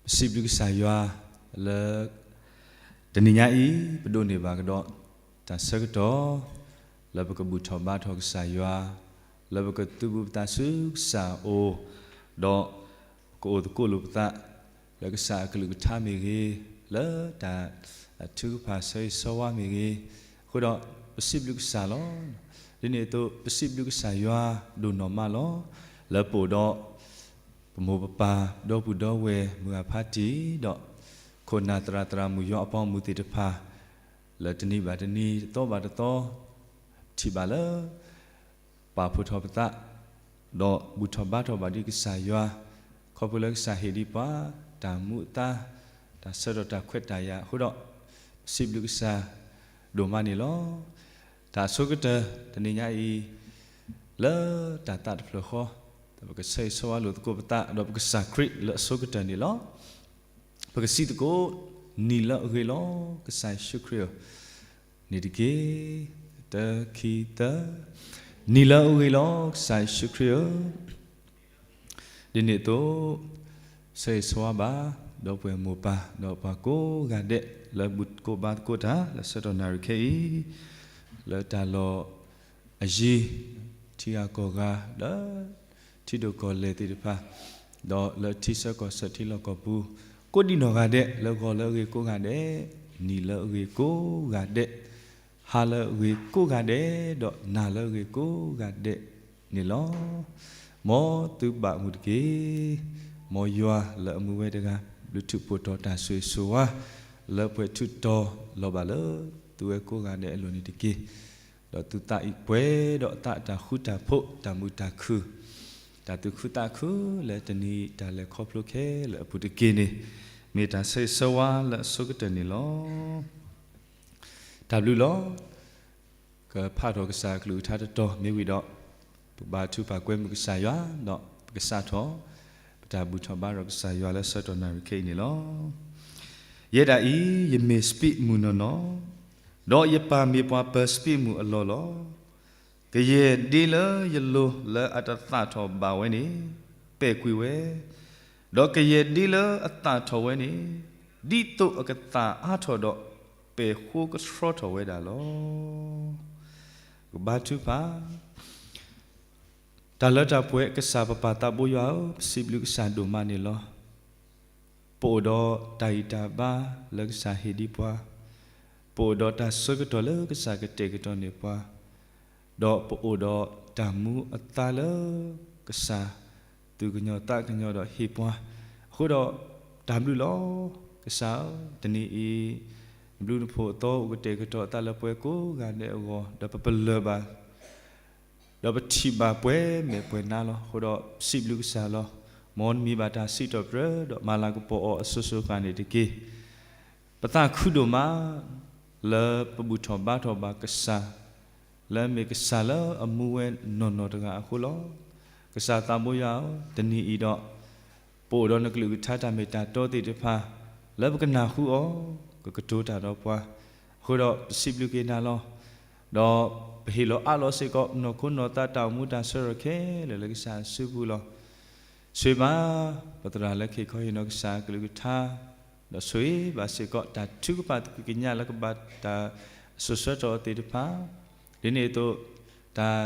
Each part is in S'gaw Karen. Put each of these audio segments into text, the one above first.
ပစံးဘျုးကစၢ်ယွၤလၢ တနံၤညါအံၤ ပဒိးန့ၢ်ဘၣ်ကဒီး တၢ်ဆၢကတီၢ် လၢပကဘူၣ်ထီၣ်ဘါထီၣ်ကစၢ်ယွၤ, လၢပကသုးဘူးပသးဆူကစၢ်အအိၣ်, ဒီးပကအိၣ်သကိးလိာ်ပသး လၢကစၢ်အကလုၢ်ကထါမ့ၢ်ဂ့ၤ, လၢတၢ်ထုကဖၣ်ဆၢဂ့ၤဆၢဝါမ့ၢ်ဂ့ၤ, အဃိဒီး ပစံးဘျုးကစၢ်လီၤ. ဒ်န့ၣ်အသိး ပစံးဘျုးကစၢ်ယွၤဒိၣ်နီၢ်မးလီၤ. လၢပအိၣ်ဒီး ပမိၢ်ပပၢ် ဒီပုၢ်ဒီဝဲၢ်မုၢ်ဂၤဖးတံၢ်ဒီး ခိၣ်နၢ်သရၣ်သရၣ်မုၣ်ယွၤအပှၤဂီၢ်မုၢ်သ့ၣ်တဖၣ် လၢတနံၤဘၣ်တနံၤ တသီဘၣ်တသီ ထံၣ်ဘၣ်လၢ ပာ်ဖှိၣ်ထီၣ်ပသး ဒီးဘူၣ်ထီၣ်ဘါထီၣ်ဘၣ်ဒံးကစၢ်ယွၤ, ခီဖျိလၢကစၢ်ဟ့ၣ်ဒံးပှၤ တၢ်မူအသါ, တၢ်ဆၢထီၣ်တၢ်ခွဲးတၢ်ယာ်အဃိဒီး ပစံးဘျုးကစၢ်ဒိၣ်မးန့ၣ်လီၤ. တၢ်အဆိကတၢၢ်တနံၤညါအံၤ လၢတၢ်သးတဖျၢၣ်ဃီ ပကဆၢဂ့ၤဆၢဝါလိာ်သကိးပသး ဒီးပကစၢ်ခရံာ်လၢအဆိကတၢၢ်န့ၣ်လီၤ. ပကစံးသကိး နံၤလၢအဂ့ၤလီၤ ကစၢ်ယ့ၣ်ၡူးခရံာ်ဧၢ, န့ၣ်တက့ၢ်. တၢ ခံ သၢ. နံၤလၢအဂ့ၤလီၤ ကစၢ်ယ့ၣ်ၡူးခရံာ်ဧၢ, ဒ်န့ၣ်အသိး ဆၢဂ့ၤဆၢဝါဘၣ် ဒီပုၢ်ဝဲၢ်မိၢ်ပၢ် ဒီးပှၤကိးဂၤဒဲး လၢဘူၣ်သကိးဘါသကိးတၢ် လၢဆၢကတီၢ်နၣ်ရံၣ်ခဲအံၤ လၢတၢ်လီၢ်အယံၤ ထံဂၤကီၢ်ဂၤ လၢထံဒိၣ်ကီၢ်လဲၢ်သ့ၣ်တဖၣ်, ဒီးလၢထံဆၢကီၢ်ဆၢထံလီၢ်ကီၢ်ပူၤ ကိးဒံနီၢ်ဂၤဒဲး လၢဂီၤလၢအဂ့ၤကိးဂၤဒဲး, နံၤလၢအဂ့ၤကိးဂၤဒဲး, ဟါလၢအဂ့ၤကိးဂၤဒဲး, ဒီးနၤလၢအဂ့ၤကိးဂၤဒဲးန့ၣ်လီၤ. မ်သုဘၣ်မုာ်တက့ၢ်. မ်ယွၤလၢအမူဝဲတဂၤ ဘျုးထူးဖှိၣ်တီၤတၢ်ဆိၣ်ဂ့ၤဆိၣ်ဝါ လၢပှဲၤထူးတီၤလီၤဘၣ်လၢ သုဝဲကိးဂၤဒဲးအလိၤန့ၣ်တက့ၢ်. ဒီးသုသးအံၤပှဲၤဒီးအသးအတၢ်ဃူတၢ်ဖိး တၢ်မုာ်တၢ်ခုၣ် တၢ်သူၣ်ခုသးခု လၢတနံၤတၢ်လဲၤခီဖျိခဲလၢာ်အပူၤတက့ၢ်န့ၣ် မ့ၢ်တၢ်ဆၢဂ့ၤဆၢဝါလၢအဆိကတၢၢ်န့ၣ်လီၤ. တၢ်ဘျုးလီၤ. ကဖးထီၣ်ကစၢ်အကလုၢ်ကထါတတီၤမ့ၢ်ဝံၤဒီး ပဘါထုကဖၣ်ကွဲမုာ်ကစၢ်ယွၤ ဒီးပကစးထီၣ် ပတၢ်ဘူၣ်ထီၣ်ဘါထီၣ်ကစၢ်ယွၤလၢဆၢကတီၢ်နၣ်ရံၣ်ခဲအံၤန့ၣ်လီၤ. ယဲဒၣ်အံၤ ယမ့ၢ်စပံးမုၢ်နီၢ်နီၢ်, ဒီးယပၢ်မ့ၢ်ပှၤပၢၤစပံးမုၢ်အလီၢ်လီၤ. ကယဲၢ်ဒ့လၢယလိၤလၢအတသၣ်ထီၣ်ဘၣ်ဝဲန့ၣ် ပဲာ်ကွံာ်ဝဲ, ဒီးကယဲၢ်ဒ့လၢအသၣ်ထီၣ်ဝဲန့ၣ် ဒ်သိးအကသၣ်အါထီၣ်ဒီး ပဲာ်ဃိကဆှီထီၣ်ဝဲဒၣ်လီၤ. ကဘါထုကဖၣ် တၢ်လၢတၢ်ပှဲၤကစၢ်ပပၢ်သးဘိယွၤဧၢ, ပစံးဘျုးကစၢ်ဒိၣ်မးန့ၣ်လီၤ. ပအိၣ်ဒီးတၢ်ဂံၢ်တၢ်ဘါလၢကစၢ်ဟ့ၣ်ဒံးပှၤ, ပအိၣ်ဒီးတၢ်ဆၢကတီၢ်လၢကစၢ်ကတဲာ်ကတီၤန့ၢ်ပှၤ, ဒီးပအိၣ်ဒီးတၢ်မူအသါလၢကစၢ် သူၣ်ကညီၤသးကညီၤဒီးဟ့ၣ်ပှၤ, အဃိဒီး တၢ်ဘျုးလီၤ. ကစၢ်ဧၢ, တနံၤအံၤ နဘျုးနဖှိၣ်အသီအိၣ်ကတဲာ်ကတီၤအသးလၢပှဲၤကိးဂၤဒဲးအဂီၢ်, ဒီးပပလၢၢ်ဘၣ် ဒီးပထံၣ်ဘၣ်ပှဲၤမဲာ်ပှဲၤနါလီၤ. အဃိဒီးစံးဘျုးကစၢ်လီၤ. မ်နမံၤဘၣ်တၢ်စံးထီၣ်ပတြၢၤ ဒီးမၤလၤကပီၤအီၤအစိၤစိၤအဃၣ်န့ၣ်တက့ၢ်. ပသးခုဒိၣ်မး လၢပဘူၣ်ထီၣ်ဘါထီၣ်ဘၣ်ကစၢ် လၢအမ့ၢ်ကစၢ်လၢအမူဝဲနီၢ်နီၢ်တဂၤအဃိလီၤ. ကစၢ်သးဘိယွၤဧၢ, တနံၤအံၤဒီး ပအိၣ်ဒီးနကလုၢ်ကထါတၢ်မ့ၢ်တၢ်တီသ့ၣ်တဖၣ် လၢပကနၢ်ဟူအီၤ ကကတိၤတၢ်ဒီးပှၤ, အဃိဒီးပစံးဘျုးက့ၤနၤလီၤ. ဒီးပဟ့ၣ်လီၤအးလီၤစ့ၢ်ကီး ပနီၢ်ခိနီၢ်သးတၢ်အိၣ်မူတၢ်ဆၢထၢၣ်ခဲလၢာ်လၢကစၢ်အစုပူၤလီၤ. ဆိၣ်ဂ့ၤဘၣ် ပသရၣ်လၢကဟ့ၣ်ခီဟ့ၣ်နီၤကစၢ်အကလုၢ်ကထါ, ဒီးဆိၣ်ဂ့ၤဘၣ်စ့ၢ်ကီး တၢ်ထုကဖၣ်သကိးကညးလၢကဘၣ်တၢ်အစိၤဆၢထီၣ်အီၤသ့ၣ်တဖၣ်, ဒ်န့ၣ်အသိး တၢ်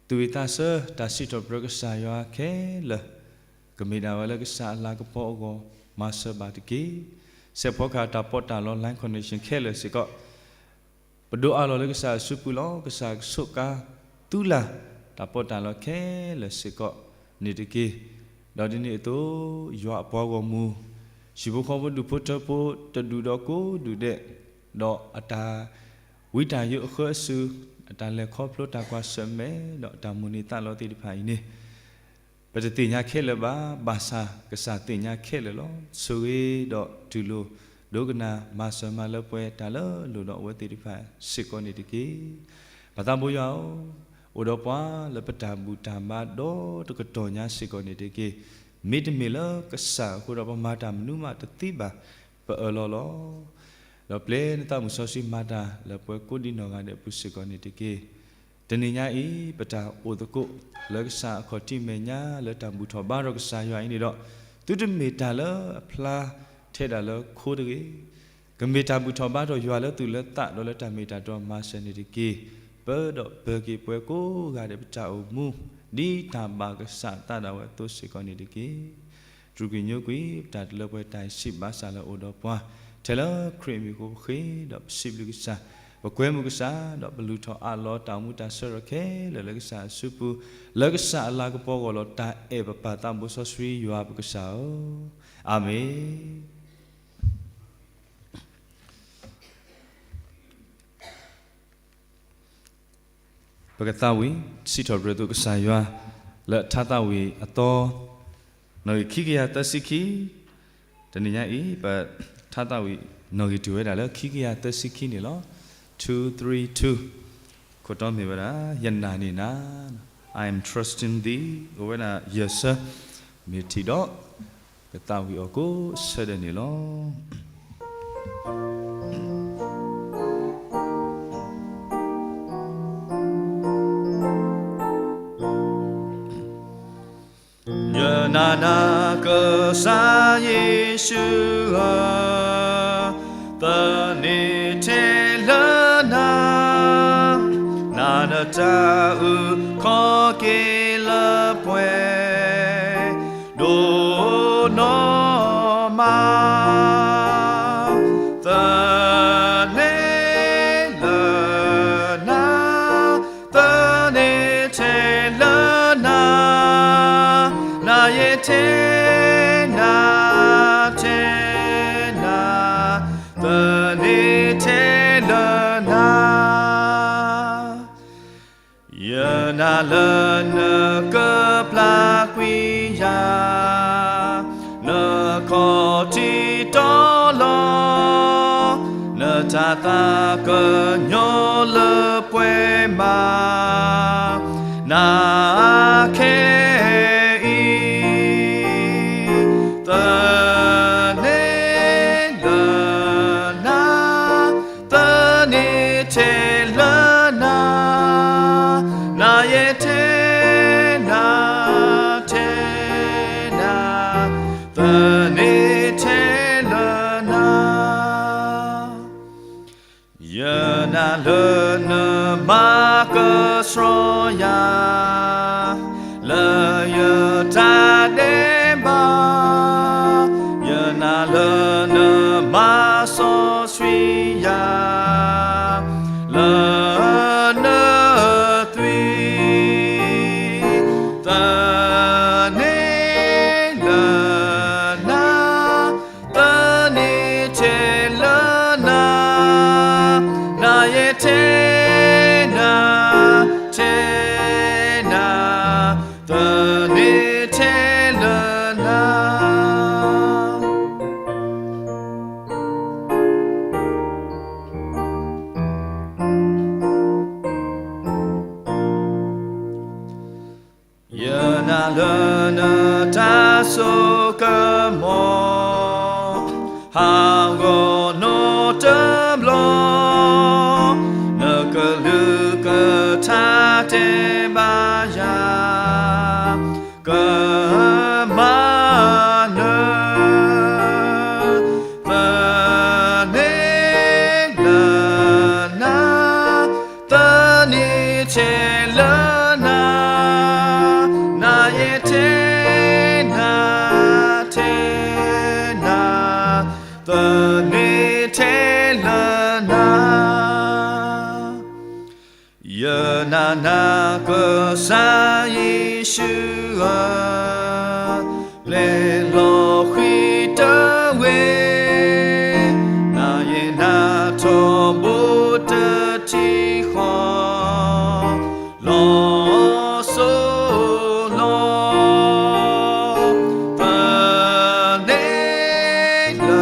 သူၣ်ဝံၣ်သးဆၢ တၢ်စံးထီၣ်ပတြၢၤကစၢ်ယွၤခဲလၢာ် ကမ့ၢ်ဒၣ်ဝဲလၢကစၢ်အလၤကပီၤအဂီၢ် မၤစၢၤဘၣ်တက့ၢ်. စဲးဖီကဟၣ်တၢ်ပီးတၢ်လီ Lion Connection ခဲလၢာ်စ့ၢ်ကီး ပဒိးအးလီၤလၢကစၢ်အစုပူၤလီၤ. ကစၢ်ကဆိးကါသူလၢ် တၢ်ပီးတၢ်လီခဲလၢာ်စ့ၢ်ကီးန့ၣ်တက့ၢ်. ဒီးဒ်န့ၣ်အသိး ယွၤအပှၤဂီၢ်မုၢ် ဟံၣ်ဖိဃီဖိဒူၣ်ဖိထၢဖိ တဒူၣ်ဒီးကိးဒူၣ်ဒဲး ဒီးအတၢ်ဝံတၢ်ယိးအဃၢအစုး အတၢ်လဲၤခီဖျိတၢ်ကွၢ်ဆၢၣ်မဲာ် ဒီးအတၢ်မိၣ်န့ၢ်သးလီသ့ၣ်တဖၣ်အံၤန့ၣ် ပတသ့ၣ်ညါခဲလၢာ်ဘၣ်. ဘၣ်ဆၣ်ကစၢ်သ့ၣ်ညါခဲလၢာ်လီၤ. ဆိၣ်ဂ့ၤဒီးတူၢ်လိာ် ဒိကနၣ်မၤစၢၤမၤလၢပှဲၤတၢ်လၢလိၣ်ဒီးအဝဲသ့ၣ်တဖၣ်စ့ၢ်ကီးန့ၣ်တက့ၢ်. ပၢ်သးဘိယွၤဧၢ, အိၣ်ဒီးပှၤလၢပတၢ်ဘူၣ်တၢ်ဘါဒီတကတီၢ်ညါစ့ၢ်ကီးန့ၣ်တက့ၢ်. မ့တမ့ၢ်လၢကစၢ်အဃိဒီး ပမၤတၢ်မနုၤမးတသ့ဘၣ်. ပအၢၣ်လီၤလီၤ. ဒီးပျဲနသးမုၢ်စီဆှံမၤတၢ်လၢပှဲၤကိးဒံနီၢ်ဂၤဒဲးအပူၤစ့ၢ်ကီးန့ၣ်တက့ၢ်. တနံၤညါအံၤ ပတၢ်အိၣ်သကိးလၢကစၢ်အခီၣ်ထံးမဲာ်ညါ လၢတၢ်ဘူၣ်ထီၣ်ဘါထီၣ်ကစၢ်ယွၤအံၤန့ၣ်ဒီး သုတမ့ၢ်တၢ်လၢအဖျါထဲဒၣ်လၢခိတဂ့ၤ, ကမ့ၢ်တၢ်ဘူၣ်ထီၣ်ဘါထီၣ်ယွၤလၢသူၣ်လၢသးဒီးလၢတၢ်မ့ၢ်တၢ်တီမၤစၢၤန့ၣ်တက့ၢ်. ပၢဒီးပၢၤက့ၤပှၤကိးဂၤဒဲးပတၢ်အိၣ်မူ, ဒ်တၢ်ဘၣ်ကစၢ်အသးဒၣ်ဝဲအသိးစ့ၢ်ကီးန့ၣ်တက့ၢ်. တြူာ်ကွံာ်ညိကွံာ်ပတၢ်တလၢပှဲၤတၢ်အံၤစံးဘၣ်ဆၣ်လၢအိၣ်ဒီးပှၤ, ထဲလၢခရံာ်အမံၤအဃိပဃ့ဒီးပစံးဘျုးကစၢ်, ပကွဲမုာ်ကစၢ်, ဒီးပလူၤထီၣ်အးလီၤတၢ်အိၣ်မူတၢ်ဆၢထၢၣ်ခဲလၢာ်လၢကစၢ်အစုပူၤ, လၢကစၢ်အလၤကပီၤအဂီၢ်လီၤတၢ်အဲၣ်ပပၢ်သးဘိစီဆှံယွၤပကစၢ်ဧၢ, အၤမ့ၣ်. ပကသးဝံၣ်စံးထီၣ်ပတြၢၤသုကစၢ်ယွၤ လၢထါသးဝံၣ်အသီ, နီၣ်ဂံၢ်ခံကယၤသၢဆံခံ, တနံၤညါအံၤ ပထါသးဝံၣ် နီၣ်ဂံၢ်တုၤဝဲဒၣ်လၢခံကယၤသၢဆံခံန့ၣ်လီၤ. Two three two, ခိၣ်တီမ့ၢ်ဝဲဒၣ် ယနာ်န့ၢ်နၤ, I am trusting thee, အိၣ်ဝဲဒၣ်ယဲၢ်ဆၢ, မ့ၢ်ထံၣ်ဒီး ကသးဝံၣ်အီၤကိးဆၢဒၢးန့ၣ်လီၤ. ယနာ်နၤကစၢ်ယ့ၣ်ၡူးဧၢ, သန့ၤထဲလၢနၤ, နၤနတၢ်အုၣ်ခီၣ်က့ၤလၢပှဲၤ ဒိၣ်နီၢ်မး, သန့ၤလၢနၤ, သန့ၤထဲလၢနၤ, နၤယဲထဲနၤ, ထဲနၤ, သန့ၤထဲလၢနၤ. ယနာ်လၢနကပျၢ်ကွံာ်ယၤ နခီၣ်ထံးတီလီၤ, နတၤသၣ်ကညီလၢပှဲၤမး နၤခဲအံၤ သန့ၤလၢနၤ, သန့ၤထဲလၢနၤ, နၤယဲထဲနၤ, ထဲနၤ, သန့ၤထဲလၢနၤ. ယနာ်လၢနမၤကဆှီယၤ လၢယတၢ်ဒဲးဘး, ယနာ်လၢနမၤစီဆှံယၤ လၢနသွံၣ်, သန့ၤလၢနၤ, သန့ၤထဲလၢနၤ, နၤယဲထဲနၤ, ထဲနၤ, သန့ၤထဲလၢနၤ. ယနာ်လၢနတၢ်စိကမီၤ ဟးဂီၤနီတဘျီ, နကလုၢ်ကထါတဲဘၣ်ယၤ ကမၤနၢၤ, သန့ၤလၢနၤ, သန့ၤထဲလၢနၤ, နၤယဲထဲနၤ, ထဲနၤ, သန့ၤထဲလၢနၤ. ယနာ်နၤကစၢ်ယ့ၣ်ၡူးဧၢ, ပျဲလီၤဃံၤတဝ့ၢ်, နၤယဲနၤထီဘိတထံၣ်ဃီ လီၤစိၤလီၤ, သန့ၤလၢ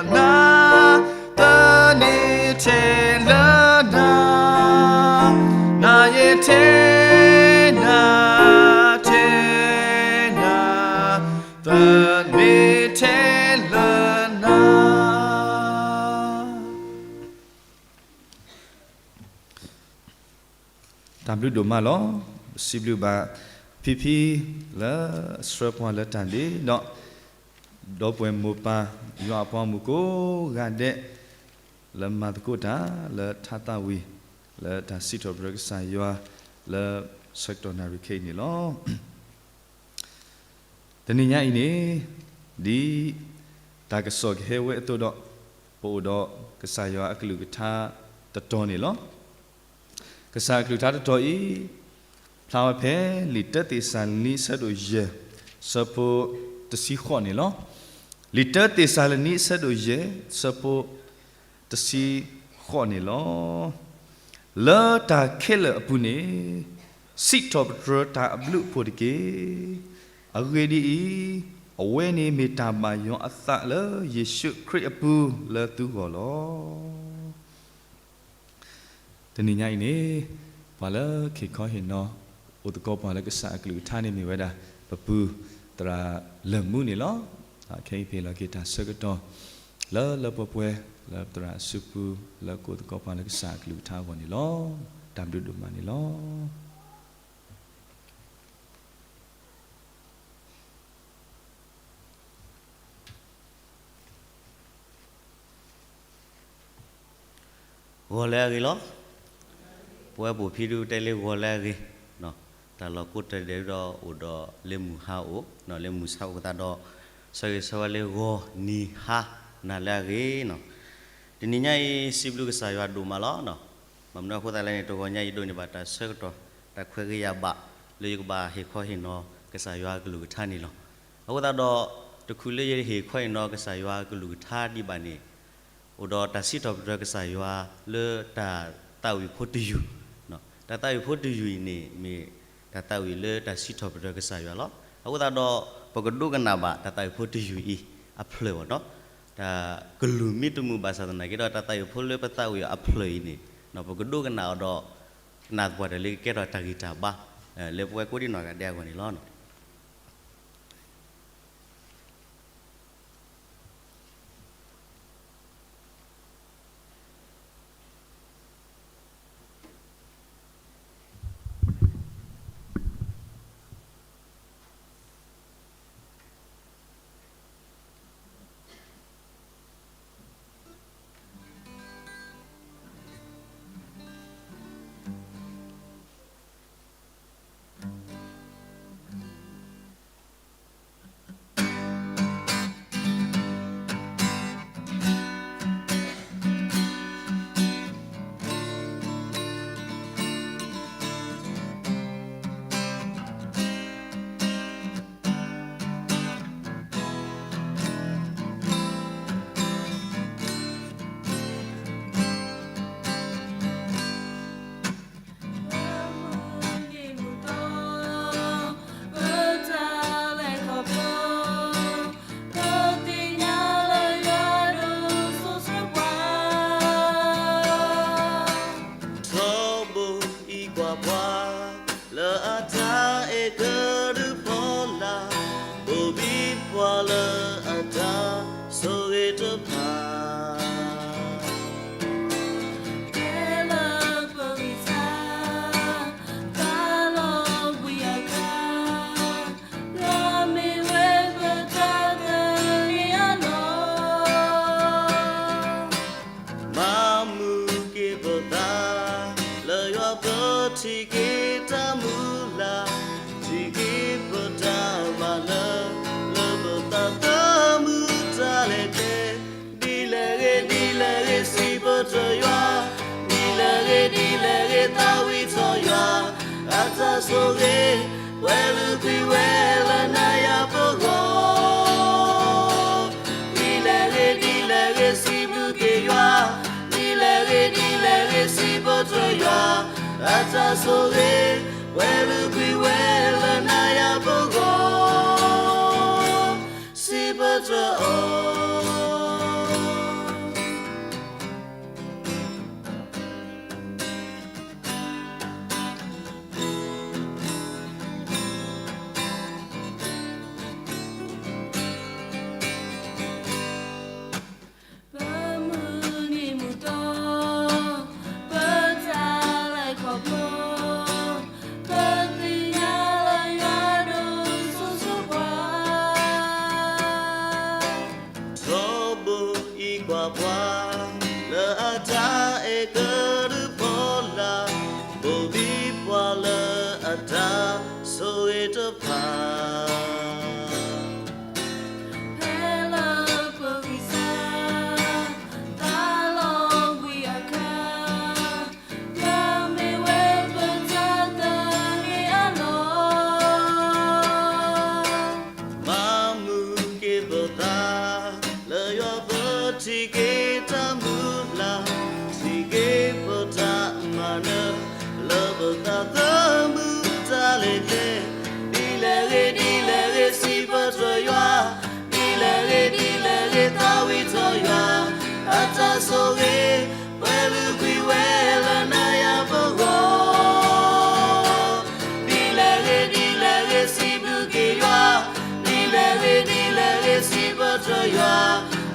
နၤ, သန့ၤထဲလၢနၤ, နၤယဲထဲနၤ, ထဲနၤ, သန့ၤထဲလၢနၤ. တၢ်ဘျုးဒိၣ်မးလီၤ. ပစံးဘျုးဘၣ်ဖံ ဖံဖံလၢအဆှၢပှၤလၢတၢ်ဒ့ဒီး ဒီပုၢ်ဝဲၢ်မိၢ်ပၢ် ယွၤအပှၤဂီၢ်မုၢ်ကိးဂၤဒဲး လၢမၤသကိးတၢ်လၢထါသးဝံၣ် လၢတၢ်စံးထီၣ်ပတြၢၤကစၢ်ယွၤ လၢဆၢကတီၢ်နၣ်ရံၣ်ခဲအံၤန့ၣ်လီၤ. တနံၤညါအံၤန့ၣ် ဒ်တၢ်ကစီၣ်ကဟဲဝဲအသိးဒီး ပအိၣ်ဒီးကစၢ်ယွၤအကလုၢ်ကထါတတီၤန့ၣ်လီၤ. ကစၢ်အကလုၢ်ကထါတတီၤအံၤ ဖျါဝဲဖဲလံာ်တၢသ့းစၤလနံ အဆၢဒိၣ်ယဲၢ် ဆၢဖိတဆံဃိးန့ၣ်လီၤ. လံာ်တၢသ့းစၤလနံ အဆၢဒိၣ်ယဲၢ် ဆၢဖိတဆံဃိးန့ၣ်လီၤ. လၢတၢ်ခဲလၢာ်အပူၤန့ၣ် စံးထီၣ်ပတြၢၤတၢ်အဘျုးအဖှိၣ်တက့ၢ်. အဂ့ၢ်ဒ်အံၤ, အဝဲန့ၣ်မ့ၢ်တၢ်ဘၣ်ယွၤအသးလၢယ့ၣ်ၡူးခရံာ်အပူၤလၢသုဂီၢ်လီၤ. တနံၤညါအံၤန့ၣ် ပှၤလၢဟ့ၣ်ခီဟ့ၣ်နီၤ အိၣ်သကိးပှၤလၢကစၢ်အကလုၢ်ကထါန့ၣ်မ့ၢ်ဝဲဒၣ် ပပုၢ်သရၣ်လၢၢ်မူန့ၣ်လီၤ. ခဲအံၤပဟ့ၣ်လီၤက့ၤတၢ်ဆၢကတီၢ် လၢလၢပှဲၤပှဲၤ လၢပသရၣ်အစုပူၤ လၢကအိၣ်သကိးပှၤလၢကစၢ်အကလုၢ်ကထါအဂီၢ်န့ၣ်လီၤ. တၢ်ဘျုးဒိၣ်မးန့ၣ်လီၤ. ဂီၤလၢအဂ့ၤလီၤ. ပဝဲပူၤဖံဒုတဲလၢဂီၤလၢအဂ့ၤ, တၢ်လီၢ်ကိးတၢ်ဒဲးဒီးအိၣ်ဒီးလၢမုၢ်ဟါအိၣ်, လၢမုၢ်ဆါအိၣ်သတးဒီး ဆၢဂ့ၤဆၢဝါလၢဂီၤနံၤဟါနၤလၢအဂ့ၤနီၤ. တနံၤညါအံၤ စံးဘျုးကစၢ်ယွၤဒိၣ်မးလီၤ. ဘၣ်မနုၤအဃိသတးလဲၣ်န့ၣ် တဂီၤညါအံၤဒိးန့ၢ်ဘၣ်တၢ်ဆၢကတီၢ် တၢ်ခွဲးဂ့ၤယာ်ဘၣ် လၢယကဘၣ်ဟ့ၣ်ခီဟ့ၣ်နီၤ ကစၢ်ယွၤအကလုၢ်ကထါန့ၣ်လီၤ. အဃိသတးဒီး တခူလၢယဟ့ၣ်ခီဟ့ၣ်နီၤကစၢ်ယွၤအကလုၢ်ကထါဒံးဘၣ်န့ၣ် အိၣ်ဒီးတၢ်စံးထီၣ်ပတြၢၤကစၢ်ယွၤလၢတၢ်သးဝံၣ်ဖိတယုၢ်, တၢ်သးဝံၣ်ဖိတယုၢ်အံၤန့ၣ် မ့ၢ်တၢ်သးဝံၣ်လၢတၢ်စံးထီၣ်ပတြၢၤကစၢ်ယွၤလီၤ. အဃိသတးဒီး ပကဒိကနၣ်ဘၣ်တၢ်သးဝံၣ်ဖိတယုၢ်အံၤအဖျၢၣ်ဘၣ်နီၤ, တၢ်ကလုၢ်မ့ၢ်တမုာ်ဘၣ်ဆၣ်သနာ်က့ဒီး တၢ်သးဝံၣ်ဖိလၢပသးဝံၣ်အဖျၢၣ်အံၤန့ၣ် ပကဒိကနၣ်အီၤဒီး ကနၣ်သပှၢ်တၢၢ်လၢကကဲထီၣ်တၢ်ဂံၢ်တၢ်ဘါ လၢပဝဲကိးဒံနီၢ်ဂၤဒဲးအဂီၢ်န့ၣ်လီၤ. ထီဘိအံၤကွၢ်ပှၤ လၢအတၢ်အဲၣ်ကဒုးဖီလာ်, ဘိၣ်ဘံပှၤလၢအတၢ်ဆိၣ်ဂ့ၤတဖၣ် ကဲလၢပဂံၢ်စၢ် တၢ်လီၤဘှံးအကျါ လၢမ့ၢ်ဝဲပတၢ်သးန့ၣ်အလီၢ် မၤမုာ်က့ၤပသး လၢယွၤပထံၣ်က့ၤတၢ်မုၢ်လၢ်, ထံၣ်က့ၤပတၢ်မၤလၢ လၢပသးသမူတၢ်လဲၤကျဲ, ဒ်လဲၣ်ဂ့ၤ ဒ်လဲၣ်ဂ့ၤ စံးပတြၢၤယွၤ, ဒ်လဲၣ်ဂ့ၤ ဒ်လဲၣ်ဂ့ၤ သးဝံၣ်ထီၣ်ယွၤ အတၢ်ဆိၣ်ဂ့ၤ ပှဲၤလုာ်ကွံာ်ဝဲလၢနၤယၤပဂီၢ် ဒ်လဲၣ်ဂ့ၤ ဒ်လဲၣ်ဂ့ၤ စံးဘျုးက့ၤယွၤ, ဒ်လဲၣ်ဂ့ၤ ဒ်လဲၣ်ဂ့ၤ စံးပတြၢၤယွၤ, အတၢ်ဆိၣ်ဂ့ၤ ပှဲၤလုာ်ကွံာ်ဝဲလၢနၤယၤပဂီၢ် စံးပတြၢၤအီၤ. ပှၤလၢအတၢ်ဆိၣ်ဂ့ၤတဖၣ်, ဖဲလၢပဂံၢ်စၢ် တၢ်လီၤဘှံးအခါ, တၢ်မ့ၢ်ဝဲပတၢ်သးန့ၣ်အလီၢ် မၤမုာ်က့ၤပသး လၢယွၤပထံၣ်က့ၤတၢ်မုၢ်လၢ်, ထံၣ်က့ၤပတၢ်မၤနၢၤ လၢပသးသမူတၢ်လဲၤကျဲ, ဒ်လဲၣ်ဂ့ၤ ဒ်လဲၣ်ဂ့ၤ စံးပတြၢၤယွၤ, ဒ်လဲၣ်ဂ့ၤ ဒ်လဲၣ်ဂ့ၤ သးဝံၣ်ထီၣ်ယွၤ, အတၢ်ဆိၣ်ဂ့ၤ ပှဲၤလုာ်ကွံာ်ဝဲလၢနၤယၤပဂီၢ် ဒ်လဲၣ်ဂ့ၤ ဒ်လဲၣ်ဂ့ၤ စံးဘျုးက့ၤယွၤ, ဒ်လဲၣ်ဂ့ၤ ဒ်လဲၣ်ဂ့ၤ စံးပတြၢၤယွၤ,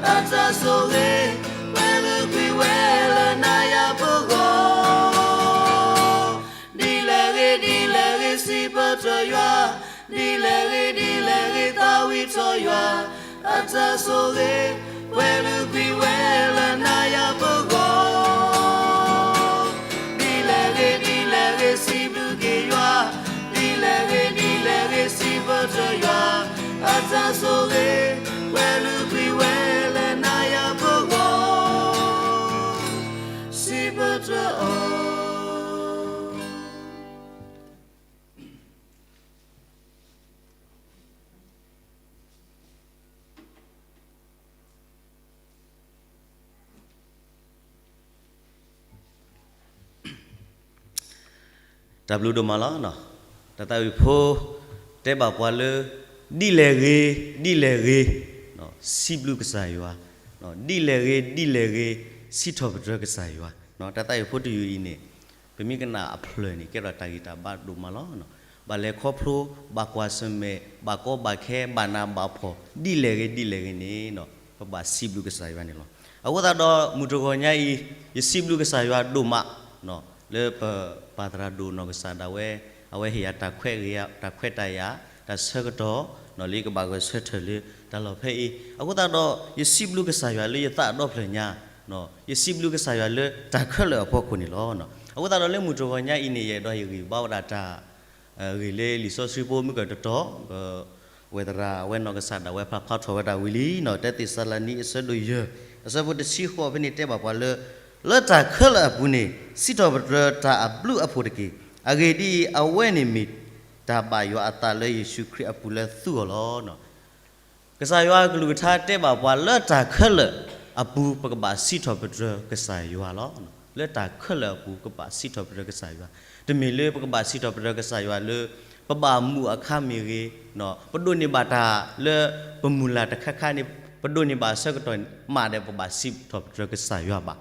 အတၢ်ဆိၣ်ဂ့ၤ ပှဲၤလုာ်ကွံာ်ဝဲလၢနၤယၤပဂီၢ်, ဒ်လဲၣ်ဂ့ၤ ဒ်လဲၣ်ဂ့ၤ စံးပတြၢၤယွၤ, ဒ်လဲၣ်ဂ့ၤ ဒ်လဲၣ်ဂ့ၤ သးဝံၣ်ထီၣ်ယွၤ, အတၢ်ဆိၣ်ဂ့ၤ ပှဲၤလုာ်ကွံာ်ဝဲလၢနၤယၤပဂီၢ် ဒ်လဲၣ်ဂ့ၤ ဒ်လဲၣ်ဂ့ၤ စံးဘျုးက့ၤယွၤ, ဒ်လဲၣ်ဂ့ၤ ဒ်လဲၣ်ဂ့ၤ စံးပတြၢၤယွၤ, အတၢ်ဆိၣ်ဂ့ၤ ပှဲၤလုာ်ကွံာ်ဝဲလၢနၤယၤပဂီၢ်, စံးပတြၢၤအီၤ. တၢ်ဘျုးဒိၣ်မးလီၤ. တၢ်သးဝံၣ်ဖိ တဲဘၣ်ပှၤလၢ ဒ်လဲၣ်ဂ့ၤ ဒ်လဲၣ်ဂ့ၤ စံးဘျုးကစၢ်ယွၤ, ဒ်လဲၣ်ဂ့ၤ ဒ်လဲၣ်ဂ့ၤ စံးထီၣ်ပတြၢၤကစၢ်ယွၤ, တၢ်သးဝံၣ်ဖိတယုၢ်အံၤန့ၣ် ပမ့ၢ်ကနၣ်အဖျၢၣ်န့ၣ် ကဲထီၣ်တၢ်ဂံၢ်တၢ်ဘါဒိၣ်မးလီၤ. ဘၣ်လဲၤခီဖျိ ဘၣ်ကွၢ်ဆၢၣ်မဲာ် ဘၣ်ကီဘၣ်ခဲ ဘၣ်နးဘၣ်ဖှီၣ် ဒ်လဲၣ်ဂ့ၤ ဒ်လဲၣ်ဂ့ၤန့ၣ် ပဘၣ်စံးဘျုးကစၢ်ယွၤန့ၣ်လီၤ. အဃိသတးဒီး မုၢ်တဂီၤညါအံၤ ယစံးဘျုးကစၢ်ယွၤဒိၣ်မး လၢပပၢ်သရၣ်ဒိၣ်နီၢ်ကစၢ်ဒၣ်ဝဲ အဝဲဟ့ၣ်ယၤတၢ်ခွဲးတၢ်ယာ် တၢ်ဆၢကတီၢ် လၢယကဘၣ်ဂဲၤဆၢထၢၣ်လၢတၢ်လီၢ်ဖဲအံၤ, အဃိသတးဒီး ယစံးဘျုးကစၢ်ယွၤလၢယသးဒီဖျၢၣ်ညါ, ယစံးဘျုးကစၢ်ယွၤလၢတၢ်ခဲလၢာ်အဖီခိၣ်န့ၣ်လီၤ. အဃိသတးဒီးလၢမုၢ်တဂီၤညါအံၤန့ၣ် ယအဲၣ်ဒိးဟ့ၣ်ဂံၢ်ဘါဝဲဒၣ်တၢ် ဂ့ၢ်လၢလံာ်စီဆှံဖိမုၢ်ကတတီၤ ပဝဲၢ်သရၣ် အဝဲနီၢ်ကစၢ်ဒၣ်ဝဲဖျါဖျါထီၣ်ဝဲဒၣ်ဝံၤလံ, တၢသ့းစၤလနံ အဆၢဒိၣ်ယဲၢ် အဆၢဖိတဆံဃိးဖဲန့ၣ်တဲဘၣ်ပှၤလၢ လၢတၢ်ခဲလၢာ်အပူၤန့ၣ် စံးထီၣ်ပတြၢၤတၢ်အဘျုးအဖှိၣ်တက့ၢ်. အဂ့ၢ်ဒ်အံၤ, အဝဲန့ၣ်မ့ၢ်တၢ်ဘၣ်ယွၤအသးလၢယ့ၣ်ၡူးခရံာ်အပူၤလၢသုဂီၢ်လီၤ. ကစၢ်ယွၤအကလုၢ်ကထါတဲဘၣ်ပှၤလၢတၢ်ခဲလၢာ်အပူၤ ပကဘၣ်စံးထီၣ်ပတြၢၤကစၢ်ယွၤလီၤ. လၢတၢ်ခဲလၢာ်အပူၤ ကဘၣ်စံးထီၣ်ပတြၢၤကစၢ်ယွၤ, တမ့ၢ်လၢပကဘၣ်စံးထီၣ်ပတြၢၤကစၢ်ယွၤလၢ ပဘၣ်မူအခါမ့ၢ်ဂ့ၤ, ပဒိးန့ၢ်ဘၣ်တၢ်လၢပမုၢ်လၢ်တခါခါန့ၣ် ပဒိးန့ၢ်ဘၣ်အဆၢကတီၢ်မးဒီး ပဘၣ်စံးထီၣ်ပတြၢၤကစၢ်ယွၤဘၣ်.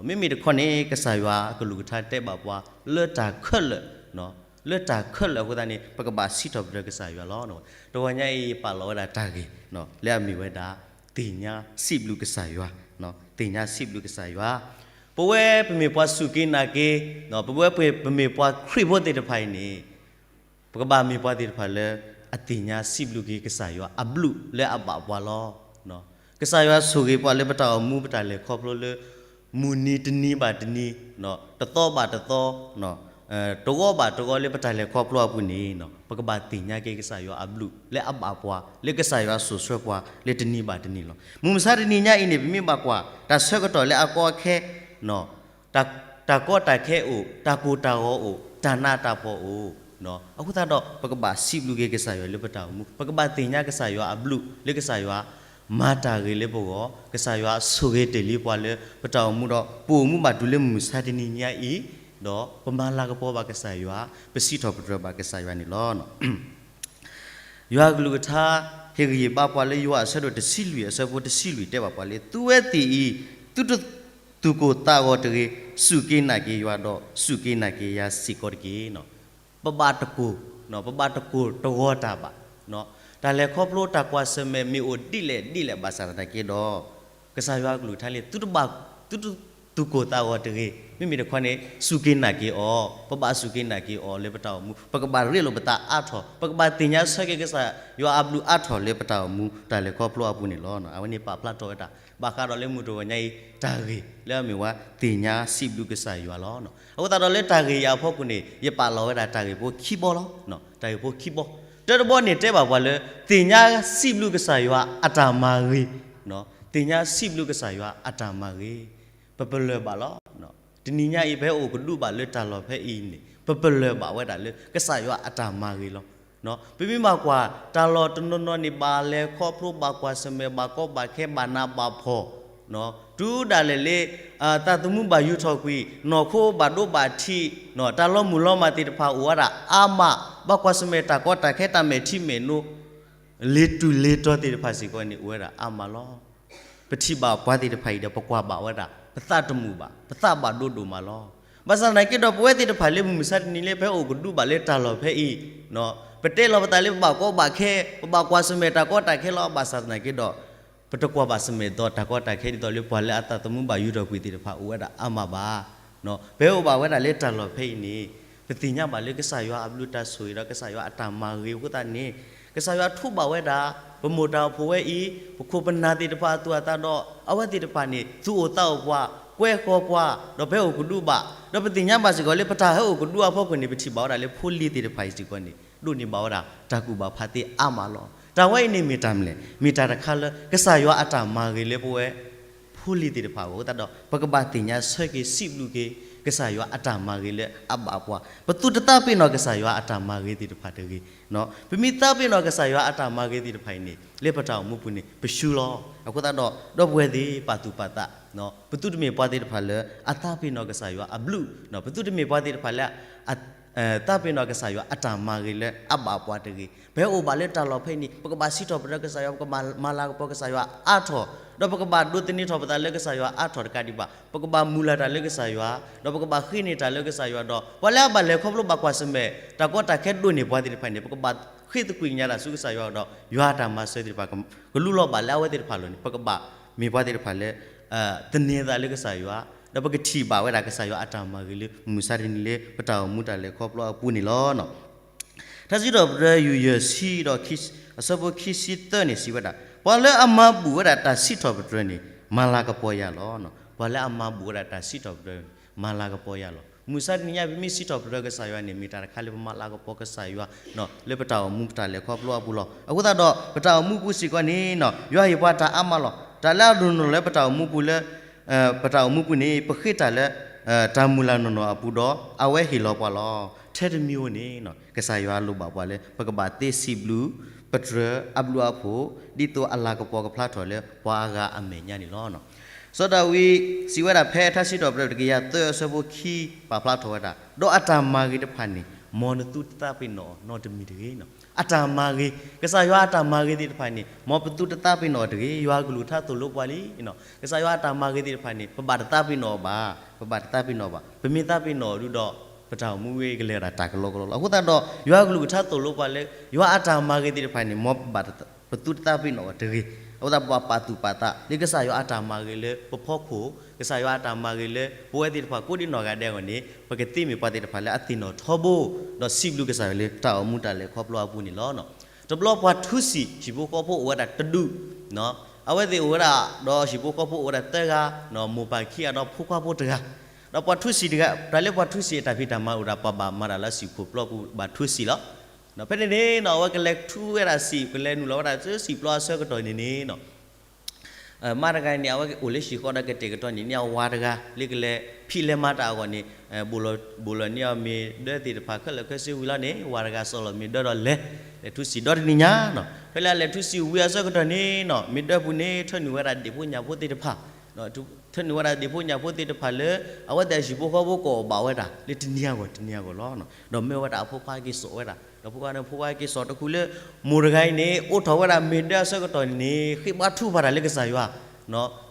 မ့မ့ၢ်တခီန့ၣ် ကစၢ်ယွၤအကလုၢ်ကထါတဲဘၣ်ပှၤ လၢတၢ်ခဲလၢာ် လၢတၢ်ခဲလၢာ်အဃိသတးန့ၣ် ပကဘၣ်စံးထီၣ်ပတြၢၤကစၢ်ယွၤလီၤ. တဂီၤညါအံၤ ယပာ်လီၤဝဲဒၣ်တၢ်ဂ့ၢ် လၢအမ့ၢ်ဝဲဒၣ် သ့ၣ်ညါစံးဘျုးကစၢ်ယွၤ, သ့ၣ်ညါစံးဘျုးကစၢ်ယွၤ, ပဝဲပမ့ၢ်ပှၤစူၢ်က့ၤနာ်က့ၤ, ပဝဲပမ့ၢ်ပှၤခရံာ်ဖိသ့ၣ်တဖၣ်အံၤန့ၣ် ပကဘၣ်မ့ၢ်ပှၤသ့ၣ်တဖၣ်လၢ အသ့ၣ်ညါစံးဘျုးက့ၤကစၢ်ယွၤအဘျုးလၢအဘၣ်ပှၤလီၤ. ကစၢ်ယွၤဆိၣ်ဂ့ၤပှၤလၢပတၢ်အိၣ်မူပတၢ်လဲၤခီဖျိလၢ မုၢ်နံၤတနံၤဘၣ်တနံၤ, တသီဘၣ်တသီ, တဂီၤဘၣ်တဂီၤလၢပတၢ်လဲၤခီဖျိအပူၤန့ၣ် ပကဘၣ်သ့ၣ်ညါက့ၤကစၢ်ယွၤအဘျုးလၢအဘၣ်ပှၤ လၢကစၢ်ယွၤစိာ်ဆှၢပှၤလၢတနံၤဘၣ်တနံၤလီၤ. မုၢ်မဆါတနံၤညါအံၤန့ၣ် ပမ့ၢ်ဘၣ်ကွၢ် တၢ်ဆၢကတီၢ်လၢအကီအခဲ တၢ်ကီတၢ်ခဲအိၣ်, တၢ်ကိၢ်တၢ်ဂီၤအိၣ်, တၢ်နးတၢ်ဖှီၣ်အိၣ်, အဃိသတးဒီး ပကဘၣ်စံးဘျုးက့ၤကစၢ်ယွၤလၢပတၢ်အိၣ်မူ, ပကဘၣ်သ့ၣ်ညါကစၢ်ယွၤအဘျုးလၢကစၢ်ယွၤမၤတၢ်ဂ့ၤလၢပဂီၢ်, ကစၢ်ယွၤဆိၣ်ဂ့ၤတ့ၢ်လံပှၤလၢပတၢ်အိၣ်မူဒီး ပအိၣ်မူဘၣ်တုၤလၢမုၢ်မဆါတနံၤညါအံၤ, ဒီးပမၤလၤကပီၤဘၣ်ကစၢ်ယွၤ, ပစံးထီၣ်ပတြၢၤဘၣ်ကစၢ်ယွၤန့ၣ်လီၤ. ယွၤကလုၢ်ကထါ ဟ့ၣ်ဂံၢ်ဟ့ၣ်ဘါပှၤလၢယိၤဟၣ်အဆၢဒိၣ်တဆံလွံၢ်အဆၢဖိတဆံလွံၢ်တဲဘၣ်ပှၤလၢ သုဝဲသ့ၣ်အံၤ သုတသူၣ်ကိၢ်သးဂီၤတဂ့ၤ, စူၢ်က့ၤနာ်က့ၤယွၤဒီး စူၢ်က့ၤနာ်က့ၤယၤစ့ၢ်ကီးတက့ၢ်. ပဘၣ်တကိၢ်, ပဘၣ်တကိၢ်တဂီၤတၢ်ဘၣ်. တၢ်လဲၤခီဖျိတၢ်ကွၢ်ဆၢၣ်မဲာ်မ့ၢ်အိၣ်ဒ်လဲၣ်ဒ်လဲၣ်ဘၣ်ဆၣ်သနာ်က့ဒီး ကစၢ်ယွၤကလုၢ်ကထါလၢ သုတဘၣ်, သုတ သူၣ်ကိၢ်သးဂီၤတဂ့ၤ, မ့မ့ၢ်တခီန့ၣ် စူၢ်က့ၤနာ်က့ၤအီၤ, ပဘၣ်စူၢ်က့ၤနာ်က့ၤအီၤလၢပတၢ်အိၣ်မူ, ပကဘၣ်ရ့လိာ်ပသးအါထီၣ်, ပကဘၣ်သ့ၣ်ညါဆၢက့ၤကစၢ်ယွၤအဘျုးအါထီၣ်လၢပတၢ်အိၣ်မူတၢ်လဲၤခီဖျိအပူၤန့ၣ်လီၤ. အဝဲန့ၣ်ပာ်ဖျါထီၣ်ဝဲဒၣ် ဘၣ်ဃးဒီးလၢမုၢ်တဂီၤညါအံၤ တၢ်ဂ့ၢ်လၢအမ့ၢ်ဝဲသ့ၣ်ညါစံးဘျုးကစၢ်ယွၤလီၤ. အဃိသတးဒီးလၢတၢ်ဂ့ၢ်အံၤအဖီခိၣ်န့ၣ် ယပာ်လီၤဝဲဒၣ်တၢ်ဂ့ၢ်ဖိခံဘီလီၤ. တၢ်ဂ့ၢ်ဖိခံဘီ, တၢတဘီန့ၣ်တဲဘၣ်ပှၤလၢ သ့ၣ်ညါစံးဘျုးကစၢ်ယွၤအတၢ်မၤဂ့ၤ, သ့ၣ်ညါစံးဘျုးကစၢ်ယွၤအတၢ်မၤဂ့ၤ, ပပလၢၢ်ဘၣ်လီၤ. တနံၤညါအံၤ ပဟဲအိၣ်ကဒုဘၣ်လၢတၢ်လီၢ်ဖဲအံၤန့ၣ် ပပလၢၢ်ဘၣ်ဝဲဒၣ်လၢကစၢ်ယွၤအတၢ်မၤဂ့ၤလီၤ. ပမ့ၢ်ဘၣ်ကွၢ် တၢ်လီၢ်တနီၤနီၤန့ၣ် ဘၣ်လဲၤခီဖျိ ဘၣ်ကွၢ်ဆၢၣ်မဲာ် ဘၣ်ကီဘၣ်ခဲ ဘၣ်နးဘၣ်ဖှီၣ်, တုၤဒၣ်လဲာ်လၢ သးသမူဘၣ်ယူၤထီၣ်ကွံာ်, နီၢ်ခိဘၣ်ဒိဘၣ်ထံး, တၢ်လီၤမုၢ်လီၤမၢ်သ့ၣ်တဖၣ်အိၣ်ဝဲဒၣ်အါမး, ဘၣ်ကွၢ်ဆၢၣ်မဲာ်တၢ်ကီတၢ်ခဲ တၢ်မဲာ်ထံမဲာ်နိ လ့ၤတူၢ်လ့ၤတီၤသ့ၣ်တဖၣ်စ့ၢ်ကီးန့ၣ် အိၣ်ဝဲဒၣ်အါမးလီၤ. ပထံၣ်ဘၣ်ပှၤသ့ၣ်တဖၣ်အံၤဒီး ပကွၢ်ဘၣ်ဝဲဒၣ် ပသးတမုာ်ဘၣ်, ပသးဘၣ်ဒိဒိၣ်မးလီၤ. ဘၣ်ဆၣ်သနာ်က့ဒီး ပဝဲသ့ၣ်တဖၣ်လၢမုၢ်မဆါတနံၤလၢ ပဟဲအိၣ်ကဒုဘၣ်လၢတၢ်လီၢ်ဖဲအံၤ, ပတဲလီၤပသးလၢပဘၣ်ကီဘၣ်ခဲ, ပဘၣ်ကွၢ်ဆၢၣ်မဲာ်တၢ်ကီတၢ်ခဲလီၤ. ဘၣ်ဆၣ်သနာ်က့ဒီး ပတကွၢ်ဘၣ်ဆၢၣ်မဲာ်ဒီးတၢ်ကီတၢ်ခဲ ဒ်သိးလၢပှၤလၢအသးသမူဘၣ်ယူၤထီၣ်ကွံာ်သ့ၣ်တဖၣ်အိၣ်ဝဲဒၣ်အါမးဘၣ်. ပဟဲအိၣ်ဘၣ်ဝဲဒၣ်လၢတၢ်လီၢ်ဖဲအံၤန့ၣ် ပသ့ၣ်ညါဘၣ်လၢကစၢ်ယွၤအဘျုးတၢ်ဆိၣ်ဂ့ၤဒီး ကစၢ်ယွၤအတၢ်မၤဂ့ၤအဃိသတးန့ၣ် ကစၢ်ယွၤထိးဘၣ်ဝဲဒၣ် ပမိၢ်တၢ်အိၣ်ဖှိၣ်ဝဲအံၤ, ပခိၣ်ပနၢ်သ့ၣ်တဖၣ်အသူၣ်အသးဒီး အဝဲသ့ၣ်တဖၣ်န့ၣ် သူၣ်အိၣ်သးအိၣ်ပှၤ, ကွဲဃီၤပှၤ, ဒီးပဟဲအိၣ်ကဒုဘၣ်, ဒီးပသ့ၣ်ညါဘၣ်စ့ၢ်ကီးလၢ ပတၢ်ဟဲအိၣ်ကဒုအဖီခိၣ်န့ၣ် ပထံၣ်ဘၣ်ဝဲဒၣ်လၢဖိလံၤသ့ၣ်တဖၣ်အံၤစ့ၢ်ကီးန့ၣ် ဒိးန့ၢ်ဘၣ်ဝဲဒၣ် တၢ်ကူၣ်ဘၣ်ဖးသ့အါမးလီၤ. တၢ်ဝဲအံၤန့ၣ် မ့ၢ်တၢ်မနုၤလဲၣ်, မ့ၢ်တၢ်တခါလၢ ကစၢ်ယွၤအတၢ်မၤဂ့ၤလၢပဝဲ ဖိလံၤသ့ၣ်တဖၣ်အဂီၢ်အဃိသတးဒီး ပကဘၣ်သ့ၣ်ညါဆၢက့ၤစံးဘျုးက့ၤ ကစၢ်ယွၤအတၢ်မၤဂ့ၤလၢအဘၣ်ပှၤ, ပသုတသးပ့ၤနီၣ်ကစၢ်ယွၤအတၢ်မၤဂ့ၤသ့ၣ်တဖၣ်တဂ့ၤ. ပမ့ၢ်သးပ့ၤနီၣ်ကစၢ်ယွၤအတၢ်မၤဂ့ၤသ့ၣ်တဖၣ်အံၤန့ၣ် လၢပတၢ်အိၣ်မူပူၤန့ၣ် ပဆူလီၤ. အဃိသတးဒီး ဒီပုၢ်ဝဲၢ်သ့ၣ် ပာ်သူၣ်ပာ်သး, ပသုတမ့ၢ်ပှၤသ့ၣ်တဖၣ်လၢအသးပ့ၤနီၣ်ကစၢ်ယွၤအဘျုး, ပသုတမ့ၢ်ပှၤသ့ၣ်တဖၣ်လၢ သးပ့ၤနီၣ်ကစၢ်ယွၤအတၢ်မၤဂ့ၤလၢအဘၣ်ပှၤတဂ့ၤ. ပဟဲအိၣ်ဘၣ်လၢတၢ်လီၢ်ဖဲအံၤန့ၣ် ပကဘၣ်စံးထီၣ်ပတြၢၤကစၢ်ယွၤ, ပကဘၣ်မၤလၤကပီၤကစၢ်ယွၤအါထီၣ်, ဒီးပကဘၣ်ဒိးသန့ၤထီၣ်ပသးလၢကစၢ်ယွၤအါထီၣ်တကးဒံးဘၣ် ပကဘၣ်မုၢ်လၢ်တၢ်လၢကစၢ်ယွၤ, ဒီးပကဘၣ်ဃ့န့ၢ်တၢ်လၢကစၢ်ယွၤဒီး ပှၤလၢအဘၣ်လဲၤခီဖျိဘၣ်ကွၢ်ဆၢၣ်မဲာ် တၢ်ကီတၢ်ခဲဒိးန့ၢ်ပှၤသ့ၣ်တဖၣ်န့ၣ် ပကဘၣ်ဃ့သကွံာ်ကညးတၢ်ဆူကစၢ်ယွၤဒီး ယွၤအတၢ်မၤစၢၤသ့ၣ်တဖၣ် ကလူလီၤဘၣ်လၢအဝဲသ့ၣ်တဖၣ်အလိၤန့ၣ် ပကဘၣ်မ့ၢ်ပှၤသ့ၣ်တဖၣ်လၢ သန့ၤသးလၢကစၢ်ယွၤ, ဒီးပကထံၣ်ဘၣ်ဝဲဒၣ်ကစၢ်ယွၤအတၢ်မၤဂ့ၤလၢ မုၢ်မဆါတနံၤလၢ ပတၢ်အိၣ်မူတၢ်လဲၤခီဖျိအပူၤန့ၣ်လီၤ. ထါစံးထီၣ်ပတြၢၤ ယူၢ်ယဲၢ်ဆံဒီး အဆၢဖိခံဆံသၢန့ၣ် စံးဝဲဒၣ်, ပှၤလၢအမၤဘူၣ်ဝဲဒၣ်တၢ်စံးထီၣ်ပတြၢၤန့ၣ် မၤလၤကပီၤယၤလီၤ. ပှၤလၢအမၤဘူၣ်ဝဲဒၣ်တၢ်စံးထီၣ်ပတြၢၤန့ၣ် မၤလၤကပီၤယၤလီၤ. မုၢ်မဆါတနံၤညါ ပမ့ၢ်စံးထီၣ်ပတြၢၤကစၢ်ယွၤန့ၣ် မ့ၢ်တၢ်တခါလၢပမၤလၤကပီၤကစၢ်ယွၤ လၢပတၢ်အိၣ်မူပတၢ်လဲၤခီဖျိအပူၤလီၤ. အဃိသတးဒီး ပတၢ်အိၣ်မူပူၤစ့ၢ်ကီးန့ၣ် ယွၤဟ့ၣ်ပှၤတၢ်အါမးလီၤ. တၢ်လၢအဒိၣ်နီၢ်လၢပတၢ်အိၣ်မူပူၤလၢ ပတၢ်အိၣ်မူပူၤန့ၣ် ပဃ့တၢ်လၢ တၢ်မုၢ်လၢ်နီၢ်နီၢ်အပူၤဒီး အဝဲဟ့ၣ်လီၤပှၤလီၤ. ထဲတမံၤဧိၤန့ၣ် ကစၢ်ယွၤလိၣ်ဘၣ်ပှၤလၢ ပကဘၣ်သ့စံးဘျုး ပတြၢၤအဘျုးအဖှိၣ် ဒ်သိးအလၤကပီၤကဖျါထီၣ်လၢပှၤအါဂၤအမဲာ်ညါန့ၣ်လီၤ. စီၤဒၤဝံးစံးဝဲဒၣ်ဖဲထါစံးထီၣ်ပတြၢၤတကယၤသၢအဆၢဖိခံ ပာ်ဖျါထီၣ်ဝဲဒၣ်, ဒီးအတၢ်မၤဂ့ၤတဖၣ်န့ၣ် မ်နသုတသးပ့ၤနီၣ်အီၤနီတမံၤတဂ့ၤ. အတၢ်မၤဂ့ၤ, ကစၢ်ယွၤအတၢ်မၤဂ့ၤသ့ၣ်တဖၣ်န့ၣ် မ်ပသုတသးပ့ၤနီၣ်အီၤတဂ့ၤ. ယွၤအကလုၢ်ကထါသိၣ်လိပှၤလံ. ကစၢ်ယွၤအတၢ်မၤဂ့ၤသ့ၣ်တဖၣ်န့ၣ် ပဘၣ်တသးပ့ၤနီၣ်အီၤဘၣ်, ပဘၣ်တသးပ့ၤနီၣ်ဘၣ်. ပမ့ၢ်သးပ့ၤနီၣ်အီၤဒုဒီး ပတၢ်အိၣ်မူဝဲကလဲၤဝဲဒၣ်တၢ်ကလီကလီလီၤ. အဃိသတးဒီး ယွၤအကလုၢ်ကထါသိၣ်လိပှၤလၢ ယွၤအတၢ်မၤဂ့ၤသ့ၣ်တဖၣ်န့ၣ် မ်ပဘၣ် ပသုတသးပ့ၤနီၣ်အီၤတဂ့ၤ. အဃိသတး ပဘၣ်ပာ်သူၣ်ပာ်သး လၢကစၢ်ယွၤအတၢ်မၤဂ့ၤလၢပဖီခိၣ်, ကစၢ်ယွၤအတၢ်မၤဂ့ၤလၢပဝဲသ့ၣ်တဖၣ်ကိးဒံနီၢ်ဂၤဒဲးအဂီၢ်န့ၣ် ပကသ့မ့ၢ်ပှၤသ့ၣ်တဖၣ်လၢအသ့ၣ်နီၣ်ထီဘိ ဒီးစံးဘျုးကစၢ်ယွၤလၢတၢ်အိၣ်မူတၢ်လဲၤခီဖျိအပူၤန့ၣ်လီၤ. တဘျီပှၤထူစံး ဟံၣ်ဖိဃီဖိအိၣ်ဝဲဒၣ်တဒူၣ်, အဝဲသ့ၣ်အိၣ်ဝဲဒၣ် ဒီးဟံၣ်ဖိဃီဖိအိၣ်ဝဲဒၣ်သၢဂၤ, မိၢ်ပၢ်ခံဂၤဒီးဖိခွါဖိတဂၤ, ဒီးပှၤထူစံးတဂၤ, တၢ်လၢပှၤထူစံးအတၢ်ဖံးတၢ်မၤအိၣ်ဒၣ် ပှၤဘၣ်မၤတၢ်လၢစံာ်ခိၣ်ပျီပူၤဘၣ်ထူစံးလီၤ. ဖဲန့ၣ်န့ၣ် အဝဲကလဲၤထူဝဲဒၣ်စံာ် ကလဲၤနုာ်လီၤဝဲဒၣ်စံာ်ပျီအဆၢကတီၢ်န့ၣ်န့ၣ် မါတဂၤန့ၣ် အဝဲအိၣ်လၢဟံၣ်ဃီဒီးကတဲာ်ကတီၤန့ၢ်န့ၢ်အဝၤတဂၤ လၢကလဲၤဖံးလဲၤမၤတၢ်အဂီၢ်န့ၣ် ဘူးလီၤန့ၢ်အီၤမ့ၢ်ဒၢသ့ၣ်တဖၣ် ခဲလၢာ်ခဲဆ့ဝံၤလီၤန့ၣ် ဝၤတဂၤစီၣ်လီၤမ့ၢ်ဒၢဒီးလဲၤ လဲၤထူစံာ်ဒီတနံၤညါနီၤ. ဖဲလၢအလဲၤထူစံာ်ဝံၤအဆၢကတီၢ်န့ၣ်နီၤ မ့ၢ်ဒၢပူၤန့ၣ် ထၢနုာ်ဝဲဒၣ်ဒ့ၣ်ဖိညၣ်ဖိသ့ၣ်တဖၣ် ထၢနုာ်ဝဲဒၣ်ဒ့ၣ်ဖိညၣ်ဖိသ့ၣ်တဖၣ်လၢ အဝဲသ့ၣ်အဟံၣ်ဖိဃီဖိကအိၣ်ဘၣ်ဝဲဒၣ် လၢတနံၤအဂီၢ်တနံၤအဂီၢ်လီၤ. ဒီးမၢဝဲဒၣ်အဖိခွါက့ၤစိာ်ဝဲဒၣ် ဒီးဖိခွါန့ၣ် ဖိခွါက့ၤစိာ်တခူလၢ မိၢ်တဂၤအံၤန့ၣ် အိးထီၣ်ဝဲဒၣ်မ့ၢ်ဒၢအဆၢကတီၢ်န့ၣ် ဃ့ဘါထုကဖၣ်တၢ်လၢကစၢ်ယွၤ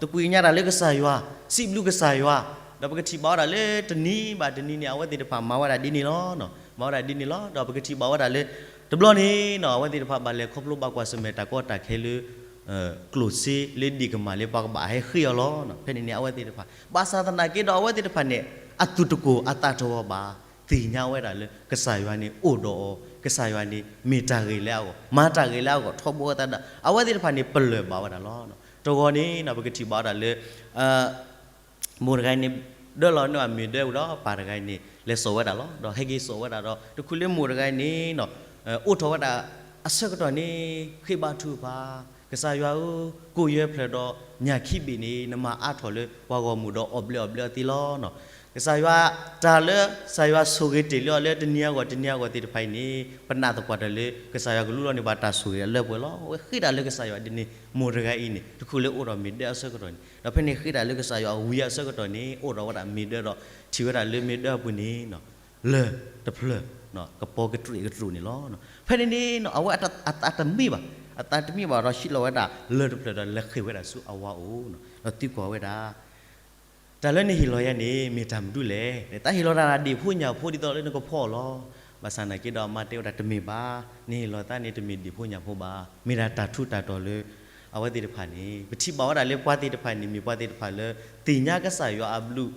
သကွံာ်ကညးတၢ်လၢကစၢ်ယွၤ စံးဘျုးကစၢ်ယွၤ ဒီးပကထံၣ်ဘၣ်ဝဲဒၣ်လၢတနံၤဘၣ်တနံၤန့ၣ် အဝဲသ့ၣ်တဖၣ်မၤဝဲဒၣ်ဒ်န့ၣ်လီၤ. မၤဝဲဒၣ်ဒ်န့ၣ်လီၤ. ဒီးပကထံၣ်ဘၣ်ဝဲဒၣ်လၢ တဘျီန့ၣ်နီၤ အဝဲသ့ၣ်တဖၣ်ဘၣ်လဲၤခီဖျိဘၣ်ကွၢ်ဆၢၣ်မဲာ်တၢ်ကီတၢ်ခဲလၢ ကျိၣ်စ့လၢဒံၣ်ကမၣ်လၢပှၤကဘၣ်ဟဲဃ့အီၤလီၤ. ဖဲန့ၣ်န့ၣ် အဝဲသ့ၣ်တဖၣ် ဘၣ်ဆၣ်သနာ်က့ဒီး အဝဲသ့ၣ်တဖၣ်န့ၣ် အသူၣ်တကိၢ်အသးတဂီၤဘၣ်, သ့ၣ်ညါဝဲဒၣ်လၢ ကစၢ်ယွၤန့ၣ်အိၣ်ဒီးအီၤ, ကစၢ်ယွၤန့ၣ် မ့ၢ်တၢ်ဂ့ၤလၢအဂီၢ်, မၤတၢ်ဂ့ၤလၢအဂီၢ် ထီဘိအသးဒီး အဝဲသ့ၣ်တဖၣ်န့ၣ် ပလၢၢ်ဘၣ်ဝဲဒၣ်လီၤ. တဂီၤန့ၣ် ပကထံၣ်ဘၣ်ဝဲဒၣ်လၢ မိၢ်တဂၤအံၤန့ၣ် ဒၢလီၤန့ၢ်အမ့ၤဒၢပူၤဒီး ပၢ်တဂၤအံၤန့ၣ် လဲၤစိာ်ဝဲဒၣ်လီၤ. ဒီးဟဲက့ၤစိာ်ဝဲဒၣ်ဒီး တခူလၢမိၢ်တဂၤအံၤန့ၣ် အိးထီၣ်ဝဲဒၣ်အဆၢကတီၢ်န့ၣ် ဃ့ဘါထုကဖၣ်, ကစၢ်ယွၤဧၢ, ကိၣ်ယဲၢ်ဖျၢၣ်ဒီးညၣ်ခံဘ့ၣ်န့ၣ် နမၤအါထီၣ်လၢပှၤဂီၢ်မုၢ်ဒီးအီၣ်ဘျဲးအီၣ်ဘျဲးအီၤသ့လီၤ. ကစၢ်ယွၤ တၢ်လၢကစၢ်ယွၤဆိၣ်ဂ့ၤတ့ၢ်လၢအီၤလၢ တနံၤအဂီၢ်တနံၤအဂီၢ်သ့ၣ်တဖၣ်အံၤန့ၣ် ပနာ်သပှၢ်တၢၢ်လၢ ကစၢ်ယွၤကလူလီၤန့ၢ်ဘၣ်တၢ်ဆိၣ်ဂ့ၤအလၢပှဲၤလီၤ. အဝဲဃ့တၢ်လၢကစၢ်ယွၤဒ်န့ၣ် မိၢ်တဂၤအံၤန့ၣ် တခူလၢအိးထီၣ်မ့ၤဒၢအဆၢကတီၢ်န့ၣ် ဒီးဖဲန့ၣ်ဃ့တၢ်လၢကစၢ်ယွၤအဝံၤအဆၢကတီၢ်န့ၣ် အိးထီၣ်ဝဲဒၣ်မ့ၤဒၢဒီး ထံၣ်ဝဲဒၣ်လၢမ့ၤဒၢအပူၤန့ၣ် လၢၢ်တဖျၢၣ် ကပီၤကတြူးကတြူးန့ၣ်လီၤ. ဖဲန့ၣ်န့ၣ် အဝဲအသးတမ့ၢ်ဘၣ်, အသးတမ့ၢ်ဘၣ်ဒီးဟံးလီၤဝဲဒၣ်လၢၢ်တဖျၢၣ်ဒီးလဲၤဃ့ဝဲဒၣ်ဆူအဝၤအိၣ်, ဒီးသံကွၢ်ဝဲဒၣ် တၢ်လၢနဟ့ၣ်လီၤယၤန့ၣ် မ့ၢ်တၢ်မနုၤလဲၣ်. တၢ်ဟ့ၣ်လီၤတၢ်ဒ့ၣ်ဖိညၣ်ဖိဒ်သိးလၢနကဖီအီၤလီၤ. ဘၣ်ဆၣ်သနာ်က့ဒီးအမါတဲဝဲဒၣ်တမ့ၢ်ဘၣ်, နဟ့ၣ်လီၤသးန့ၣ် တမ့ၢ်ဒ့ၣ်ဖိညၣ်ဖိဘၣ်, မ့ၢ်ဒၣ်တၢ်ထူးတၢ်တီၤလၢ အဝဲသ့ၣ်တဖၣ်န့ၣ် ပထံၣ်ဘၣ်ဝဲဒၣ်လၢပှၤသ့ၣ်တဖၣ်န့ၣ် မ့ၢ်ပှၤသ့ၣ်တဖၣ်လၢ သ့ၣ်ညါကစၢ်ယွၤအဘျုး,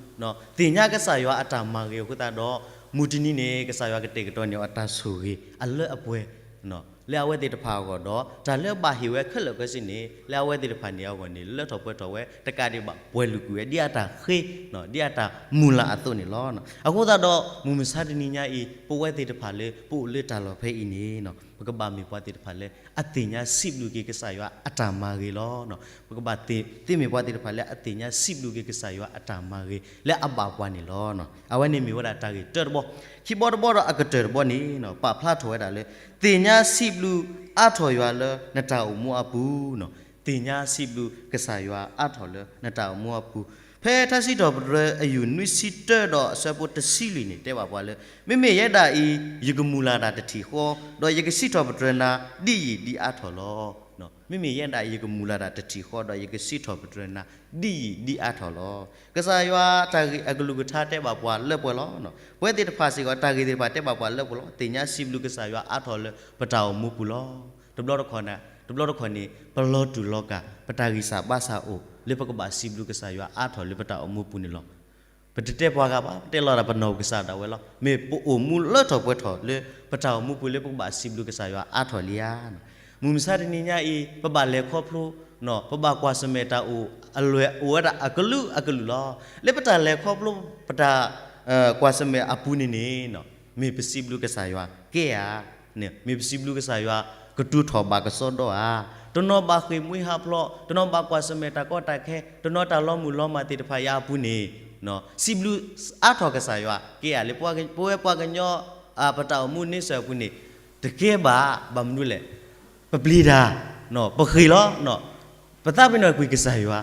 သ့ၣ်ညါကစၢ်ယွၤအတၢ်မၤဂ့ၤအဃိသတးဒီး မုၢ်တနံၤန့ၣ် ကစၢ်ယွၤကတဲာ်ကတီၤန့ၢ်အီၤတၢ်ဆိၣ်ဂ့ၤအလၢအပှဲၤ လၢအဝဲသ့ၣ်တဖၣ်အဂီၢ်ဒီး တၢ်လၢဘၣ်ဟ့ၣ်ဝဲခဲလၢာ်ခဲဆ့န့ၣ် လၢအဝဲသ့ၣ်တဖၣ်န့ၣ်အဂီၢ်န့ၣ် လၢထီၣ်ပှဲၤထီၣ်ဝဲ တကးဒံးဘၣ်ပှဲၤလုာ်ကွံာ်ဝဲ ဒ်အတၢ်ဃ့ ဒ်အတၢ်မုၢ်လၢ်အသိးန့ၣ်လီၤ. အဃိသတးဒီး မုၢ်မဆါတနံၤညါအံၤ ပဝဲသ့ၣ်တဖၣ်လၢပအိၣ်လၢတၢ်လီၢ်ဖဲအံၤန့ၣ် ပကဘၣ်မ့ၢ်ပှၤသ့ၣ်တဖၣ်လၢ အသ့ၣ်ညါစံးဘျုးက့ၤကစၢ်ယွၤအတၢ်မၤဂ့ၤလီၤ. ပကဘၣ်သ့မ့ၢ်ပှၤသ့ၣ်တဖၣ်လၢ အသ့ၣ်ညါစံးဘျုးက့ၤကစၢ်ယွၤအတၢ်မၤဂ့ၤ လၢအဘၣ်ပှၤန့ၣ်လီၤ. အဝဲန့ၣ်မ့ၢ်ဝဲဒၣ်တၢ်ဂ့ၢ်တၢတဘီ, ခံဘီတဘီဒီးအကတၢၢ်တဘီန့ၣ် ပာ်ဖျါထီၣ်ဝဲဒၣ်လၢ သ့ၣ်ညါစံးဘျုးအါထီၣ်ယွၤလၢနတၢ်အိၣ်မူအပူၤ, သ့ၣ်ညါစံးဘျုးကစၢ်ယွၤအါထီၣ်လၢနတၢ်အိၣ်မူအပူၤ, ဖဲထါစံးထီၣ်ပတြၢၤအယူၢ်နွံဆံတၢဒီးအဆၢဖိတဆံလွံၢ်န့ၣ် တဲဘၣ်ပှၤလၢ မ့မ့ၢ်ယဲဒၣ်အံၤ ယကမုၢ်လၢ်တၢ်တထံၣ်ဃီ, ဒီးယကစံးထီၣ်ပတြၢၤနၤ ဒ်ယံာ်ဒ်အါထီၣ်လီၤ. မ့မ့ၢ်ယဲဒၣ်အံၤ ယကမုၢ်လၢ်တၢ်တထံၣ်ဃီ ဒီးယကစံးထီၣ်ပတြၢၤနၤ ဒ်ယံာ်ဒ်အါထီၣ်လီၤ. ကစၢ်ယွၤတၢ်ဂ့ၢ်အကလုၢ်ကထါတဲဘၣ်ပှၤလၢပှဲၤလီၤ. ပဝဲသ့ၣ်တဖၣ်စ့ၢ်ကီး တၢ်ဂ့ၢ်သ့ၣ်တဖၣ်တဲဘၣ်ပှၤလၢပှဲၤလီၤ. သ့ၣ်ညါစံးဘျုးကစၢ်ယွၤအါထီၣ်လၢပတၢ်အိၣ်မူပူၤလီၤ. တဘျီတခီၣ်န့ၣ် တဘျီတခီၣ်န့ၣ် ပလီၤတူာ်လီၤကာ် ပတၢ်ဂံၢ်စၢ်ဘါစၢ်အိၣ် လၢပကဘၣ်စံးဘျုးကစၢ်ယွၤအါထီၣ်လၢပတၢ်အိၣ်မူပူၤန့ၣ်လီၤ. ပတတဲပှၤဂၤဘၣ်, ပတဲလီၤတၢ်ပနီၢ်ကစၢ်ဒၣ်ဝဲလီၤ. မ့ၢ်ပအိၣ်မူလၢထီၣ်ပှဲၤထီၣ်လၢ ပတၢ်အိၣ်မူပူၤလၢပကဘၣ်စံးဘျုးကစၢ်ယွၤအါထီၣ်လံဧါ. မုၢ်မဆါတနံၤညါအံၤ ပဘၣ်လဲၤခီဖျိ ပဘၣ်ကွၢ်ဆၢၣ်မဲာ်တၢ်အိၣ်အလွဲၢ်အိၣ်ဝဲဒၣ်အကလုာ်ကလုာ်လီၤ. လၢပတၢ်လဲၤခီဖျိပတၢ် ကွၢ်ဆၢၣ်မဲာ်အပူၤန့ၣ်န့ၣ် မ့ၢ်ပစံးဘျုးကစၢ်ယွၤကဲဧါ, မ့ၢ်ပစံးဘျုးကစၢ်ယွၤကတူၢ်ထီၣ်ဘၣ်ကစီဒီဧါ, တနီၤဘၣ်ဃ့ၢ်မှံဟးဖျိး, တနီၤဘၣ်ကွၢ်ဆၢၣ်မဲာ်တၢ်ကီတၢ်ခဲ, တနီၤတၢ်လီၤမုၢ်လီၤမၢ်သ့ၣ်တဖၣ်အံၤအပူၤန့ၣ် စံးဘျုးအါထီၣ်ကစၢ်ယွၤကဲဧါ. လၢပဝဲပှၤကညီ ပတၢ်အိၣ်မူန့ဆၢၣ်အပူၤန့ၣ် တကဲဘၣ်, ဘၣ်မနုၤလဲၣ်, ပပျံၤတၢ်, ပဃ့ၢ်လီၤ, ပသးပ့ၤနီၣ်ကွံာ်ကစၢ်ယွၤ,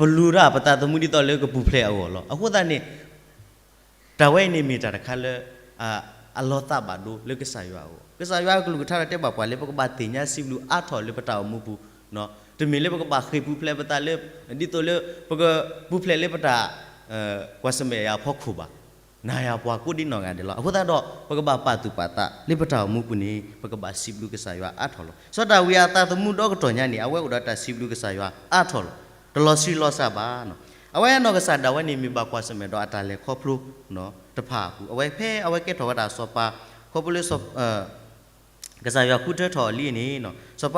ပလူၤတၢ်ပသးသမူဒ်သိးလၢကပူၤဖျဲးအဂီၢ်လီၤ. အဃိသတးန့ၣ် တၢ်ဝဲအံၤန့ၣ်မ့ၢ်တၢ်တခါလၢ အလီၤသးဘၣ်ဒိလၢကစၢ်ယွၤအဂီၢ်. ကစၢ်ယွၤအကလုၢ်ကထါဒီးတဲဘၣ်ပှၤလၢပကဘၣ်သ့ၣ်ညါစံးဘျုးအါထီၣ်လၢပတၢ်အိၣ်မူပူၤ, တမ့ၢ်လၢပကဘၣ်ဃ့ၢ်ပူၤဖျဲးပသးလၢ ဒ်သိးလၢပကပူၤဖျဲးလၢပတၢ် ကွၢ်ဆၢၣ်မဲာ်အဖီခိၣ်ဘၣ်. နၤယၤပှၤကိးဒံနီၢ်ဂၤဒဲးလီၤ. အဃိသတးဒီး ပကဘၣ်ပာ်သူၣ်ပာ်သးလၢပတၢ်အိၣ်မူပူၤန့ၣ် ပကဘၣ်စံးဘျုးကစၢ်ယွၤအါထီၣ်လီၤ. စီၤဒၤဝံးအသးသမူဒီကတီၢ်ညါန့ၣ် အဝဲအိၣ်ဒီးတၢ်စံးဘျုးကစၢ်ယွၤအါထီၣ်လီၤ. တလီၤဆံးလီၤစှၤဘၣ်. အဝဲအနီၢ်ကစၢ်ဒၣ်ဝဲန့ၣ် မ့ၢ်ဘၣ်ကွၢ်ဆၢၣ်မဲာ်ဒီးအတၢ်လဲၤခီဖျိတဖၣ်အပူၤ, အဝဲဖဲအဝဲကဲထီၣ်ဝဲဒၣ်စီၤပၤ ခီဖျိလၢ ကစၢ်ယွၤဃုထၢထီၣ်အီၤလံန့ၣ် စီၤပ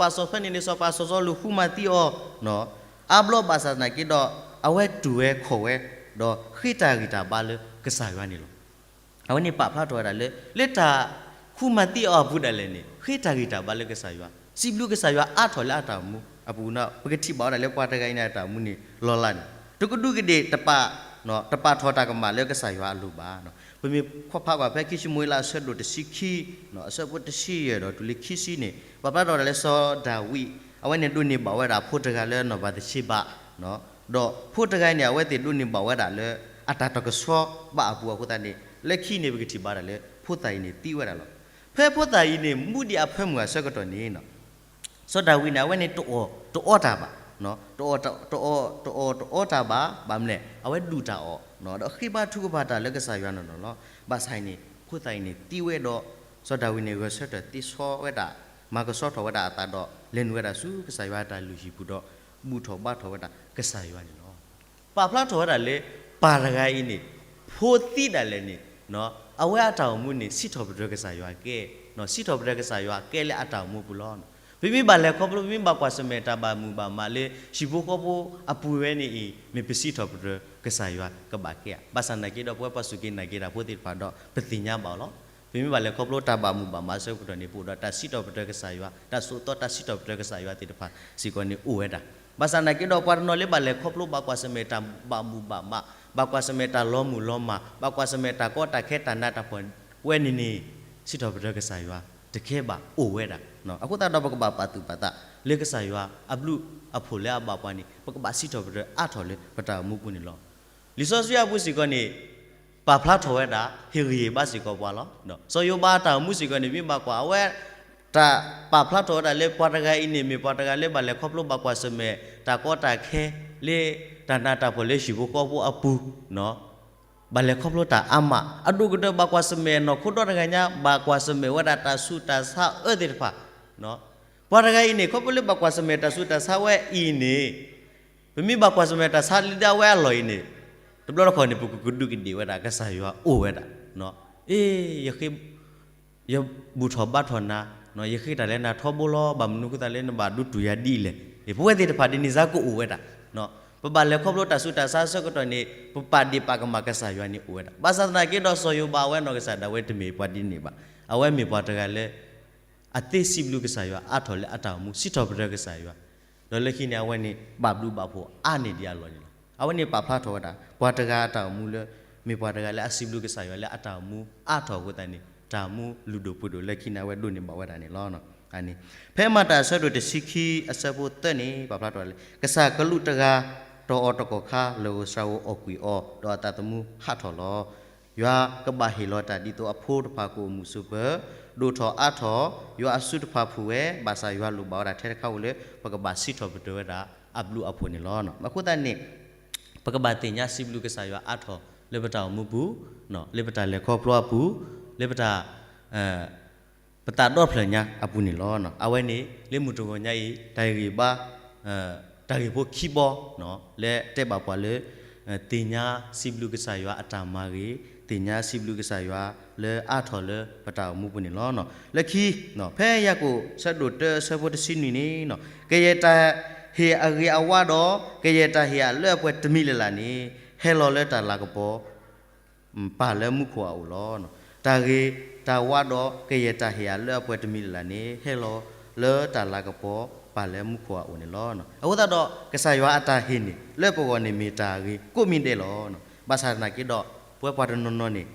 ၤစီၤဖၢန့ၣ်န့ၣ် စီၤပၤစီၤစီလူးဃုမၤသံအီၤ အါဘျီဘၣ်ဆၣ်သနာ်က့ဒီး အဝဲတူၢ်ဝဲခီၣ်ဝဲ ဒီးဃ့တၢ်ဂံၢ်တၢ်ဘါလၢကစၢ်ယွၤန့ၣ်လီၤ. အဝဲန့ၣ်ပာ်ဖျါထီၣ်ဝဲဒၣ်လၢ လၢတၢ်ဃုမၤသံအီၤအပူၤဒၣ်လဲာ်န့ၣ် ဃ့တၢ်ဂံၢ်တၢ်ဘါလၢကစၢ်ယွၤ, စံးဘျုးကစၢ်ယွၤအါထီၣ်လၢအတၢ်အိၣ်မူအပူၤန့ၣ် ပကထံၣ်ဘၣ်ဝဲဒၣ်လၢပှၤတဂၤအံၤန့ၣ်အတၢ်အိၣ်မူန့ၣ်လီၤလးန့ၣ် တကဒူးကဒ့ၣ်တပာ် တပာ်ထီၣ်တၢ်ကမၣ်လၢကစၢ်ယွၤအလိၤဘၣ်. ပမ့ၢ်ကွၢ်ဖးကွၢ်ဖဲခံၡမူၤအ့လးအဆၢဒိၣ်တဆံခံ အဆၢဖိတဆံယဲၢ်ဒီးတုၤလၢခံဆံန့ၣ် ပာ်ဖျါထီၣ်ဝဲဒၣ်လၢစီၤဒၤဝံး အဝဲန့ၣ်ဒိးန့ၢ်ဘၣ်ဝဲဒၣ်ဖိတဂၤလၢနီၢ်ဘၤသရှ့ဘၤ ဒီးဖိတဂၤန့ၣ် အဝဲသ့ၣ်ဒိးန့ၢ်ဘၣ်ဝဲဒၣ်လၢ အတၢ်တကဆှီဘၣ်အပူၤအဃိသတးန့ၣ် လၢခံန့ၣ် ပကထံၣ်ဘၣ်ဒၣ်လၢ ဖိသၣ်အံၤန့ၣ်သံဝဲဒၣ်လီၤ. ဖဲဖိသၣ်အံၤန့ၣ် မူဒံးအဖၢမုၢ်အဆၢကတီၢ်န့ၣ် စီၤဒၤဝံးန့ၣ် အဝဲန့ၣ်တအီၣ်တအီတၢ်ဘၣ်, တအီၣ်တအီတအီတၢ်ဘၣ်, ဘၣ်မနုၤလဲၣ် အဝဲဒူၣ်တၢ်အီၣ် ဒီးဃ့ဘါထုကဖၣ်တၢ်လၢကစၢ်ယွၤနီၢ်နီၢ်လီၤ. ဘၣ်ဆၣ်အံၤန့ၣ် ဖိသၣ်အံၤန့ၣ်သံဝဲဒီး စီၤဒၤဝံးန့ၣ် ဂဲၤဆၢထၢၣ်သ့ဆီဝဲဒၣ် မၤကဆှီထီၣ်ဝဲဒၣ်အသးဒီး လဲၤနုာ်ဝဲဒၣ်ဆူကစၢ်ယွၤအတၢ်လုၢ်ဟံၣ်ပူၤဒီး ဘူၣ်ထီၣ်ဘါထီၣ်ဝဲဒၣ်ကစၢ်ယွၤန့ၣ်လီၤ. ပာ်ဖျါထီၣ်ဝဲဒၣ်လၢ ပၢ်တဂၤအံၤန့ၣ် ဖိသံဒၣ်လဲာ်န့ၣ် အဝဲအတၢ်အိၣ်မူန့ၣ် စံးထီၣ်ပတြၢၤကစၢ်ယွၤကဲ, စံးထီၣ်ပတြၢၤကစၢ်ယွၤကဲလၢအတၢ်အိၣ်မူပူၤလီၤ. ပမ့ၢ်ဘၣ်လဲၤခီဖျိ ပမ့ၢ်ဘၣ်ကွၢ်ဆၢၣ်မဲာ်တၢ်ဘၣ်မုာ်ဘၣ်မးလၢ ဟံၣ်ဖိဃီဖိအပူၤဝဲန့ၣ်အံၤ မ့ၢ်ပစံးထီၣ်ပတြၢၤကစၢ်ယွၤကဘၣ်ကဲဧါ. ဘၣ်ဆၣ်သနာ်က့ဒီး ပဝဲပှၤစူၢ်က့ၤနာ်က့ၤတၢ်ဖိသ့ၣ်တဖၣ်ဒီး ပသ့ၣ်ညါဘၣ်အီၤလီၤ. ပမ့ၢ်ဘၣ်လဲၤခီဖျိတၢ်ဘၣ်မုာ်ဘၣ်မးအဆၢကတီၢ်န့ၣ် ပအိၣ်ဒီးတၢ်စံးထီၣ်ပတြၢၤကစၢ်ယွၤ, တၢ်ဆိးသီတၢ်စံးထီၣ်ပတြၢၤကစၢ်ယွၤသ့ၣ်တဖၣ်စ့ၢ်ကီးန့ၣ်အိၣ်ဝဲဒၣ်. ဘၣ်ဆၣ်သနာ်က့ဒီး ပှၤတနီၤလၢဘၣ်လဲၤခီဖျိဘၣ်ကွၢ်ဆၢၣ်မဲာ်တၢ်ဘၣ်မုာ်ဘၣ်မး, ဘၣ်ကွၢ်ဆၢၣ်မဲာ်တၢ်လီၤမုၢ်လီၤမၢ်, ဘၣ်ကွၢ်ဆၢၣ်မဲာ်တၢ်ကီတၢ်ခဲတၢ်နးတၢ်ဖှီၣ်ဝဲန့ၣ်န့ၣ် စံးထီၣ်ပတြၢၤကစၢ်ယွၤတကဲဘၣ်အိၣ်ဝဲဒၣ်. အဃိသတးဒီး ပကဘၣ်ပာ်သူၣ်ပာ်သးလၢကစၢ်ယွၤအဘျုးအဖှိၣ်လၢအဘၣ်ပှၤန့ၣ် ပကဘၣ်စံးထီၣ်ပတြၢၤအါထီၣ်လၢပတၢ်အိၣ်မူပူၤန့ၣ်လီၤ. လံာ်စီဆှံအပူၤစ့ၢ်ကီးန့ၣ် ပာ်ဖျါထီၣ်ဝဲဒၣ် ဟ့ၣ်ဂံၢ်ဟ့ၣ်ဘါစ့ၢ်ကီးပှၤလီၤ. စီၤယိၤဘးအတၢ်အိၣ်မူစ့ၢ်ကီးန့ၣ် မ့ၢ်ဘၣ်ကွၢ် အဝဲ တၢ်ပာ်ဖျါထီၣ်ဝဲဒၣ်လၢပှၤတဂၤအံၤန့ၣ် မ့ၢ်ပှၤတဂၤလၢဘၣ်လဲၤခီဖျိဘၣ်ကွၢ်ဆၢၣ်မဲာ် တၢ်ကီတၢ်ခဲလၢ တၢ်နးတၢ်ဖှီၣ်လၢဟံၣ်ဖိဃီဖိအပူၤ ဘၣ်လဲၤခီဖျိတၢ်အါမး အဒိၣ်ကတၢၢ်ဘၣ်ကွၢ်ဆၢၣ်မဲာ်နီၢ်ခိဒီတဂၤညါ ဘၣ်ကွၢ်ဆၢၣ်မဲာ်ဝဲဒၣ်တၢ်ဆူးတၢ်ဆါအၢသ့ၣ်တဖၣ်. ပှၤတဂၤအံၤန့ၣ် ခီဖျိလၢဘၣ်ကွၢ်ဆၢၣ်မဲာ်တၢ်ဆူးတၢ်ဆါဝဲအံၤန့ၣ် ပမ့ၢ်ဘၣ်ကွၢ်ဆၢၣ်မဲာ်တၢ်ဆါလၢဒၣ်ဝဲအလီၢ်အံၤန့ၣ် တဘျီတခီၣ်န့ၣ် ပကကဒူးကဒ့ၣ်ဝဲဒၣ် ကစၢ်ယွၤအိၣ်ဝဲဒၣ်. အ့ ယဘူၣ်ထီၣ်ဘါထီၣ်နၤ, ယဃ့တၢ်လၢနၤထီဘိလီၤ. ဘၣ်မနုၤအဃိသတးလၢနဘၣ်ဒိၣ်တုာ်ယၤဒ်လဲၣ်. ပဝဲသ့ၣ်တဖၣ်ဒ်န့ၣ်စ့ၢ်ကီးအိၣ်ဝဲဒၣ်. ပဘၣ်လဲၤခီဖျိတၢ်ဆူးတၢ်ဆါအဆၢကတီၢ်န့ၣ် ပပာ်ဒ့ၣ်ပာ်ကမၣ်ကစၢ်ယွၤန့ၣ်အိၣ်ဝဲဒၣ်. ဘၣ်ဆၣ်သနာ်က့ဒီး စီၤယိၤဘးအဝဲနီၢ်ကစၢ်ဒၣ်ဝဲတမ့ၢ်ပှၤဒ်န့ၣ်ဘၣ်. အဝဲမ့ၢ်ပှၤတဂၤလၢ အသ့စံးဘျုးကစၢ်ယွၤအါထီၣ်လၢအတၢ်အိၣ်မူ စံးထီၣ်ပတြၢၤကစၢ်ယွၤ, ဒီးလၢခံန့ၣ် အဝဲန့ၣ် ဘၣ်ဘျုးဘၣ်ဖှိၣ်အါန့ၢ်ဒံးအလီၢ်န့ၣ်လီၤ. အဝဲန့ၣ်ပာ်ဖျါထီၣ်ဝဲဒၣ် ပှၤတဂၤအတၢ်အိၣ်မူလၢ မ့ၢ်ပှၤတဂၤလၢအစံးဘျုးကစၢ်ယွၤလၢအတၢ်အိၣ်မူအါထီၣ်အဃိသတးန့ၣ် တၢ်အိၣ်မူလုၢ်ဒိၣ်ပှ့ၤဒိၣ်လၢခံန့ၣ် အဝဲဒိးန့ၢ်ဘၣ်ဝဲဒၣ်န့ၣ်လီၤ. ဖဲမၤတၢ်အဆၢဒိၣ်တဆံခံအဆၢဖိသၢန့ၣ် ပာ်ဖျါထီၣ်လၢ ကစၢ်ကလူးတဂၤ တီၢ်အီၤတကီၢ်ခါ လၢၢ်ဧိၤစှၤဧိၤအီၣ်ကွံာ်အီၤ ဒီးအသးသမူဟးထီၣ်လီၤ. ယွၤကဘၣ်ဟ့ၣ်လီၤတၢ်ဒ်သိးအဖိတဖၣ်ကအိၣ်မုာ်ဆိးပၢၤ, ဒိၣ်ထီၣ်အါထီၣ်, ယွၤအစုတဖၣ်ဖှူၣ်ဝဲ, ဘၣ်ဆၣ်ယွၤလိၣ်ဘၣ်ဝဲဒၣ်ထဲတခါဧိၤလၢ ပကဘၣ်စံးထီၣ်ပတြၢၤဝဲဒၣ်အဘျုးအဖှိၣ်န့ၣ်လီၤ. အဃိသတးန့ၣ် ပကဘၣ်သ့ၣ်ညါစံးဘျုးကစၢ်ယွၤအါထီၣ် လၢပတၢ်အိၣ်မူပူၤ, လၢပတၢ်လဲၤခီဖျိအပူၤ, လၢပတၢ် ပသးဒီဖျၢၣ်ညါအပူၤန့ၣ်လီၤ. အဝဲန့ၣ် လၢမုၢ်တဂီၤညါအံၤ တၢ်ဂ့ၢ်ဘါ တၢ်ဂ့ၢ်ဖိခံဘီ လၢတဲဘၣ်ပှၤလၢ သ့ၣ်ညါစံးဘျုးကစၢ်ယွၤအတၢ်မၤဂ့ၤ, သ့ၣ်ညါစံးဘျုးကစၢ်ယွၤလၢအါထီၣ်လၢပတၢ်အိၣ်မူပူၤန့ၣ်လီၤ. လၢခံ ဖဲယၤကိာ်ဆၢဒိၣ်တၢအဆၢဖိတဆံနွံန့ၣ် ကယဲၢ်တၢ်ဟ့ၣ်အဂ့ၤအဝါဒီး ကယဲၢ်တၢ်ဟ့ၣ်အလၢအပှဲၤတမံၤလၢ်လၢ်န့ၣ် ဟဲလီၤလၢတၢ်လၤကပီၤ ပၢ်လၢမူခိၣ်အအိၣ်လီၤ. တၢ်ဂ့ၤတၢ်ဝါဒီးကယဲၢ်တၢ်ဟ့ၣ်အလၢအပှဲၤတမံၤလၢ်လၢ်န့ၣ် ဟဲလီၤလၢတၢ်လၤကပီၤပၢ်လၢမူခိၣ်အအိၣ်န့ၣ်လီၤ. အဃိသတးဒီး ကစၢ်ယွၤအတၢ်ဟ့ၣ်န့ၣ် လၢပဂီၢ်န့ၣ်မ့ၢ်တၢ်ဂ့ၤကိးမံၤဒဲးလီၤ. ဘၣ်ဆၣ်သနာ်က့ဒီး ပဝဲပှၤတနီၤနီၤန့ၣ်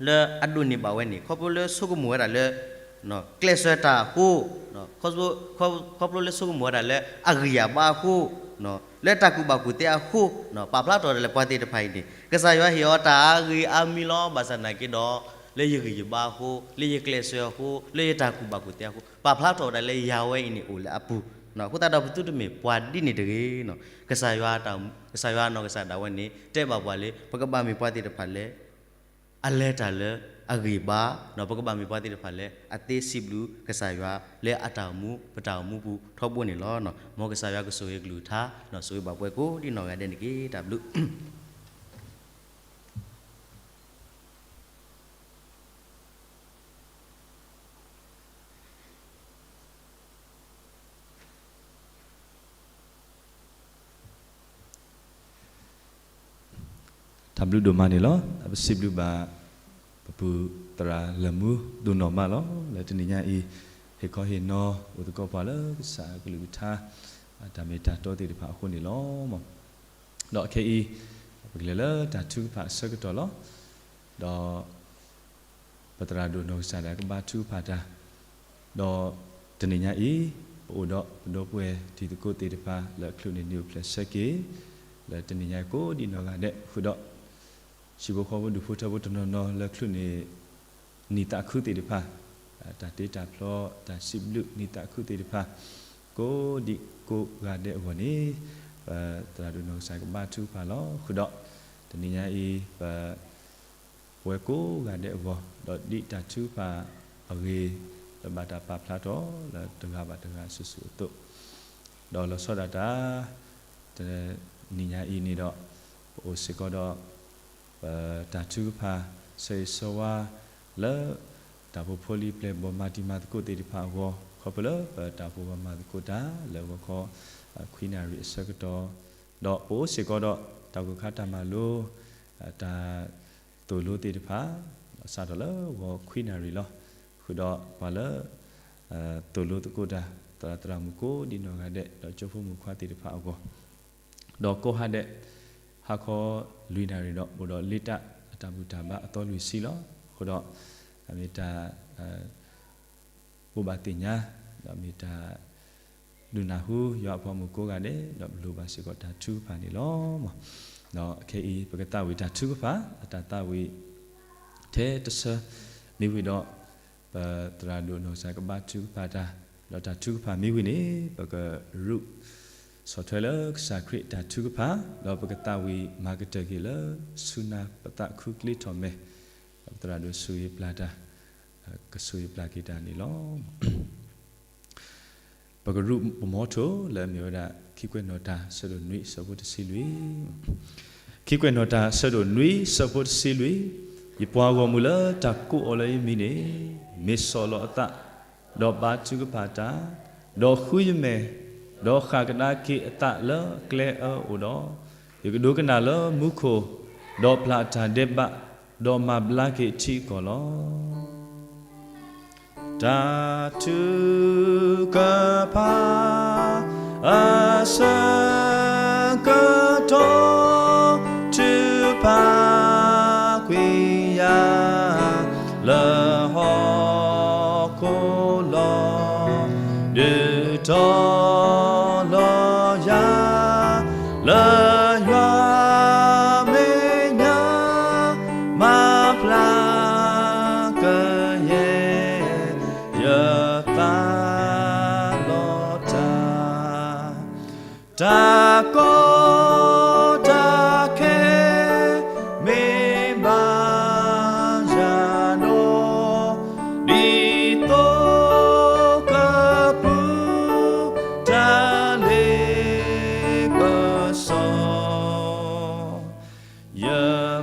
လၢအဒိးန့ၢ်ဘၣ်ဝဲန့ၣ် ခီဖျိလၢဆိကမိၣ်ဝဲဒၣ်လၢ ကျဲးစၢးတၢ်အဃိ, ခီဖျိလၢဆိကမိၣ်ဝဲဒၣ်လၢအဂံၢ်အဘါအဃိ, လၢတၢ်ကူၣ်ဘၣ်ကူၣ်သ့အဃိ, ပာ်ဖျါထီၣ်ဝဲဒၣ်လၢပှၤသ့ၣ်တဖၣ်အံၤန့ၣ် ကစၢ်ယွၤဟ့ၣ်အီၤတၢ်အါဂ့ၤအါမံၤလီၤ. ဘၣ်ဆၣ်သနာ်က့ဒီး လၢယဂံၢ်ယဘါအဃိ, လၢယကျဲးစၢးအဃိ, လၢယတၢ်ကူၣ်ဘၣ်ကူၣ်သ့အဃိ, ပာ်ဖျါထီၣ်ဝဲဒၣ်လၢယၤဝဲအံၤန့ၣ်အိၣ်လၢအပူၤ. အဃိသတးဒီး ပသုတမ့ၢ်ပှၤဒ်န့ၣ်တဂ့ၤ. ကစၢ်ယွၤ ကစၢ်ယွၤနီၢ်ကစၢ်ဒၣ်ဝဲန့ၣ် တဲဘၣ်ပှၤလၢ ပကဘၣ်မ့ၢ်ပှၤသ့ၣ်တဖၣ်လၢ အလဲၤတၢ်လၢအဂံၢ်ဘါ, ပကဘၣ်မ့ၢ်ပှၤသ့ၣ်တဖၣ်လၢ အသ့စံးဘျုးကစၢ်ယွၤလၢအတၢ်အိၣ်မူ ပတၢ်အိၣ်မူပူၤထီဘိန့ၣ်လီၤ. မ်ကစၢ်ယွၤကဆိၣ်ဂ့ၤကလုၢ်ကထါ, ဆိၣ်ဂ့ၤဘၣ်ပှၤကိးဒ်နီၢ်ဂၤဒဲးန့ၣ်တက့ၢ်. တၢ်ဘျုး တၢ်ဘျုးဒိၣ်မးန့ၣ်လီၤ. ပစံးဘျုးဘၣ် ပပုၢ်သရၣ်လၢမူ ဒိၣ်နီၢ်မးလီၤ. လၢတနံၤညါအံၤ ဟ့ၣ်ခီဟ့ၣ်နီၤ အိၣ်သကိးပှၤလၢကစၢ်ကလုၢ်ကထါ တၢ်မ့ၢ်တၢ်တီသ့ၣ်တဖၣ်အဃိန့ၣ်လီၤ. ဒီးခဲအံၤ ပကလဲၤလၢတၢ်ထုကဖၣ်အဆၢကတီၢ်လီၤ. ဒီး ပသရၣ်ဒိၣ်နီၢ်ကစၢ်ဒၣ်ကဘါထုကဖၣ်တၢ်, ဒီးတနံၤညါအံၤ ပအိၣ်ဒီးပဒီပုၢ်ဝဲၢ်တံၤသကိးသ့ၣ်တဖၣ် လၢအချုးန့ၢ်နံၣ်အိၣ်ဖျဲၣ်ဆၢက့ၤ လၢတနံၤညါအံၤကိးဒ်နီၢ်ဂၤဒဲးဃုာ်ဒီး ဟံၣ်ဖိဃီဖိဒူၣ်ဖိထၢဖိတနီၤနီၤ လၢအချုးန့ၢ်နံၣ်သးခုသ့ၣ်တဖၣ်, တၢ်တ့တၢ်ဖျီ တၢ်စံးဘျုးနံၣ်သးခုသ့ၣ်တဖၣ် ကိးဒံကိးဂၤဒဲးအဂီၢ်န့ၣ် ပသရၣ်ဒိၣ်နီၢ်ကစၢ်ကဘါထုကဖၣ်လီၤ. ဃုာ်ဒီး တနံၤညါအံၤ ပ ပဝဲကိးဂၤဒဲးအဂီၢ် ဒီးဒ်တၢ်ထုကဖၣ်အဂ့ၢ် လၢဘၣ်တၢ်ပာ်ဖျါထီၣ်လၢတဂၤဘၣ်တဂၤစုာ်စုာ်အသိး, ဒီးလီၤဆီဒၣ်တၢ် တနံၤညါအံၤန့ၣ်ဒီး ပအိၣ်စ့ၢ်ကီးဒီး ပတၢ်ထုကဖၣ် ဆၢဂ့ၤဆၢဝါ လၢ တၢ်ဖိဖိလံၤပျဲၢ်ဘီၣ်မၤတံၤမၤသကိးသ့ၣ်တဖၣ်အဂီၢ် ခီဖျိလၢပတၢ်အိၣ်ဖှိၣ်မၤသကိးတၢ်လၢဂီၤခီ ခွံနၣ်ရံၣ်အဆၢကတီၢ်, ဒီးပအိၣ်စ့ၢ်ကီးဒီး တၢ်ဂိၢ်ခါတၢ်မၤလိ တၢ်သိၣ်လိသ့ၣ်တဖၣ် စးထီၣ်လၢဂီၤခွံနၣ်ရံၣ်လီၤ. ဃုာ်ဒီးပှၤလၢ သိၣ်လိသကိးတၢ် သရၣ်သရၣ်မုၣ်ကိးဒံနီၢ်ဂၤဒဲး ဒီးကၠိဖိမုၣ်ခွါသ့ၣ်တဖၣ်အဂီၢ်, ဒီးကိးဟါဒဲး ဟါခီလွံၢ်နၣ်ရံၣ်ဒီး အိၣ်ဒီးလ့တၢ်အတၢ်ဘူၣ်တၢ်ဘါအသီလွံၢ်ဆံလီၤ. အဃိဒီး မ့ၢ်တၢ် ဘိးဘၣ်သ့ၣ်ညါ ဒီးမ့ၢ်တၢ် ဒုးနၢ်ဟူယွၤအဖိမုၣ်ကိးဂၤဒဲး ဒီးပလိၣ်ဘၣ်စ့ၢ်ကီးတၢ်ထုကဖၣ်န့ၣ်လီၤ. ဒီးခဲအံၤ ပကသးဝံၣ်တၢ်ထုကဖၣ် အတၢ်သးဝံၣ် ထဲတဆၢ မ့ၢ်ဝံၤဒီး ပသရၣ်ဒိၣ်နီၢ်ကစၢ်ကဘါထုကဖၣ်တၢ်, ဒီးတၢ်ထုကဖၣ်မ့ၢ်ဝံၤန့ၣ် ပကရူး ဆီၣ်ထွဲလၢကစၢ်ခရံာ်တၢ်ထုကဖၣ်, ဒီးပကသးဝံၣ်မၤကတၢၢ်က့ၤလၢ ဆူနၤပသးခုကျ့ထီၣ်မဲာ်, ဒီးပသရၣ်ဒိၣ်ဆိၣ်ဂ့ၤပျၢ်တၢ် ကဆိၣ်ဂ့ၤပျၢ်က့ၤတၢ်န့ၣ်လီၤ. ပကရူးပမီထိၣ်လၢအမ့ၢ်ဝဲဒၣ် ခံကွဲးနီၣ်တၢ် ဆၢဒိၣ်နွံ ဆၢဖိတဆံလွံၢ်, ခံကွဲးနီၣ်တၢ် ဆၢဒိၣ်နွံ ဆၢဖိတဆံလွံၢ်, ယပှၤဂီၢ်မုၢ်လၢတၢ်ကိးအီၤလၢယမံၤန့ၣ် မ့ၢ်ဆီၣ်လီၤအသး, ဒီးဘါထုကဖၣ်တၢ်, ဒီးဃုယမဲာ်, ဒီးဃၣ်ကဒါက့ၤအသးလၢအကျဲအၢအိၣ်ဒီး, ယကဒိကနၣ်လၢမူခိၣ်, ဒီးပျၢ်တၢ်ဒဲးဘး, ဒီးမၤဘျါက့ၤအထံအကီၢ်လီၤ. တၢ်ထုကဖၣ် အဆၢကတီၢ် ထုကဖၣ်ကွံာ်ယၤ လၢဟီၣ်ခိၣ်လီၤ. ဒုးတီၤလီၤယၤ လၢယွၤမဲာ်ညါ မၤဖျါကယဲၢ် ယသးလီၤတၢ်, တၢ်ကီတၢ်ခဲ မ့ၢ်ဘၣ်ယၤဒီး ဒ်သိးကပူၤ တၢ်လ့ပစီ ယ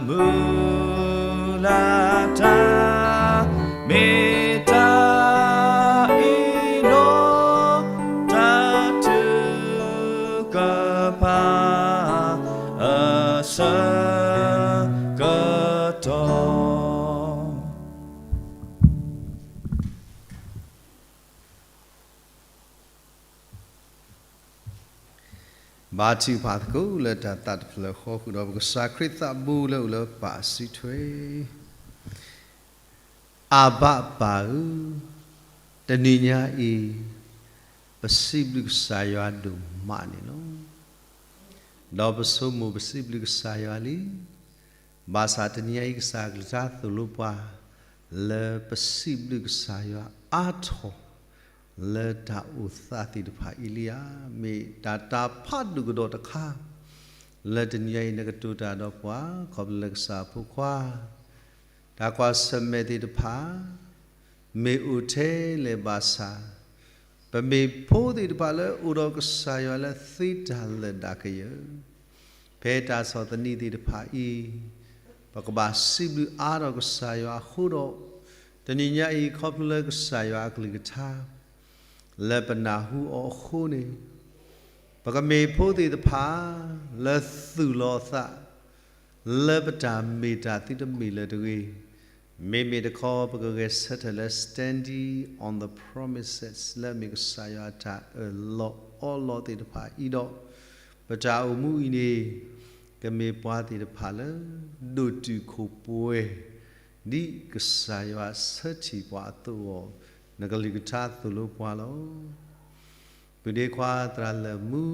မုၢ်လၢ်တၢ် မ့ၢ်တၢ်အ့ၣ်လိာ် တၢ်ထုကဖၣ် အဆၢကတီၢ် ဘါထုကဖၣ်သကိးလၢတၢ်သးတဖျၢၣ်ဃီ ဃုာ်ဒီးပကစၢ်ခရံာ်သးဘိ လၢအအိၣ်လၢပၢ်အစုထွဲ, အဘၣ်ပၢ်ဧၢ, တနံၤညါအံၤ ပစံးဘျုးကစၢ်ယွၤဒိၣ်မးန့ၣ်လီၤ. ဒီးပဆိမိၣ်ပစံးဘျုးကစၢ်ယွၤလံ, ဘၣ်ဆၣ်တနံၤညါအံၤ ကစၢ်အကလုၢ်ကထါသိၣ်လိပှၤ လၢပစံးဘျုးကစၢ်ယွၤအါထီၣ် လၢတၢ်အိၣ်သးသ့ၣ်တဖၣ်အံၤလံဧါ. မ့ၢ်တၢ်တၢ်ဖးဒိၣ်ကဒီးတခါ လၢတနံၤညါအံၤ နကတိၤတၢ်ဒီးပှၤ ခီဖျိလၢကစၢ်အဖိခွါ တၢ်ကွၢ်ဆၢၣ်မဲာ်သ့ၣ်တဖၣ် မ့ၢ်အိၣ်ထဲလဲၣ်ဘၣ်ဆၣ်, ပမ့ၢ်ဖိသ့ၣ်တဖၣ်လၢအိၣ်ဒီးကစၢ်ယွၤလၢသ့တၢ်လၢာ်ဒၣ်ကယၢၢ်, ဖဲတၢ်ဆီၣ်သနံးသ့ၣ်တဖၣ်အံၤ, ပကဘၣ်စံးဘျုးအါထီၣ်ကစၢ်ယွၤအဃိဒီး, တနံၤညါအံၤ ခီဖျိလၢကစၢ်ယွၤအကလုၢ်ကထါ လၢပနၢ်ဟူအီၤအဃိန့ၣ်, ပကမ့ၢ်ဖိသ့ၣ်တဖၣ် လၢသူၣ်လီၤအသး လၢပတၢ်မ့ၢ်တၢ်သ့တမ့ၢ်လၢၤတဂ့ၤ, မ့မ့ၢ်တခီ ပကဂဲၤဆၢထၢၣ်လၢ standing on the promises လၢအမ့ၢ်ကစၢ်ယွၤအတၢ်အၢၣ်လီၤအီလီၤသ့ၣ်တဖၣ်အံၤဒီး, ပတၢ်အိၣ်မူအံၤန့ၣ် ကမ့ၢ်ပှၤသ့ၣ်တဖၣ်လၢ ဒိၣ်တုာ်ခိၣ်ပှဲၤ ဒ်ကစၢ်ယွၤဆၢထံၣ်ပှၤအသိးအဂီၢ်, နကလုၢ်ကထါသိၣ်လိပှၤလီၤ. ပုၢ်ဒ့ခွါသရၣ်လၢာ်မူ,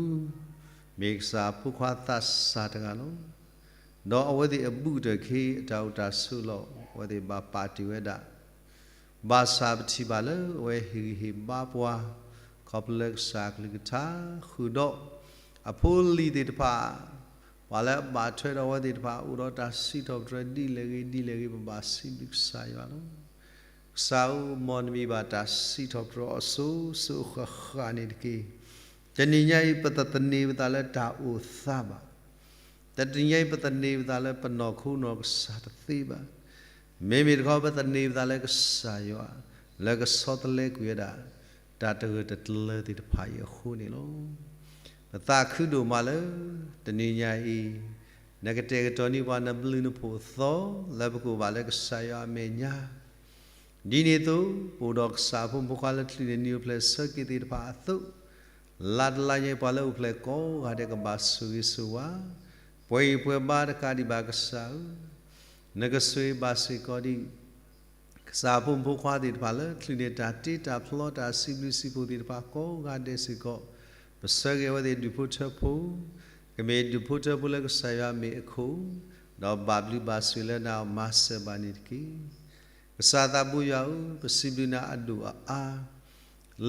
မ့ၢ်ကစၢ်အဖိခွါသးစၢ်တဂၤလီၤ. ဒီးအဝဲသ့ၣ်အဘူးကတၢၢ်ခဲအံၤ အတၢ်အိၣ်တၢ်ဆိးလီၢ် အဝဲသ့ၣ်ဘၣ်ပာ်တ့ၢ်ဝဲဒၣ်, ဘၣ်ဆၣ်ပထံၣ်ဘၣ်လၢအဝဲဟ့ၣ်ဂံၢ်ဟ့ၣ်ဘါပှၤ, ခီဖျိလၢကစၢ်အကလုၢ်ကထါဃုာ်ဒီး, အဖိလံၤသ့ၣ်တဖၣ်, ပှၤလၢအဘၣ်ထွဲဒီးအဝဲသ့ၣ်တဖၣ် အိၣ်ဒီးတၢ်စံးထီၣ်ပတြၢၤဒ်လဲၣ်ဂ့ၤဒ်လဲၣ်ဂ့ၤ ပဘၣ်စံးဘျုးကစၢ်ယွၤလီၤ. ကစၢ်ဧၢ, မ်နမံၤဘၣ်တၢ်စံးထီၣ်ပတြၢၤအီၤစိၤစိၤဃၣ်ဃၣ်န့ၣ်တက့ၢ်. တနံၤညါအံၤ ပတသန့ၤပသးလၢတၢ်အိၣ်သးဘၣ်. တနံၤညါအံၤ ပသန့ၤပသးလၢပနီၢ်ခိနီၢ်ကစၢ်တသ့ဘၣ်. မ့မ့ၢ်တခီ ပသန့ၤပသးလၢကစၢ်ယွၤ လၢကဆီတလဲကွံာ်ဝဲဒၣ် တၢ်တဂၢၢ်တကျၢၤသ့ၣ်တဖၣ်အံၤအဃိန့ၣ်လီၤ. ပသးခုဒိၣ်မးလၢ တနံၤညါအံၤ နကတဲာ်ကတီၤန့ၢ်ပှၤနဘျုးနဖှိၣ်သီ လၢပကအိၣ်ဘၣ်လၢကစၢ်ယွၤအမဲာ်ညါ ဒ်န့ၣ်အသိး ပအိၣ်ဒီးကစၢ်အဖိမုၣ်ဖိခွါလၢချုးန့ၢ်နံၣ်အိၣ်ဖျဲၣ်ဆၢက့ၤသ့ၣ်တဖၣ်အသိး, လါတလါညါအံၤ ပှၤလၢအိၣ်ဖျဲၣ်ကိးဂၤဒဲးကဘၣ်ဆိၣ်ဂ့ၤဆိၣ်ဝါ, ပှဲၤအံၤပှဲၤဘါတကးဒံးဘၣ်ကစၢ်ဧၢ, နကဆိၣ်ဂ့ၤဘၣ်စ့ၢ်ကီးဒံး ကစၢ်အဖိမုၣ်ဖိခွါသ့ၣ်တဖၣ်လၢ ချုးန့ၢ်တၢ်တ့တၢ်ဖျီတၢ်စံးဘျုးစံးဖှိၣ်သ့ၣ်တဖၣ်ကိးဂၤဒဲးစ့ၢ်ကီး, ပဆၢဂ့ၤအဝဲသ့ၣ်ဒူၣ်ဖိထၢဖိ, ကမ့ၢ်ဒူၣ်ဖိထၢဖိလၢကစၢ်ယွၤမ့ၢ်အခိၣ်, ဒီးဘၣ်ဘျုးဘၣ်ဆိၣ်ဂ့ၤလၢနၤအီၤမၤစၢၤဘၣ်န့ၣ်တက့ၢ်. ကစၢ်သးဘိယွၤဧၢ, ပစံးဘျုးနၤအဒိၣ်အအါ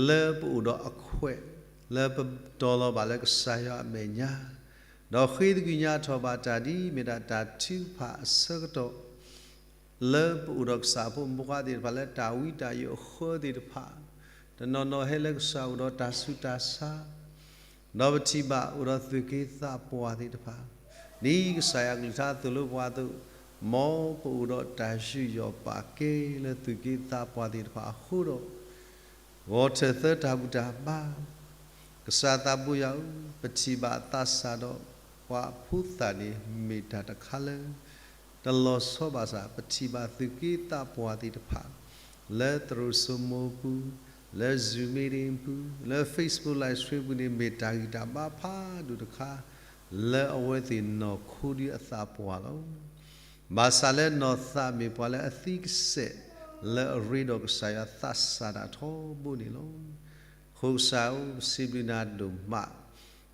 လၢပအိၣ်ဒီးအခွဲး လၢပတီၤလီၤဘၣ်လၢကစၢ်ယွၤအမဲာ်ညါ, ဒီးဃ့သကွံၢ်ညါထီၣ်ဘၣ်တၢ်ဒ်မ့ၢ်ဒၣ်တၢ်ထုကဖၣ်အဆၢကတီၢ် လၢပအိၣ်ဒီးကစၢ်အဖိမုၣ်ဖိခွါသ့ၣ်တဖၣ်လၢတၢ်ဝံတၢ်ယိးအဃၢသ့ၣ်တဖၣ်, တနီၤနီၤဟဲလၢကစၢ်အိၣ်ဒီးတၢ်ဆူးတၢ်ဆါ ဒီးပထံၣ်ဘၣ်အိၣ်ဒီးသူၣ်က့သးပှၢ်သ့ၣ်တဖၣ်, ဒ်ကစၢ်ယွၤအကလုၢ်ကထါသိၣ်လိပှၤအသိး, မ်ပအိၣ်ဒီးတၢ်ယူးယီၣ်ပာ်ကဲလၢသူၣ်က့သးပှၢ်သ့ၣ်တဖၣ်အဃိဒီး ဂီၤထၢၣ်သၢတၢ်ဘူၣ်တၢ်ဘါ, ကစၢ်သးဘိယွၤဧၢ, ပထံၣ်ဘၣ်သးစၢ်ဒီးပှၤဖိသၣ်န့ၣ် မ့ၢ်တၢ်တခါလၢ တလီၤဆီဘၣ်ဆၣ် ပထံၣ်ဘၣ်သူၣ်က့သးပှၢ်သ့ၣ်တဖၣ် လၢသရိာ်စိမိၤအပူၤ, လၢ Zoom meeting အပူၤ, လၢ Facebook live stream အပူၤန့ၣ် မ့ၢ်တၢ်ဂံၢ်တၢ်ဘါဖးဒိၣ်တခါ လၢအဝဲသ့ၣ်နီၢ်ခိဒုအသးပှၢ်လီၤ. ဘၣ်ဆၣ်လၢနီၢ်သးမ့ၢ်ပှၤလၢအသံကစဲး လၢအရ့ဒီးကစၢ်ယွၤသးစၢ်ဒၣ်ထီဘိန့ၣ်လီၤ. အဃိကစၢ်ဧၢ, ပစံးဘျုးနၤဒိၣ်မး,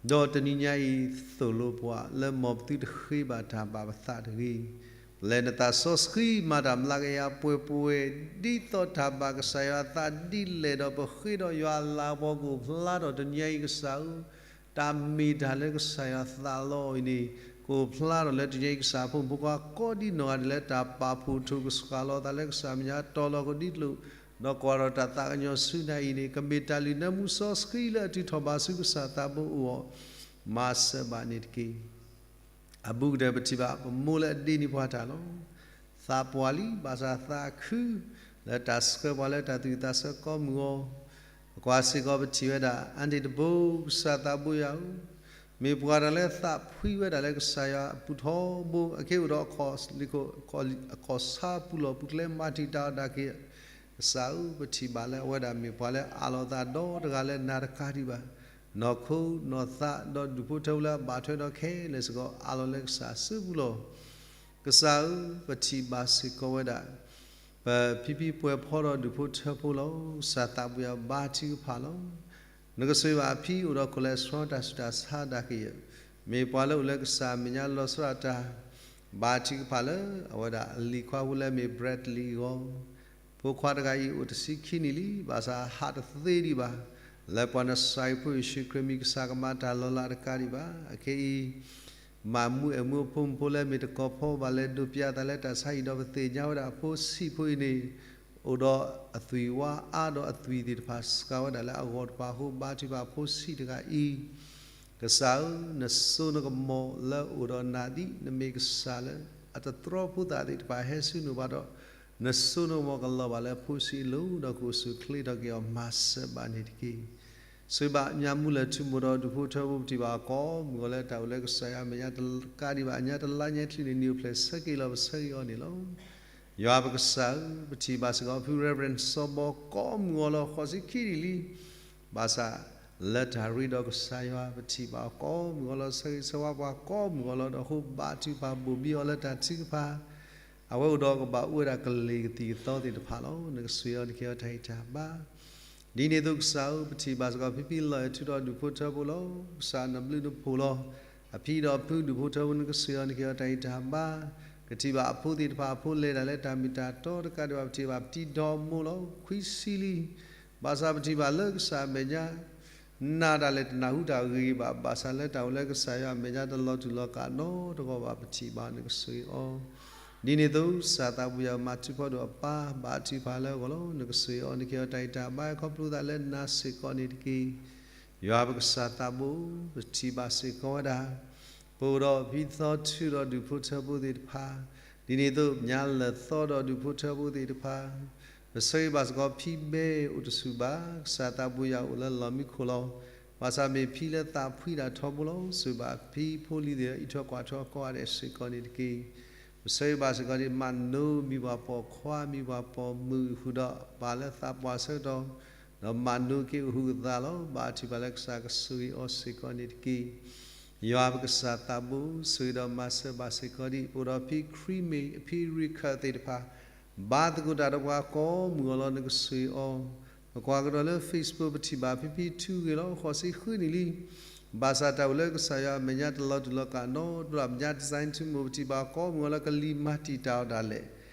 ဒီးတနံၤညါအံၤသိၣ်လိပှၤ လၢမ်ပသုတဃ့ဘၣ်တၢ်ဘၣ်ပသးတဂ့ၤ, ပျဲနသးစီဆှံမၤတၢ်မျးကယၤပှဲၤပှဲၤ ဒ်သိးတၢ်ဘၣ်ကစၢ်ယွၤအသးဒ်လဲၣ်ဒီး ပဃ့ဒီးယွၤအလၤကပီၤကအိၣ်ဖျါထီၣ်တနံၤညါအံၤကစၢ်ဧၢ, တၢ်မ့ၢ်တၢ်လၢကစၢ်ယွၤသးလီအံၤန့ၣ် ကအိၣ်ဖျါထီၣ်လၢတနံၤညါအံၤကစၢ်အဖိမုၣ်ဖိခွါကိးဒ်နီၢ်ဂၤဒဲးလၢတၢ်ပာ်ဖှိၣ်ထီၣ်ကစှၤလီၤသးလၢကစၢ်အမဲာ်ညါ တီၤလီၤကဒံကျိာ်, ဒီးကွၢ်ထီၣ်တၢ်သးကညီၤဆူနၤအံၤန့ၣ် ကမ့ၢ်တၢ်လုၢ်နၢမူစီဆှံလၢအတုၤထီၣ်ဘၣ်ဆူကစၢ်သးဘိအအိၣ်အီၤ, မၤစၢၤဘၣ်န့ၣ်တက့ၢ်. အဘူးကတၢၢ်ပထံၣ်ဘၣ်ပမိၢ်လၢအဒ့န့ၢ်ပှၤတၢ်လီၤ. သးပှၢ်လံ ဘၣ်ဆၣ်သးခု လၢတၢ်ဆှၢပှၤလၢတၢ်သူၣ်ဝံၣ်သးဆၢကိးမုၢ်ဂီၤ, ပကွၢ်စ့ၢ်ကီးပထံၣ်ဝဲဒၣ် အၣ်တံၣ်တဘိ ကစၢ်သးဘိယွၤဧၢ, မ့ၢ်ပှၤတၢ်လၢသးဖှံဝဲဒၣ်လၢကစၢ်ယွၤအပူၤထီဘိ အက့ၤအိၣ်ဒီး အခီၣ်ဆါပူၤလီၢ်ပူၤကျဲ မၤတံာ်တာ်အီၤဒၣ်က့ၤ ကစၢ်ဧၢ, ပထံၣ်ဘၣ်လၢအဝဲဒၣ်မ့ၢ်ပှၤလၢအးလီၤသးဒီတဂၤလၢနၤတကးဒံးဘၣ်, နီၢ်ခိနီၢ်သးဒီးဒူၣ်ဖိထၢဖိလၢအဘၣ်ထွဲဒီးခဲလၢာ်စ့ၢ်ကီး အးလီၤလၢကစၢ်အစုပူၤလီၤ. ကစၢ်ဧၢ, ပထံၣ်ဘၣ်စ့ၢ်ကီးဝဲဒၣ် ပဖံဖံပှဲၤဖီဒီးဒူၣ်ဖိထၢဖိလီၤ. ကစၢ်သးဘိယွၤဘါထုကဖၣ်လီၤ. နကဆိၣ်ဂ့ၤဘၣ်အဖံအိၣ်ဒီး cholesterol တၢ်ဆူးတၢ်ဆါဒၣ်က့ၤ, မ့ၢ်ပှၤလၢအိၣ်လၢကစၢ်အမဲာ်ညါလီၤဆီဒၣ်တၢ်, ဘါထုကဖၣ်လၢအဝဲဒၣ်အလံၤခွါဖိလၢမ့ၢ် Bradley အဂီၢ်, ဖိခွါတဂၤအံၤအိၣ်တဆံခံနံၣ်လံ, ဘၣ်ဆၣ်ဟးတသ့ဒံးဘၣ်, လၢပှၤနစၤရ့းဖိယ့ၣ်ၡူးခရံာ်မံၤ ကစၢ်ကမၤတၢ်လီၤလးတကးဒံးဘၣ်. အခဲအံၤ မၤမူအဲၣ်မူအဖိမုၣ်ဖိလၢမ့ၢ်တကီၢ်ဖီဘၣ်လဲၣ် ဒိးပျးသးလၢတၢ်ဆါဟံၣ်ဒီး ပသ့ၣ်ညါဝဲဒၣ်အဖိဆံးဖိအံၤန့ၣ် အိၣ်ဒီးအသွံၣ်ဝါအါဒီးအသွံၣ်သ့ၣ်တဖၣ်စှၤဝဲဒၣ်လၢအဂီၢ်တဖၣ်အဃိ ဘါထုကဖၣ်ဖိဆံးတဂၤအံၤ, ကစၢ်ဧၢ, နစိနကမီၤလၢအိၣ်ဒီးနၤဒ်နမ့ၢ်ကစၢ်လၢ အတတြီဖိသၣ်သ့ၣ်တဖၣ်ဟဲဆူနအိၣ်ဘၣ်ဒီး နစိနကမီၤကလီၤဘၣ်လၢဖိဆံးအလိၤ ဒီးကအိၣ်ဆူၣ်အိၣ်ချ့ထီၣ်က့ၤအီၤ မၤစၢၤဘၣ်န့ၣ်တက့ၢ်. ဆိၣ်ဂ့ၤဘၣ်ညါမူလၢာ်ထူမိၢ်ဒီးဒူၣ်ဖိထၢဖိ ပထံၣ်ဘၣ်အီၤကိးမုၢ်ဂီၤလၢတၢ်အိၣ်လၢကစၢ်ယွၤအမဲာ်ညါတကးဒံးဘၣ် အညါတလါညါချုးန့ၣ် နံၣ်အိၣ်ဖျဲၣ်ဆၢက့ၤလီၤ ပဆၢဂ့ၤအီၤန့ၣ်လီၤ. ယွၤပကစၢ်ဧၢ, ပထံၣ်ဘၣ်စ့ၢ်ကီးဖု Reverend စီၤဘီ ကိးမုၢ်ဂီၤလီၤ ဃိးဆံခံနံၣ်လံ, ဘၣ်ဆၣ် လၢတၢ်ရ့ဒီးကစၢ်ယွၤ ပထံၣ်ဘၣ်အီၤကိးမုၢ်ဂီၤလီၤ ဆၢဂ့ၤဆၢဝါပှၤကိးမုၢ်ဂီၤလီၤ ဒီးအဃိဘါထုကဖၣ်ဘိၣ်ဘံအီၤလၢတၢ်ထုကဖၣ် အဝဲအိၣ်ဒီးကဘၣ်အိၣ်ဝဲဒၣ်ကလံၤကသံၣ်ကသီသ့ၣ်တဖၣ်လီၤ. နကဆိၣ်ဂ့ၤအီၤနကဟ့ၣ်အီၤတၢ်ဂံၢ်တၢ်ဘါ ဒ်န့ၣ်အသိးကစၢ်ဧၢ, ပထံၣ်ဘၣ်စ့ၢ်ကီးဖံဖံလီၤအဲၣ်ထုဒီးဒူၣ်ဖိထၢဖိလီၤ. ကစၢ်နဘျုးနဖှိၣ်လီၤ. အဖံဒီးဖုဒူၣ်ဖိထၢဖိ နကဆိၣ်ဂ့ၤအီၤနကဟ့ၣ်အီၤတၢ်ဂံၢ်တၢ်ဘါ. ပထံၣ်ဘၣ်အဖိသ့ၣ်တဖၣ်အဖိလဲၤတၢ်လၢတၢ်မ့ၢ်တၢ်တီတကးဒံးဘၣ် ပထံၣ်ဘၣ်ပတံၤဒီမိၢ်လီၤ ခွံဆံလံ. ဘၣ်ဆၣ်ပထံၣ်ဘၣ်လၢကစၢ်အမဲာ်ညါ နာ်တၢ်လဲာ်တနၢ်ဟူတၢ်ဂ့ၤဘၣ်, ဘၣ်ဆၣ်လၢတၢ်အိၣ်လၢကစၢ်ယွၤအမဲာ်ညါတလီၤတူာ်လီၤကာ်နီတဂီၢ်ဘၣ် ပထံၣ်ဘၣ်နကဆိၣ်ဂ့ၤအီၤ ဒ်န့ၣ်အသိး ကစၢ်သးပူၤယၤဧၢ, မၤထူးဖီဒိၣ်အပၢ်, ဘါထုကဖၣ်လၢအဂီၢ်လီၤ. နကစၢ်အံၤအီၤ နကဟ့ၣ်အီၤတၢ်ဂံၢ်တၢ်ဘါ ခီဖျိသးလၢနၤစ့ၢ်ကီးန့ၣ်တက့ၢ်. ယွၤပကစၢ်သးဘိ, ပထံၣ်ဘၣ်စ့ၢ်ကီးဝဲဒၣ် ပအိၣ်ဒီးဖံသီထူဒီးဒူၣ်ဖိထၢဖိသ့ၣ်တဖၣ်, ဒ်န့ၣ်အသိး ပညါလၢာ်သီဒီးဒူၣ်ဖိထၢဖိသ့ၣ်တဖၣ်, ပဆၢဂ့ၤဘၣ်စ့ၢ်ကီးဖံဘဲအိၣ်တဆူၣ်ဘၣ်, ကစၢ်သးပူၤယၤအိၣ်လၢလီၢ်မံခိၣ်လီၤ. ဘၣ်ဆၣ်မ့ၢ်ဖံလၢသးဖှံတၢ်ထီဘိလီၤ. ဆိၣ်ဂ့ၤဘၣ်ဖံဖိလံၤသ့ၣ်လၢအံးထွဲကွၢ်ထွဲအီၤကိးဂၤဒဲးစ့ၢ်ကီးန့ၣ်တက့ၢ်. ပဆၢဂ့ၤဘၣ်စ့ၢ်ကီးဒ်မၤနိမံၤပှၤပိာ်ခွါ မံၤပှၤပိာ်မုၣ်အဃိဒီး ပၢ်လၢသးပှၢ်ဆၢကတီၢ် ဒီးမၤနိက့ၤအိၣ်ဟုးအသးလီၤ. ဘါထုကဖၣ်လၢကစၢ်ကဆိၣ်ဂ့ၤအီၤစ့ၢ်ကီးန့ၣ်တက့ၢ်. ယွၤပကစၢ်သးဘိ, ဆိၣ်ဂ့ၤဒီးမၤစၢၤဘၣ်စ့ၢ်ကီးဒ် ပအိၣ်ဒီးဖံခရံမ့ၢ်အဖံရံခၢၣ်သ့ၣ်တဖၣ်, ဘါသကိးတၢ်ဒီးပှၤကိးမုၢ်ဂီၤလီၤ. နကဆိၣ်ဂ့ၤအီၤ, ပကွၢ်ကဒီးလၢ Facebook ပထံၣ်ဘၣ်ဖံဖံထူဂ့ၤလီၤ. ဃိးဆံဃုနံၣ်လံ. ဘၣ်ဆၣ်တၢ်အိၣ်လၢကစၢ်ယွၤအမဲာ်ညါတလီၤတူာ်လီၤကာ်နီတဘျီ, ပညါ design ထူမိၢ် ပထံၣ်ဘၣ်ကိးမုၢ်ဂီၤလၢကလံၤမၤတံာ်တာ်အီၤဒၣ်လဲာ်.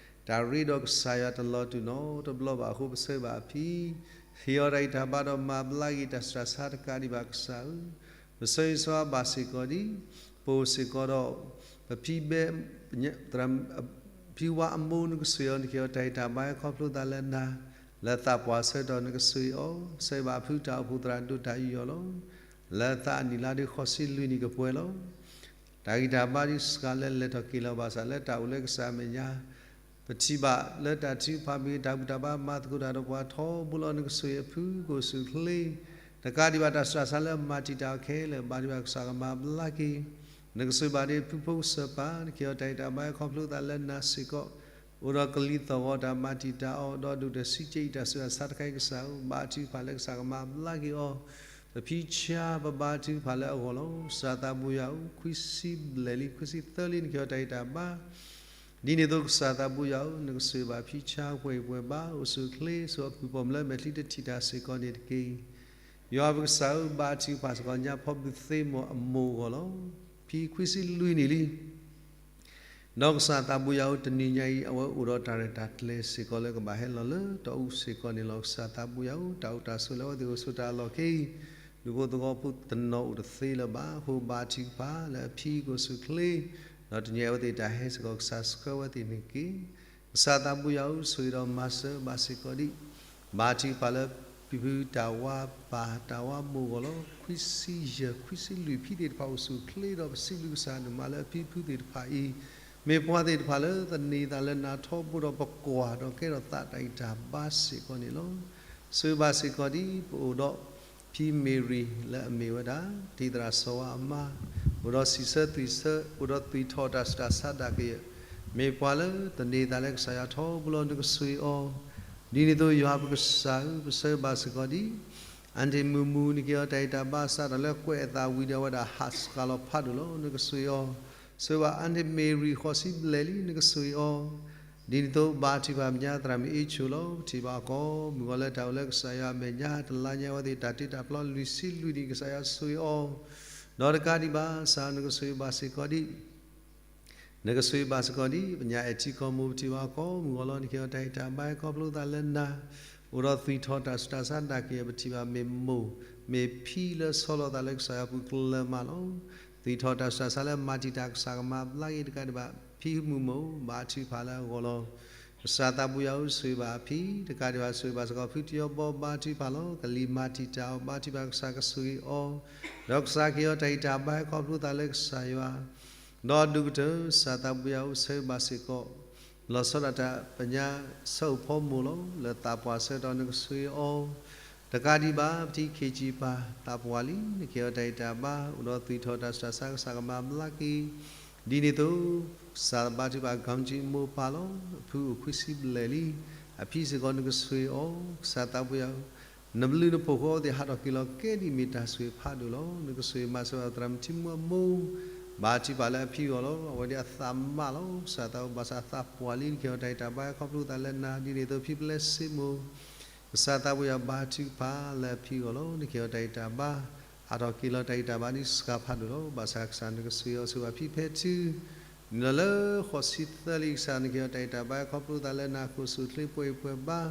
တၢ်ရ့ဒီးကစၢ်ယွၤတလီၤတူာ်နီတဘျီဘၣ်အဃိ ပဆၢဂ့ၤဘၣ်အဖံ ဟ့ၣ်အီၤတၢ်ဂံၢ်တၢ်ဘါဒီးမၤဘျါက့ၤတၢ်ဆူးတၢ်ဆါတကးဒံးဘၣ်ကစၢ်ဧၢ. ပဆၢဂ့ၤဆိၣ်ဂ့ၤဘၣ်စ့ၢ်ကီးဒ် ပအိၣ်စ့ၢ်ကီးဒီး ပဖံဘဲ ဖံဝါအမိၢ် နကဆိၣ်ဂ့ၤအီၤ နကဟ့ၣ်အီၤတၢ်ဂံၢ်တၢ်ဘါခီဖျိသးလၢနၤ, လၢသးပှၢ်ဆၢကတီၢ်နကဆိၣ်ဂ့ၤအီၤ, ဆၢဂ့ၤဘၣ်ဖုတၢ်အိၣ်ဖှိၣ်သရၣ်ဒိၣ်တၢ်ယူးယီၣ်လီၤ. လၢသးအနံၣ်လါဒ်ဃိးဆံလွံၢ်နံၣ်ကပှဲၤလီၤ. တၢ်ဂံၢ်တၢ်ဘါဒ်စှၤလၢလဲၤထီၣ်က့ၤလီၤ ဘၣ်ဆၣ်လၢတၢ်အိၣ်လၢကစၢ်အမဲာ်ညါ ပထံၣ်ဘၣ်လၢတၢ်ထုကဖၣ်မ့ၢ်ဂ့ၤ တၢ်ဘူၣ်တၢ်ဘါမၤသကိးတၢ်ဒီးပှၤထီဘိလီၤ. နကဆိၣ်ဂ့ၤအဖုကိၣ်ဆူၣ်ချ့ တကးဒံးဘၣ်တၢ်ဆူးတၢ်ဆါလၢမၤတံာ်တာ်အီၤခဲလၢာ် ဘါထုကဖၣ်ကစၢ်ကမၤဘျါက့ၤ. နကဆိၣ်ဂ့ၤဘၣ်ဒ်ဖုဖိကစၢ်ပၢ် နကဟ့ၣ်အီၤတၢ်ဂံၢ်တၢ်ဘါခီဖျိသးလၢနၤစ့ၢ်ကီး အိၣ်ဒီးကလံၤသီၣ်ဂီၤတၢ်မၤတံာ်တာ်အီၤ ဒီးဒိၣ်တဆံးကဲအံၤတၢ်ဆူးတၢ်ဆါတခါအံၤကစၢ်ဧၢ, ဘါထုကဖၣ်လၢကစၢ်ကမၤဘျါက့ၤအီၤ. ပဖံဆါပဘါထုကဖၣ်လၢအဂီၢ်လီၤ. ကစၢ်သးဘိယၤဧၢ, ခွံဆံဘျဲၣ်လံ ခွံဆံသၢလံ နကဟ့ၣ်အီၤတၢ်ဂံၢ်တၢ်ဘါ ဒ်န့ၣ်အသိးကစၢ်သးဘိယၤဧၢ, နကဆိၣ်ဂ့ၤဘၣ်ဖံဆါပှဲၤအံၤပှဲၤဘါ အိၣ်ဆူၣ်အိၣ်ချ့ ဆူအပုၢ်ပိာ်မုၣ်လၢမဲာ်ချံတထံၣ်တၢ်စ့ၢ်ကီးန့ၣ်တက့ၢ်. ယွၤပကစၢ်ဧၢ, ဘါထုကဖၣ်စ့ၢ်ကီးညါဖီဘုးသ့မိၢ်အမိၢ်အဂီၢ်လီၤ. ဖံခွံဆံလွံၢ်နံၣ်လံ. ဒီးကစၢ်သးဘိယၤဧၢ, တနံၤညါအံၤ အဝဲအိၣ်ဒီးတၢ်ရဲၣ်တၢ်ကျဲၤစ့ၢ်ကီးလၢကဘၣ်ဟဲလီၤလၢတၢ်အူစ့ၢ်ကီးန့ၣ်လီၤ. ကစၢ်သးဘိယၤဧၢ, တၢ်အိၣ်တၢ်ဆိးလၢအဝဲသ့ၣ်အိၣ်ဆိးတၢ်အလီၢ်ခဲအံၤ ဒူဖိသဝီဖိတနီၤအိၣ်တသ့လၢၤဘၣ်အဃိ ဘါထုကဖၣ်လၢအဖံကအိၣ်ဆူၣ်အိၣ်ချ့ ဒီးတနံၤအံၤအဝဲသ့ၣ်တၢ်ဟဲစ့ၢ်ကီး ကစၢ်ဆှၢဝဲသ့ၣ်န့ၣ်တက့ၢ်. ကစၢ်သးဘိယၤဧၢ, ဆိၣ်ဂ့ၤဒီးမၤစၢၤဘၣ်စ့ၢ်ကီးဒံး ဘါထုကဖၣ်လၢဖံဖုတၢ်ဝါပၢ်တၢ်ဝါမိၢ်အဂီၢ်လီၤ. ခွံဆံယဲၢ် ခွံဆံလွံၢ်ဖံသ့ၣ်တဖၣ်အိၣ်ဆူၣ်အိၣ်ချ့ဒီး ပစံးဘျုးကစၢ်ဒိၣ်မးလၢအဖံဖုသ့ၣ်တဖၣ်အံၤ မ့ၢ်ပှၤသ့ၣ်တဖၣ်လၢသန့ၤသးလၢနၤထီဘိဒီး ပကွၢ်ဒီးကဲထီၣ်သးတၢ်ဂံၢ်တၢ်ဘါစ့ၢ်ကီးန့ၣ်လီၤ. ဆိၣ်ဂ့ၤဘၣ်စ့ၢ်ကီးဒ်ပအိၣ်ဒီး ဖံမ့ၤရံလၢအမ့ၢ်ဝဲဒၣ် တံၤသရၣ်စီၤဝါအမါ, အိၣ်ဒီးစံးဆၢသွံၣ်ဆၢ အိၣ်ဒီးသွံၣ်ထီၣ်တၢ်ဆူးတၢ်ဆါဒၣ်ကယဲၢ်, မ့ၢ်ပှၤလၢသန့ၤသးလၢကစၢ်ယွၤထီဘိလီၤ. နကဆိၣ်ဂ့ၤအီၤ, ဒ်န့ၣ်အသိးယွၤပကစၢ်ဧၢ, ပဆၢဂ့ၤဘၣ်စ့ၢ်ကီးဒ် အၣ်ထံၣ်မုၢ်မူ နကဟ့ၣ်အီၤတၢ်ဂံၢ်တၢ်ဘါ စးထီၣ်လၢကွဲးအသးဝံၤဒီး အဝဲဒၣ်ဟးစှၤလီၤဖးဒိၣ်လီၤ. နကဆိၣ်ဂ့ၤအီၤ, ဆိၣ်ဂ့ၤဘၣ်အၣ်ထံၣ်မ့ၤရံ ဃိးဆံဘျဲၣ်လံ နကဆိၣ်ဂ့ၤအီၤ ဒ်န့ၣ်အသိး ဘါထုကဖၣ်မဲာ်ညါသရၣ်မုၣ်အ့ၣ်ဆိၣ်လီၤ. ပထံၣ်ဘၣ်ကိးမုၢ်ဂီၤလၢတၢ်အိၣ်လၢကစၢ်ယွၤအမဲာ်ညါ တလါညါအဝဲသ့ၣ်တၢ်တ့တၢ်ဖျီလွံၢ်ဆံလွံၢ်နံၣ် ကစၢ်ယွၤဆိၣ်ဂ့ၤအီၤ, ဒီးတကးဒံးဘၣ် ကစၢ်နကဆိၣ်ဂ့ၤဘၣ်စ့ၢ်ကီးဒ် နကဆိၣ်ဂ့ၤဘၣ်စ့ၢ်ကီးဒ် ပညါအဲၣ်ထံကီၢ်မိၢ် ပထံၣ်ဘၣ်ကိးမုၢ်ဂီၤလီၤ. နကဟ့ၣ်အီၤတၢ်ဂံၢ်တၢ်ဘါခီဖျိသးလၢနၤ, အိၣ်ဒီးသွံၣ်ထီၣ်တၢ်ဆူးတၢ်ဆါဒၣ်ကယဲၢ် ပထံၣ်ဘၣ်မ့ၢ်မိၢ် မ့ၢ်ဖံလၢဆီလီၤသးလၢကစၢ်ယွၤပူၤကျၢၤမးလီၤ. သွံၣ်ထီၣ်တၢ်ဆူးတၢ်ဆါလၢမၤတံာ်တာ် ကစၢ်ကမၤဘျါက့ၤတကးဒံးဘၣ် ဖံမုၢ်မိၢ် ဘါထုကဖၣ်လၢအဂီၢ်လီၤ. ကစၢ်သးဘိယၤဧၢ, ဆိၣ်ဂ့ၤဘၣ်အဖံ တကးဒံးဘၣ် ဆိၣ်ဂ့ၤဘၣ်စ့ၢ်ကီးဖုတယီဘီ ဘါထုကဖၣ်လီၤ. ကလံၤမၤတံာ်တာ်အီၤ ဘါထုကဖၣ်ကစၢ်ကဆိၣ်ဂ့ၤအီၤ, ဒီးကစၢ်ကဟ့ၣ်အီၤတၢ်ဂံၢ်တၢ်ဘါခီဖျိသးလၢကစၢ်ယွၤ ဒီးအဒိၣ်ကတၢၢ် ကစၢ်သးဘိယၤဧၢ, ဆိၣ်ဂ့ၤဘၣ်စ့ၢ်ကီး လီၤဆီဒၣ်တၢ်ပညါဆၢအိၣ်ဖီမိၢ်လီၤ. လၢသးပှၢ်ဆၢကတီၢ် နကဆိၣ်ဂ့ၤအီၤ တကးဒံးဘၣ် ပထံၣ်ခ့ၣ်ကၠံၣ်ပၢ်သးပှၢ်လံ နကဟ့ၣ်အီၤတၢ်ဂံၢ်တၢ်ဘါ အိၣ်ဒီးသွံၣ်ထီၣ်တၢ်ဆူးတၢ်ဆါ ကစၢ်ကမၤဘျါက့ၤ ဒ်န့ၣ်အသိး ကစၢ်ဘါထုကဖၣ် ကၣ်ကၠံမိၢ်ပၢ်လီၤ. အဖုအိၣ်ခွံဆံဘျဲၣ်လံ. အဖံစ့ၢ်ကီး နကဆိၣ်ဂ့ၤအီၤ ကစၢ်သးဘိယၤဧၢ, နဘျုးနဖှိၣ်ဃီအဝဲသ့ၣ်ဟးထီၣ်က့ၤလီၤ ကဲဒ်အမ့ၢ်တၢ်ဆိၣ်ဂ့ၤဖးဒိၣ်လီၤ. နကဆိၣ်ဂ့ၤမၤစၢၤဘၣ်သရၣ်မုၣ်ထံမူအမိၢ် ဘါထုကဖၣ်လၢအဖံအဂီၢ်လီၤ. အဝဲဒၣ်အသးမးလီၤ. ကစၢ်သးဘိ ဘၣ်ဆၣ်အသးပှၢ်လံ နကဟ့ၣ်အီၤတၢ်ဂံၢ်တၢ်ဘါခီဖျိသးလၢနၤ ဒ်န့ၣ်အသိး ဖံပျဲစ့မိၢ် ကစၢ်သးဘိယၤ ဘါထုကဖၣ်လၢအဖံအဂီၢ်လီၤ. နကဟ့ၣ်အီၤတၢ်ဂံၢ်တၢ်ဘါ ဟးထီၣ်က့ၤလီၤတၢ်ဂံၢ်တၢ်ဘါဒ်စှၤဖးဒိၣ်လီၤ. ဘၣ်ဆၣ်ကစၢ်နကဆိၣ်ဂ့ၤအီၤ ဆိၣ်ဂ့ၤဘၣ်ဖံဖဲထူ နုာ်လီၤလၢဃိးဆံသၢလံ ကစၢ်နကဟ့ၣ်အီၤတၢ်ဂံၢ်တၢ်ဘါခီဖျိသးလၢနၤ ဃိာ်ဆူၣ်အိၣ်ချ့ပှဲၤအံၤပှဲၤဘါ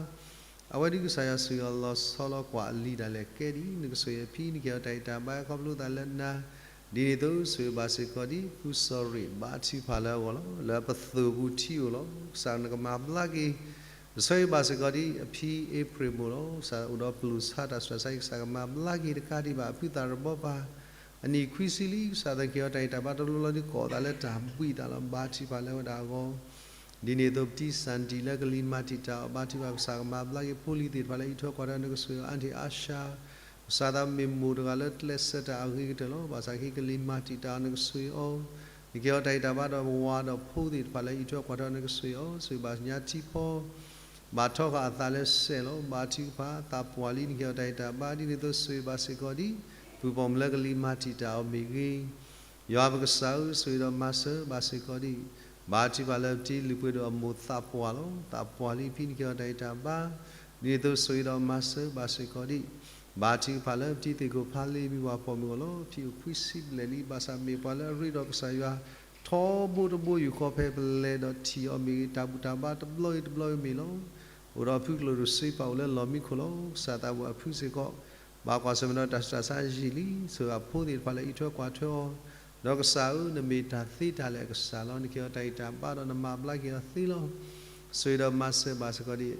အဝဲဒ်ကစၢ်ယွၤဆိၣ်ဂ့ၤအီၤလီၤဆီလီၤကွၢ်အလံၤဒၣ်လဲာ်ကဲဒ် နကဆိၣ်ဂ့ၤအဖံ နကဟ့ၣ်အီၤတၢ်ဂံၢ်တၢ်ဘါခီဖျိသးလၢနၤ ဒ်န့ၣ်အသိးဆိၣ်ဂ့ၤဘၣ်စ့ၢ်ကီးဒ် ဖုစီၤရ့ၣ် ဘါထုကဖၣ်လၢအဂီၢ်လီၤ. လၢပသိၣ်ပူၤထံအိၣ်လီၤ. ကစၢ်နကမၤဘျါက့ၤ ဆိၣ်ဂ့ၤဘၣ်စ့ၢ်ကီးဒ် အဖံအ့ဖြ့ၣ်မိၢ်လီၤ. ကစၢ်အိၣ်ဒီးပျိာ်ဆါတၢ်ဆူးတၢ်ဆါအံၤ ကစၢ်ကမၤဘျါက့ၤတကးဒံးဘၣ် အဖုသးတဘီပၤ အနံၣ်ခွံဆံလံ ကစၢ်သးက့ၤအီၤတၢ်ဂံၢ်တၢ်ဘါတဘျီဘျီဒ်ကိးသးလၢတၢ်ဘှံးသးလီၤ. ဘါထုကဖၣ်လၢဝဲဒၣ်အဂီၢ် ဒ်န့ၣ်အသိးပတံစၣ်တံၣ်လၢကလံၤမၤတံာ်တာ်အီၤ ဘါထုကဖၣ် ကစၢ်ကမၤဘျါက့ၤဖိလံၤသ့ၣ်တဖၣ်လၢအအံးထွဲကွၢ်ထွဲအီၤ နကဆိၣ်ဂ့ၤအီၤ အါတ့ၢ်အါရှါ ကစၢ်သးမ့ၢ်မိၢ်တဂၤလၢကျဲးစၢးတၢ်အဂ့ၤကတၢၢ်လီၤ. ဘၣ်ဆၣ်က့ၤကလံၤမၤတံာ်တာ်အီၤ နကဆိၣ်ဂ့ၤအီၤ နက့ၤအီၤတၢ်ဂံၢ်တၢ်ဘါဒီးပဝၤဒီးဖိသ့ၣ်တဖၣ်လၢအအံးထွဲကွၢ်ထွဲအီၤ နကဆိၣ်ဂ့ၤအီၤ ဆိၣ်ဂ့ၤဘၣ်ညါထံဖီ ဘၣ်ထီဃာ်အသးလၢစဲးလီၤ. ဘါထုကဖၣ် သးပှၢ်လံ နက့ၤအီၤတၢ်ဂံၢ်တၢ်ဘါ ဒ်န့ၣ်အသိးဆိၣ်ဂ့ၤဘၣ်စ့ၢ်ကီးဒ် ပုၢ်ပိာ်မုၣ်လၢကလံၤမၤတံာ်တာ်အီၤမ့ၢ်ဂ့ၤ ယွၤပကစၢ်ဧၢ ဆိၣ်ဂ့ၤဒီးမၤစၢၤဘၣ်စ့ၢ်ကီးဒ် ဘါထုကဖၣ်လၢပတံၤလုၢ်ပှ့ၤဒိၣ်အမိၢ်သးပှၢ်လီၤ. သးပှၢ်လံ ဖံနက့ၤအီၤတၢ်ဂံၢ်တၢ်ဘါ ဒ်န့ၣ်အသိးဆိၣ်ဂ့ၤဒီးမၤစၢၤဘၣ်စ့ၢ်ကီးဒ် ဘါထုကဖၣ်လၢပတံၤသ့ၣ်ခိၣ်ဖးလ့ၤမံၤဝၤပိာ်မုၣ်အဂီၢ်လီၤ. ဖံအိၣ်ခွံဆံဘျဲၣ်လံ ဘၣ်ဆၣ်မ့ၢ်ပှၤလၢအရ့ဒီးကစၢ်ယွၤ ထီဘိတဘိယူၢ်ဃီ ဖဲပလဲၤဒီးထံၣ်အီၤမ့ၢ်ဂ့ၤ တၢ်ဘူၣ်တၢ်ဘါတဘျီဂ့ၤတဘျီဂ့ၤမ့ၢ်လီၤ. အိၣ်ဒီးဖုကျိၣ်ဒိၣ်စ့ပာ်အိၣ်လၢလီၢ်မံခိၣ်လီၤ. ကစၢ်သးဘိအဖုစ့ၢ်ကီး ဘၣ်ကွၢ်ဆၢၣ်မဲာ်ဒီးတၢ်ဆူးတၢ်ဆါယံာ်လံ ဆိၣ်ဂ့ၤအဖိသ့ၣ်တဖၣ်လၢအံးထွဲကွၢ်ထွဲအီၤ ဒီးကစၢ်ဧၢ နမ့ၢ်တၢ်သ့တၢ်လၢာ်အကစၢ်လီၤ. နက့ၤအီၤတၢ်ဂံၢ်တၢ်ဘါဒီးနမၤဘျါက့ၤအီၤသ့လီၤ. ဆိၣ်ဂ့ၤဒီးမၤစၢၤဘၣ်စ့ၢ်ကီးဒ်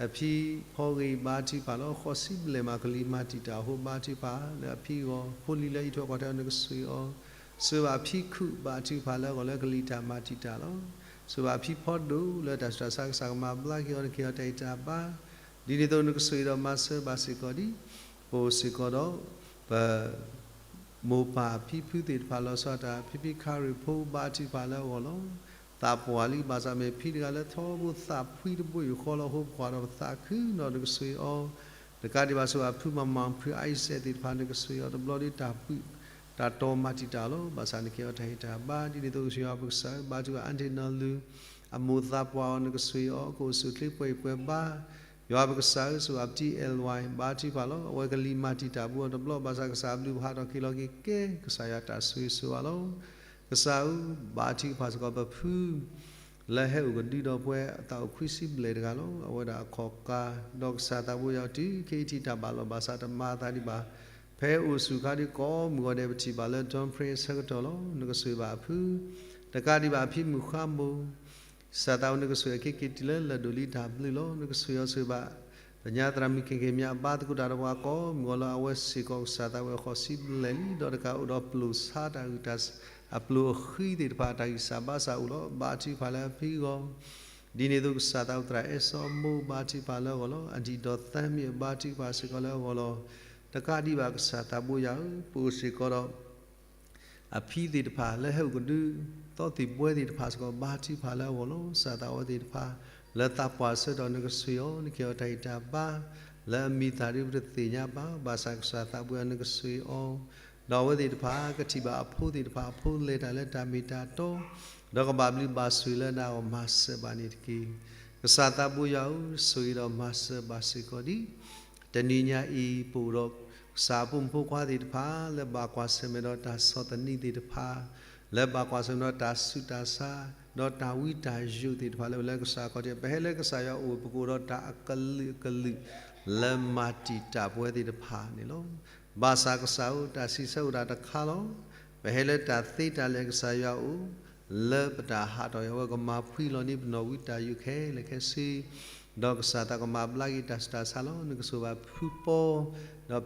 အဖံဖီဂ့ၤဘါထုကဖၣ်လီၤ. ဃိးဆံဘျဲၣ်မးကလံၤမၤတံာ်တာ်အဃိ ဘါထုကဖၣ်လၢအဖံအဂီၢ် ဖိလံၤလၢအံးထွဲကွၢ်ထွဲအီၤ နကဆိၣ်ဂ့ၤအီၤ ဆိၣ်ဂ့ၤဘၣ်အဖံခုၣ် ဘါထုကဖၣ်လၢအဂီၢ်လၢကလံၤတၢ်မၤတံာ်တာ်လီၤ. ဆိၣ်ဂ့ၤဘၣ်အဖံဖီဒိၣ်လၢတၢ်ဆူးတၢ်ဆါ ကစၢ်ကမၤဘျါက့ၤအီၤ နက့ၤအီၤတၢ်ဂံၢ်တၢ်ဘါ ဒ်န့ၣ်အသိးနကဆိၣ်ဂ့ၤဒီးမၤစၢၤဘၣ်စ့ၢ်ကီးဒ် ပအိၣ်စ့ၢ်ကီးဒီး ပ မိၢ်ပၢ်ဖံဖုသ့ၣ်တဖၣ်လီၤဆီဒၣ်တၢ် ဖံဖံခရံာ်ဖိ ဘါထုကဖၣ်လၢအဂီၢ်လီၤ. သးပှၢ်လံ ဘၣ်ဆၣ်မ့ၢ်ဖံတဂၤလၢထီဘိသးဖှံတဘိယူၢ်ဃီလီၤ အဃိပကွၢ်ဒီးပသးခုနီၤ နကဆိၣ်ဂ့ၤအီၤ တကးဒံးဘၣ်ဆိၣ်ဂ့ၤအဖုမၤမၤဖုအံစဲးသ့ၣ်တဖၣ် နကဆိၣ်ဂ့ၤအီၤတဘျီဒ်တၢ်ဘှံး တၢ်တီမၤတံာ်တာ်လီၤ. ဘၣ်ဆၣ်နက့ၤအီၤတၢ်ဂံၢ်တၢ်ဘါ ဒ်န့ၣ်အသိးကစၢ်ယွၤပကစၢ်ဧၢ ဘါထုကဖၣ်အါတ့ၢ်နီၢ်လုၢ် အမိၢ်သးပှၢ်အီၤ နကဆိၣ်ဂ့ၤအီၤ ကအိၣ်ဆူၣ်အိၣ်ချ့ပှဲၤအံၤပှဲၤဘါ ယွၤပကစၢ်ဧၢ ဆိၣ်ဂ့ၤအပတံၤအဲၣ်ဝါ ဘါထုကဖၣ်လီၤ. အဝဲကလံၤမၤတံာ်တာ်ဘူးအီၤတဘျီ ဘၣ်ဆၣ်ကစၢ်အဘျုးဟးထီၣ်က့ၤလီၤက့ၤကဲ ကစၢ်ယွၤတၢ်ဆိၣ်ဂ့ၤဆိၣ်ဝါလီၤ. ကစၢ်ဧၢ ဘါထုကဖၣ်စ့ၢ်ကီးပဖု လၢဟဲအိၣ်ကဒုဒီးပဝဲအသးအိၣ်ခွံဆံဘျဲၣ်တဂၤလီၤ. အဝဲဒၣ်အခီၣ်ကါ ဒီးကစၢ်သးဘိယွၤတုၤခဲအံၤထံၣ်တၢ်ဘၣ်လီၤဘၣ်စးတမၤအသးဒံးဘၣ် ဖဲအိၣ်ဆူၣ်ခါဒ်ကိးမုၢ်ဂီၤဒဲး ပထံၣ်ဘၣ်လၢ Dumfries ဆၢကတီၢ်လီၤ. နကဆိၣ်ဂ့ၤဘၣ်အဖု တကးဒံးဘၣ်အဖံမုၢ်ဃါမိၢ် ကစၢ်သးဘိ နကဆိၣ်ဂ့ၤအခံက့ၤတုၤလၢလၢၢ်ဒိၣ်လံတၢ်ဘျုးလီၤ. နကဆိၣ်ဂ့ၤအီၤဆိၣ်ဂ့ၤဘၣ် ပညါသရၣ်မုၣ်ခဲၣ်ခဲၣ်မၠး ဘါသကိးတၢ်ဒီးပှၤကိးမုၢ်ဂီၤလီၤ. အဝဲစ့ၢ်ကီးကစၢ်သးဘိအဃိးဆံဘျဲၣ်လံ ဒီးတကးအိၣ်ဒီးပျိာ်ဆါတၢ်ဂံၢ်တၢ် အပျိာ်အဃံသ့ၣ်တဖၣ် တၢ်ဂံၢ်စၢ်ဘါစၢ်အိၣ်လီၤ. ဘါထုကဖၣ်လၢအဖံအဂီၢ် ဒ်န့ၣ်အသိးကစၢ်သးဘိသရၣ်အဲၣ်စီမိၣ် ဘါထုကဖၣ်လၢအဂီၢ်လီၤ. အဒံၣ်ဒီးသၢမံၤအဘါထုကဖၣ်စ့ၢ်ကီးလၢအဂီၢ်လီၤ. တကးဒံးဘၣ်ကစၢ်သးဘိယွၤဧၢ ပအိၣ်စ့ၢ်ကီးဒီး အဖံသ့ၣ်တဖၣ်လၢဟဲအိၣ်ကဒု သီသံၣ်ဘှဲသ့ၣ်တဖၣ်စ့ၢ်ကီး ဘါထုကဖၣ်လၢအဂီၢ်လီၤ. ကစၢ်သးဘိသ့ၣ်တဖၣ် လၢသးပှၢ်ဆၢကတီၢ် နကဆိၣ်ဂ့ၤအီၤ နက့ၤအီၤတၢ်ဂံၢ်တၢ်ဘါ လၢအမံၤသၣ်ဒ်ပတသ့ၣ်ညါဘၣ် ဘၣ်ဆၣ်ကစၢ်သးဘိယွၤ နကဆိၣ်ဂ့ၤအီၤ ဒီးအဝဲသ့ၣ်တဖၣ် ကထံၣ်ဘၣ်အဖိသ့ၣ်တဖၣ်အဖိလဲၤတၢ်လၢတၢ်မ့ၢ်တၢ်တီ ဒီးကဘၣ်ဘျုးဘၣ်ဆိၣ်ဂ့ၤလၢနဂီၢ်မၤစၢၤဘၣ်န့ၣ်တက့ၢ်. ကစၢ်သးဘိယွၤဧၢ ဆိၣ်ဂ့ၤဒီးမၤစၢၤဘၣ်စ့ၢ်ကီးဒ် တနံၤညါအံၤ ပအိၣ်ဒီး ကစၢ်အဖိမုၣ်ဖိခွါသ့ၣ်တဖၣ် လၢဘၣ်ကွၢ်ဆၢၣ်မဲာ်ဒီးတၢ်ဆီၣ်သနံးသ့ၣ်တဖၣ် လၢဘၣ်ကွၢ်ဆၢၣ်မဲာ်ဒီးတၢ်ဆူးတၢ်ဆါ ဒီးတၢ်ဝံတၢ်ယိးသ့ၣ်တဖၣ်လၢအိၣ်လၢကစၢ်ခီၣ်ထံး ပဟဲလၢကစၢ်ယွၤအအိၣ် ပကအိၣ်ဒီးတၢ်အကလုာ်ကလုာ် လၢမၤတံာ်တာ်ပဝဲသ့ၣ်တဖၣ်န့ၣ်လီၤ. ဘၣ်ဆၣ်ကစၢ်ဧၢ တၢ်စံးဆၢအိၣ်တၢ်တခါလီၤ. ပဟဲလၢတၢ်သ့တၢ်လၢာ်ကစၢ်ယွၤအအိၣ် လၢပတၢ်ဟးထီၣ်အံၤ အဝဲကမၤဖှံလီၤန့ၢ်ပနီၣ်ဝံတၢ်ယိးခဲလၢာ်ခဲဆ့ ဒီးကစၢ်သးကမၤဘျါက့ၤတၢ်ဆူးတၢ်ဆါလီၤ. နကဆိၣ်ဂ့ၤဘၣ်ဖု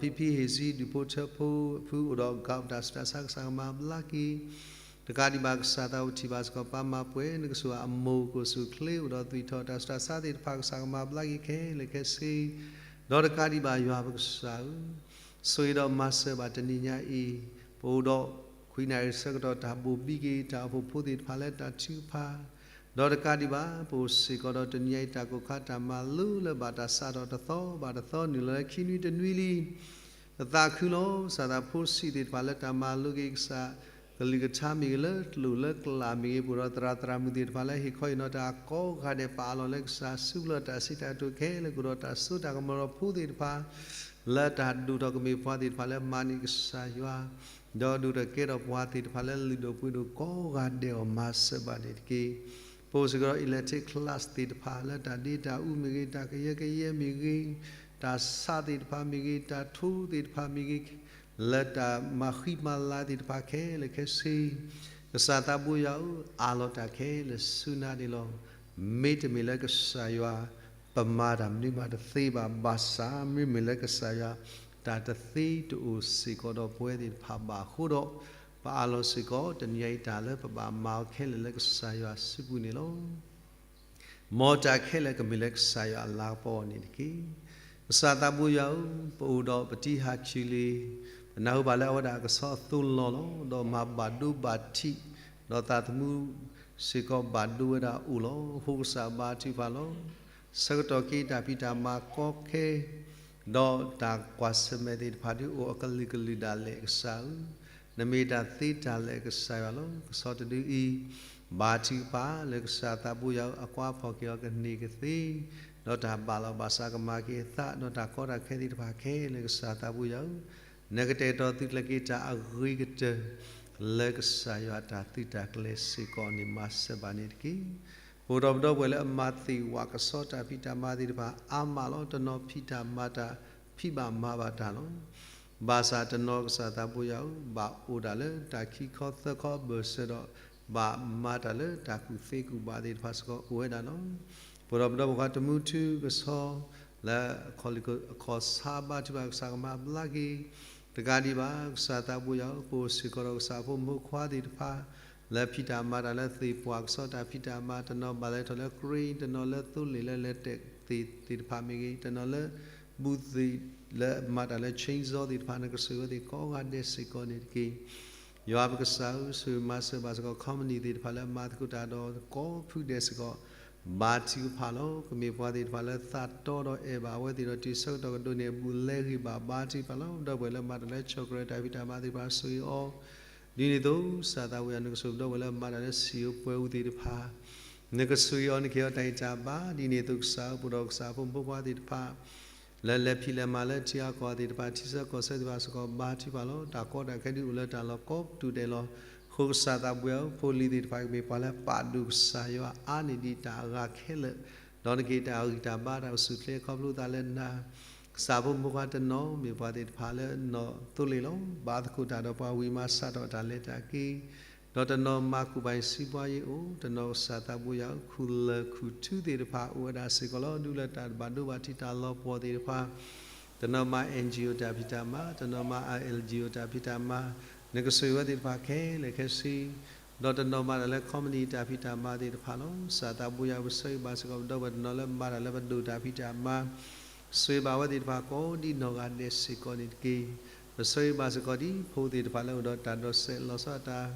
ပီ ဒီးဖံဖံဟ့ၣ်ဆံ ဒူၣ်ဖိထၢဖိ အဖုအိၣ်ဒီး gout တၢ်ဆူးတၢ်ဆါ ကစၢ်ကမၤဘျါက့ၤ တကးဒံးဘၣ်ကစၢ်သးအိၣ်ထံၣ်ဘၣ်စ့ၢ်ကီးပၢ်မၤပှဲၤ နကဆိၣ်ဂ့ၤအမိၢ်ကအိၣ်ဆူၣ်အိၣ်ချ့အိၣ်ဒီးသွံၣ်ထီၣ်တၢ်ဆူးတၢ်ဆါသ့ၣ်တဖၣ် ကစၢ်ကမၤဘျါက့ၤခဲလၢာ်ခဲဆ့ ဒီးတကးဒံးဘၣ်ယွၤပကစၢ်ဧၢ ဆိၣ်ဂ့ၤဒီးမၤစၢၤဘၣ်တနံၤညါအံၤ ပအိၣ်ဒီး ခွံနၣ်ရံၣ်ဆၢကတီၢ်တၢ်ဘိၣ်ဘံက့ၤ တၢ်အိၣ်ဖှိၣ်ဖိသ့ၣ်တဖၣ်လၢတၢ်ထုကဖၣ် ဒီးတကးဒံးဘၣ် ပအိၣ်စ့ၢ်ကီးဒီးတနံၤညါအံၤ တၢ်ကိၢ်ခါတၢ်မၤလိလၢဘၣ်တၢ်စးထီၣ်တသီဘၣ်တသီ နုာ်လီၤလၢခံနွံတနွံလံ ပသးခုလီၤ ကစၢ်သးဖိဆံးသ့ၣ်တဖၣ်လၢတၢ်မၤလိက့ၤကစၢ် ကလုၢ်ကထါမ့ၢ်ဂ့ၤ လၢကျိာ်လၢကျးမ့ၢ်ဂ့ၤ ပအိၣ်ဒီးသရၣ်သရၣ်မုၣ်သ့ၣ်တဖၣ်လၢဟ့ၣ်ခီဟ့ၣ်နီၤတၢ်ကိးဂၤဒဲး ပာ်အလီၢ်လၢကစၢ် စူးပျီတၢ်စံးတၢ်ကတိၤခဲလၢာ် ကအိၣ်ဒီးတၢ်စိတၢ်ကမီၤဒီးဖိသ့ၣ်တဖၣ် လၢတၢ်ဒိၣ်ထီၣ်ကမ့ၢ်ပှၤသ့ၣ်တဖၣ်လၢမၤန့ၢ်ကစၢ်ယွၤ ဒီးဒိၣ်ထီၣ်ကဲထီၣ်ပှၤသ့ၣ်တဖၣ်လၢလုၢ်ဒိၣ်ပှ့ၤဒိၣ်ကိးဂၤဒဲးအီၤ မၤစၢၤဘၣ်န့ၣ်တက့ၢ်. ပအိၣ်စ့ၢ်ကီးဒီး elective class သ့ၣ်တဖၣ် လၢတၢ်ဒ့တၢ်အူမ့ၢ်ဂ့ၤ တၢ်ကယၢကယဲမ့ၢ်ဂ့ၤ တၢ်ဆးသ့ၣ်တဖၣ်မ့ၢ်ဂ့ၤ တၢ်ထိသ့ၣ်တဖၣ်မ့ၢ်ဂ့ၤ လၢတၢ်မၤဃံမၤလၤသ့ၣ်တဖၣ်ခဲလၢာ်ခဲဆ့, ကစၢ်သးဘိယွၤဧၢ, အးလီၤတၢ်ခဲလၢာ်ဆူနၤန့ၣ်လီၤ. မ့တမ့ၢ်လၢကစၢ်ယွၤ ပမၤတၢ်မနုၤမးတသ့ဘၣ်, ဘၣ်ဆၣ်မ့မ့ၢ်လၢကစၢ်ယွၤ တၢ်တသ့တအိၣ်စ့ၢ်ကီးဒီးပဝဲသ့ၣ်တဖၣ်ဘၣ်အဃိဒီး, ပအးလီၤစ့ၢ်ကီး တနံၤအံၤတၢ်လၢပဘၣ်မၤအီၤခဲလၢာ်လၢကစၢ်ယွၤစုပူၤန့ၣ်လီၤ. မ်တၢ်ခဲလၢာ်ကမ့ၢ်လၢကစၢ်ယွၤအလၤကပီၤအီၤန့ၣ်တက့ၢ်. ကစၢ်သးဘိယွၤဧၢ, ပအိၣ်ဒီးပတံၤဟးဆူလံ, ပနၢ်ဟူဘၣ်လၢအဝဲဒၣ်အကဆီအသိလီၤလီၤ, ဒီးမၤဘၣ်ဒိဘၣ်ထံး, ဒီးသးသမူစ့ၢ်ကီးဘၣ်ဒိဝဲဒၣ်အိၣ်လီၤ. အဃိကစၢ်ဘါထုကဖၣ်လီၤ. ဆၢကတီၢ်က့ၤတၢ်ဖံးတၢ်မၤကီခဲ ဒီးတၢ်ကွၢ်ဆၢၣ်မဲာ်သ့ၣ်တဖၣ်ဒုးအိၣ်အကလုာ်ကလုာ်ဒၣ်လဲာ်ကစၢ်ဧၢ, နမ့ၢ်တၢ်သ့တၢ်လၢာ်အကစၢ်ယွၤလီၤ. ကဆီတဒုအံၤ, ဘါထုကဖၣ်လၢကစၢ်သးဘိယွၤဧၢ, အကွၢ်ဖီၣ်က့ၤအီၤကန့ၢ်ကသ့, ဒီးတၢ်ဘၣ်လီၤဘၣ်စးကမၤက့ၤအသး, ဒီးတၢ်ကီတၢ်ခဲသ့ၣ်တဖၣ်ခဲလၢာ်ကစၢ်သးဘိယွၤဧၢ, နကတဲာ်ကတီၤသုးကျဲၤက့ၤတၢ်အဂ့ၤကတၢၢ် လၢကစၢ်ယွၤတၢ်သုးတၢ်ကျဲၤစ့ၢ်ကီးန့ၣ် မၤစၢၤဘၣ်န့ၣ်တက့ၢ်. ပအိၣ်ဒီးပဒီပုၢ်ဝဲၢ်လၢအမၤသ့ၣ်ဝးကဆီတၢ်ဖံးတၢ်မၤသ့ၣ်တဖၣ်အါမးလီၤ. တနီၤဖံးတၢ်မၤတၢ် ဖံးဘၣ်မၤဘၣ်တၢ်လီၤ. ဘၣ်ဆၣ်တနီၤကစၢ်သးဘိယွၤဧၢ, ဘၣ်အိၣ်ဒၣ်လၢတၢ်ခံခီသၢခီဘၢၣ်စၢၤဒီး ဘၣ်မၤတၢ်လၢတၢ်ကူၣ်သ့ကူၣ်ဘၣ်သ့ၣ်တဖၣ်စ့ၢ်ကီးအိၣ်ဝဲဒၣ်လီၤ. ပအိၣ်ဒီးပဒီပုၢ်ဝဲၢ်တမူထူကဆီ လၢအခီၣ်ဆါဘါထုကဖၣ်ကစၢ်ကမၤဘျါက့ၤ တကးဒံးဘၣ် ကစၢ်သးဘိယွၤဧၢ, ပအိၣ်စ့ၢ်ကီးဒီးကစၢ်ဖိမုၣ်ဖိခွါသ့ၣ်တဖၣ် လၢဖံးတၢ်မၤတၢ်လၢသ့ၣ်ပှၢ်ကဆီတၢ်ဖံးတၢ်မၤ, တနီၤဘၣ်လဲၤထီၣ်လၢ crane, တနီၤလၢသိလ့ၣ်လၢလဲၤတဲာ်သ့ၣ်သ့ၣ်တဖၣ်မ့ၢ်ဂ့ၤ, တနီၤလၢ ဘူးသ့ၣ်လၢမၤတၢ်လၢ chainsaw သ့ၣ်တဖၣ် နကဆိၣ်ဂ့ၤဝဲသ့ၣ်ကိးဂၤဒဲးစ့ၢ်ကီးန့ၣ်တက့ၢ်. ယွၤပကစၢ်ဧၢ, ဆိၣ်ဂ့ၤမၤစၢၤဘၣ်စ့ၢ်ကီး company သ့ၣ်တဖၣ်လၢအမၤသကိးတၢ်ဒီးကိးဖုဒဲးစ့ၢ်ကီး ဘါထုကဖၣ်လီၤ. ကမ့ၢ်ပှၤသ့ၣ်တဖၣ်လၢသးတီဒီးအဲၣ်ဘၣ်အဝဲသ့ၣ်ဒီးတုၤဆၢကတီၢ်ကဒိးန့ၢ်အဘူးအလဲဂ့ၤဘၣ် ဘါထုကဖၣ်လီၤ. ဒီပုၢ်ဝဲၢ်လၢမၤတၢ်လၢ chocolate တၢ်ဖံးတၢ်မၤသ့ၣ်တဖၣ် ဆိၣ်ဂ့ၤအီၤ ဒ်န့ၣ်အသိး ကစၢ်သးဘိယွၤ နကဆိၣ်ဂ့ၤဒီပုၢ်ဝဲၢ်လၢမၤတၢ်လၢစံာ်ဧိၤပှဲၤဧိၤသ့ၣ်တဖၣ် နကဆိၣ်ဂ့ၤအီၤ နကဟ့ၣ်အီၤတၢ်ဂံၢ်တၢ်ဘါ ဒ်န့ၣ်အသိး ကစၢ်ဧၢ, ပအိၣ်ဒီးကစၢ်ဖိမုၣ်ဖိခွါသ့ၣ်တဖၣ် လၢလဲၤဖံးလဲၤမၤလၢထံအကီၢ်သ့ၣ်တဖၣ် ထံဆၢကီၢ်ဆၢသ့ၣ်တဖၣ်စ့ၢ်ကီး ဘါထုကဖၣ်လီၤ. တၢ်ကီတၢ်ခဲဒုးအိၣ်လၢတၢ်လီၢ်ကိးပသူဒဲးလီၤ. အဃိကစၢ်သးဘိယွၤဧၢ, ဖိလံၤသ့ၣ်တဖၣ်ကမ့ၢ်ပှၤလၢပာ်ဒိၣ်ကစၢ်ယွၤအါန့ၢ်ဒံးတၢ်အဂၤခဲလၢာ်, ဒီးနကဟ့ၣ်တၢ်ဂံၢ်တၢ်ဘါတၢ်အိၣ်ဆူၣ်အိၣ်ချ့ခီဖျိသးလၢနၤ ကစၢ်ဖိမုၣ်ဖိခွါတနီၤမ့ၢ်ပှၤသ့ၣ်တဖၣ်လၢနီၢ်သိလ့ၣ်လီၤ. ဘါသကိးတၢ်ဒီးပှၤဝံၤမၤစးထီၣ်တၢ်လဲၤတၢ်က့ၤ, ဒီးတနီၤမၤကူၣ်ပၢ်စံးပှၤယ့ၣ်အိၣ်, တနီၤကစၢ်သးဘိယွၤဧၢ, ခူၣ်လၢၢ်ခူၣ်ထူသ့ၣ်တဖၣ်အိၣ်ဝဲဒၣ်စ့ၢ်ကီးလီၤ. ဒုးလၢတၢ်ဘၣ်ဒိဘၣ်ထံးတၢ်လီၤပှီၢ်သ့ၣ်တဖၣ်, တနီၤမၤ NGO တၢ်ဖံးတၢ်မၤ, တနီၤမၤ ILGO တၢ်ဖံးတၢ်မၤ, နကဆိၣ်ဂ့ၤဝဲသ့ၣ်တဖၣ်ခဲလၢာ်ခဲဆ့ ဒီးတနီၤမၤတၢ်လၢ company တၢ်ဖံးတၢ်မၤသ့ၣ်တဖၣ်လီၤ. ကစၢ်သးဘိယွၤဧၢ, ပဆၢဂ့ၤဘၣ်စ့ၢ်ကီး ပဒီပုၢ်ဝဲၢ်တနီၤလၢမၤတၢ်လၢပဒိၣ်တၢ်ဖံးတၢ်မၤ, ဆိၣ်ဂ့ၤဘၣ်ဝဲသ့ၣ်တဖၣ်ကိးဒ်နီၢ်ဂၤဒဲးစ့ၢ်ကီးန့ၣ်တက့ၢ်. ပဆၢဂ့ၤဘၣ်စ့ၢ်ကီးဒ်ဖိသ့ၣ်တဖၣ်လၢအိၣ်ဒီးတၢ်ဒိးစဲးလီၤဆီဒၣ်တၢ်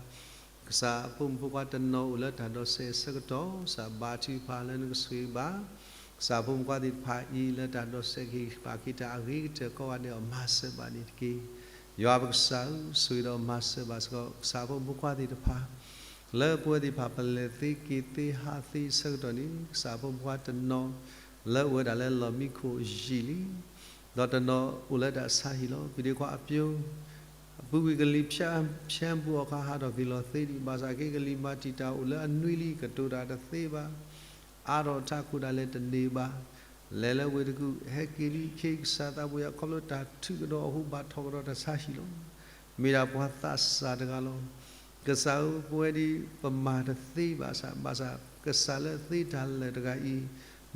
ကစၢ်ဖိမုၣ်ဖိခွါတနီၤအိၣ်လၢတၢ်ဒိးစဲးအဆၢကတီၢ်, ကစၢ်ဘါထုကဖၣ်လၢနကဆိၣ်ဂ့ၤဘၣ် ကစၢ်ဖိမုၣ်ဖိခွါသ့ၣ်တဖၣ်အံၤ လၢတၢ်ဒိးစဲးကဟ့ၣ်ပာ်က့ၤတၢ်အဂ့ၤကတၢၢ်ကိးဂၤဒဲးအီၤ မၤစၢၤဘၣ်န့ၣ်တက့ၢ်. ယွၤပကစၢ်ဧၢ, ဆိၣ်ဂ့ၤဒီးမၤစၢၤဘၣ်စ့ၢ်ကီး ကစၢ်ဖိမုၣ်ဖိခွါသ့ၣ်တဖၣ် လၢပဝဲသ့ၣ်တဖၣ်ပလဲၤသ့က့ၤသ့ဟးသ့အဆၢကတီၢ်န့ၣ် ကစၢ်ဖိမုၣ်ဖိခွါတနီၤ လၢအိၣ်ဝဲဒၣ်လၢလီၢ်မံခိၣ်ယံာ်လံ ဒီးတနီၤအိၣ်လၢတၢ်ဆါဟံၣ်လီၤ. ပဒ့ခွါအပျိ အပူၤကွံာ်ကလံၤဖၠၣ်ပူၤအခါ ဟးထီၣ်က့ၤလီၤသ့ဒံး, ဘၣ်ဆၣ်က့ၤကလံၤမၤတံာ်တာ်အိၣ်လၢအနွံလံ ကတိၤတၢ်တသ့ဘၣ်, အါထီၣ်ထးခိၣ်ဒၣ်လဲာ်တန့ၢ်ဘၣ်, လဲၤလၢဝ့ၢ်တကူၣ် ဟဲက့ၤလံ, ခဲအံၤကစၢ်သးဘိယွၤ ခီဖျိတၢ်ထုးကဒီးအဃိ ဘၣ်ထီၣ်ကဒီးတၢ်ဆါဟံၣ်လီၤ. မ့ၢ်ဒၣ်ပှၤသးစၢ်တဂၤလီၤ. ကစၢ်ဧၢ, ပဝဲဒၣ်ပမၤတသ့ဘၣ်ဆၣ်, ဘၣ်ဆၣ်ကစၢ်လၢသ့တၢ်လၢာ်တဂၤအံၤ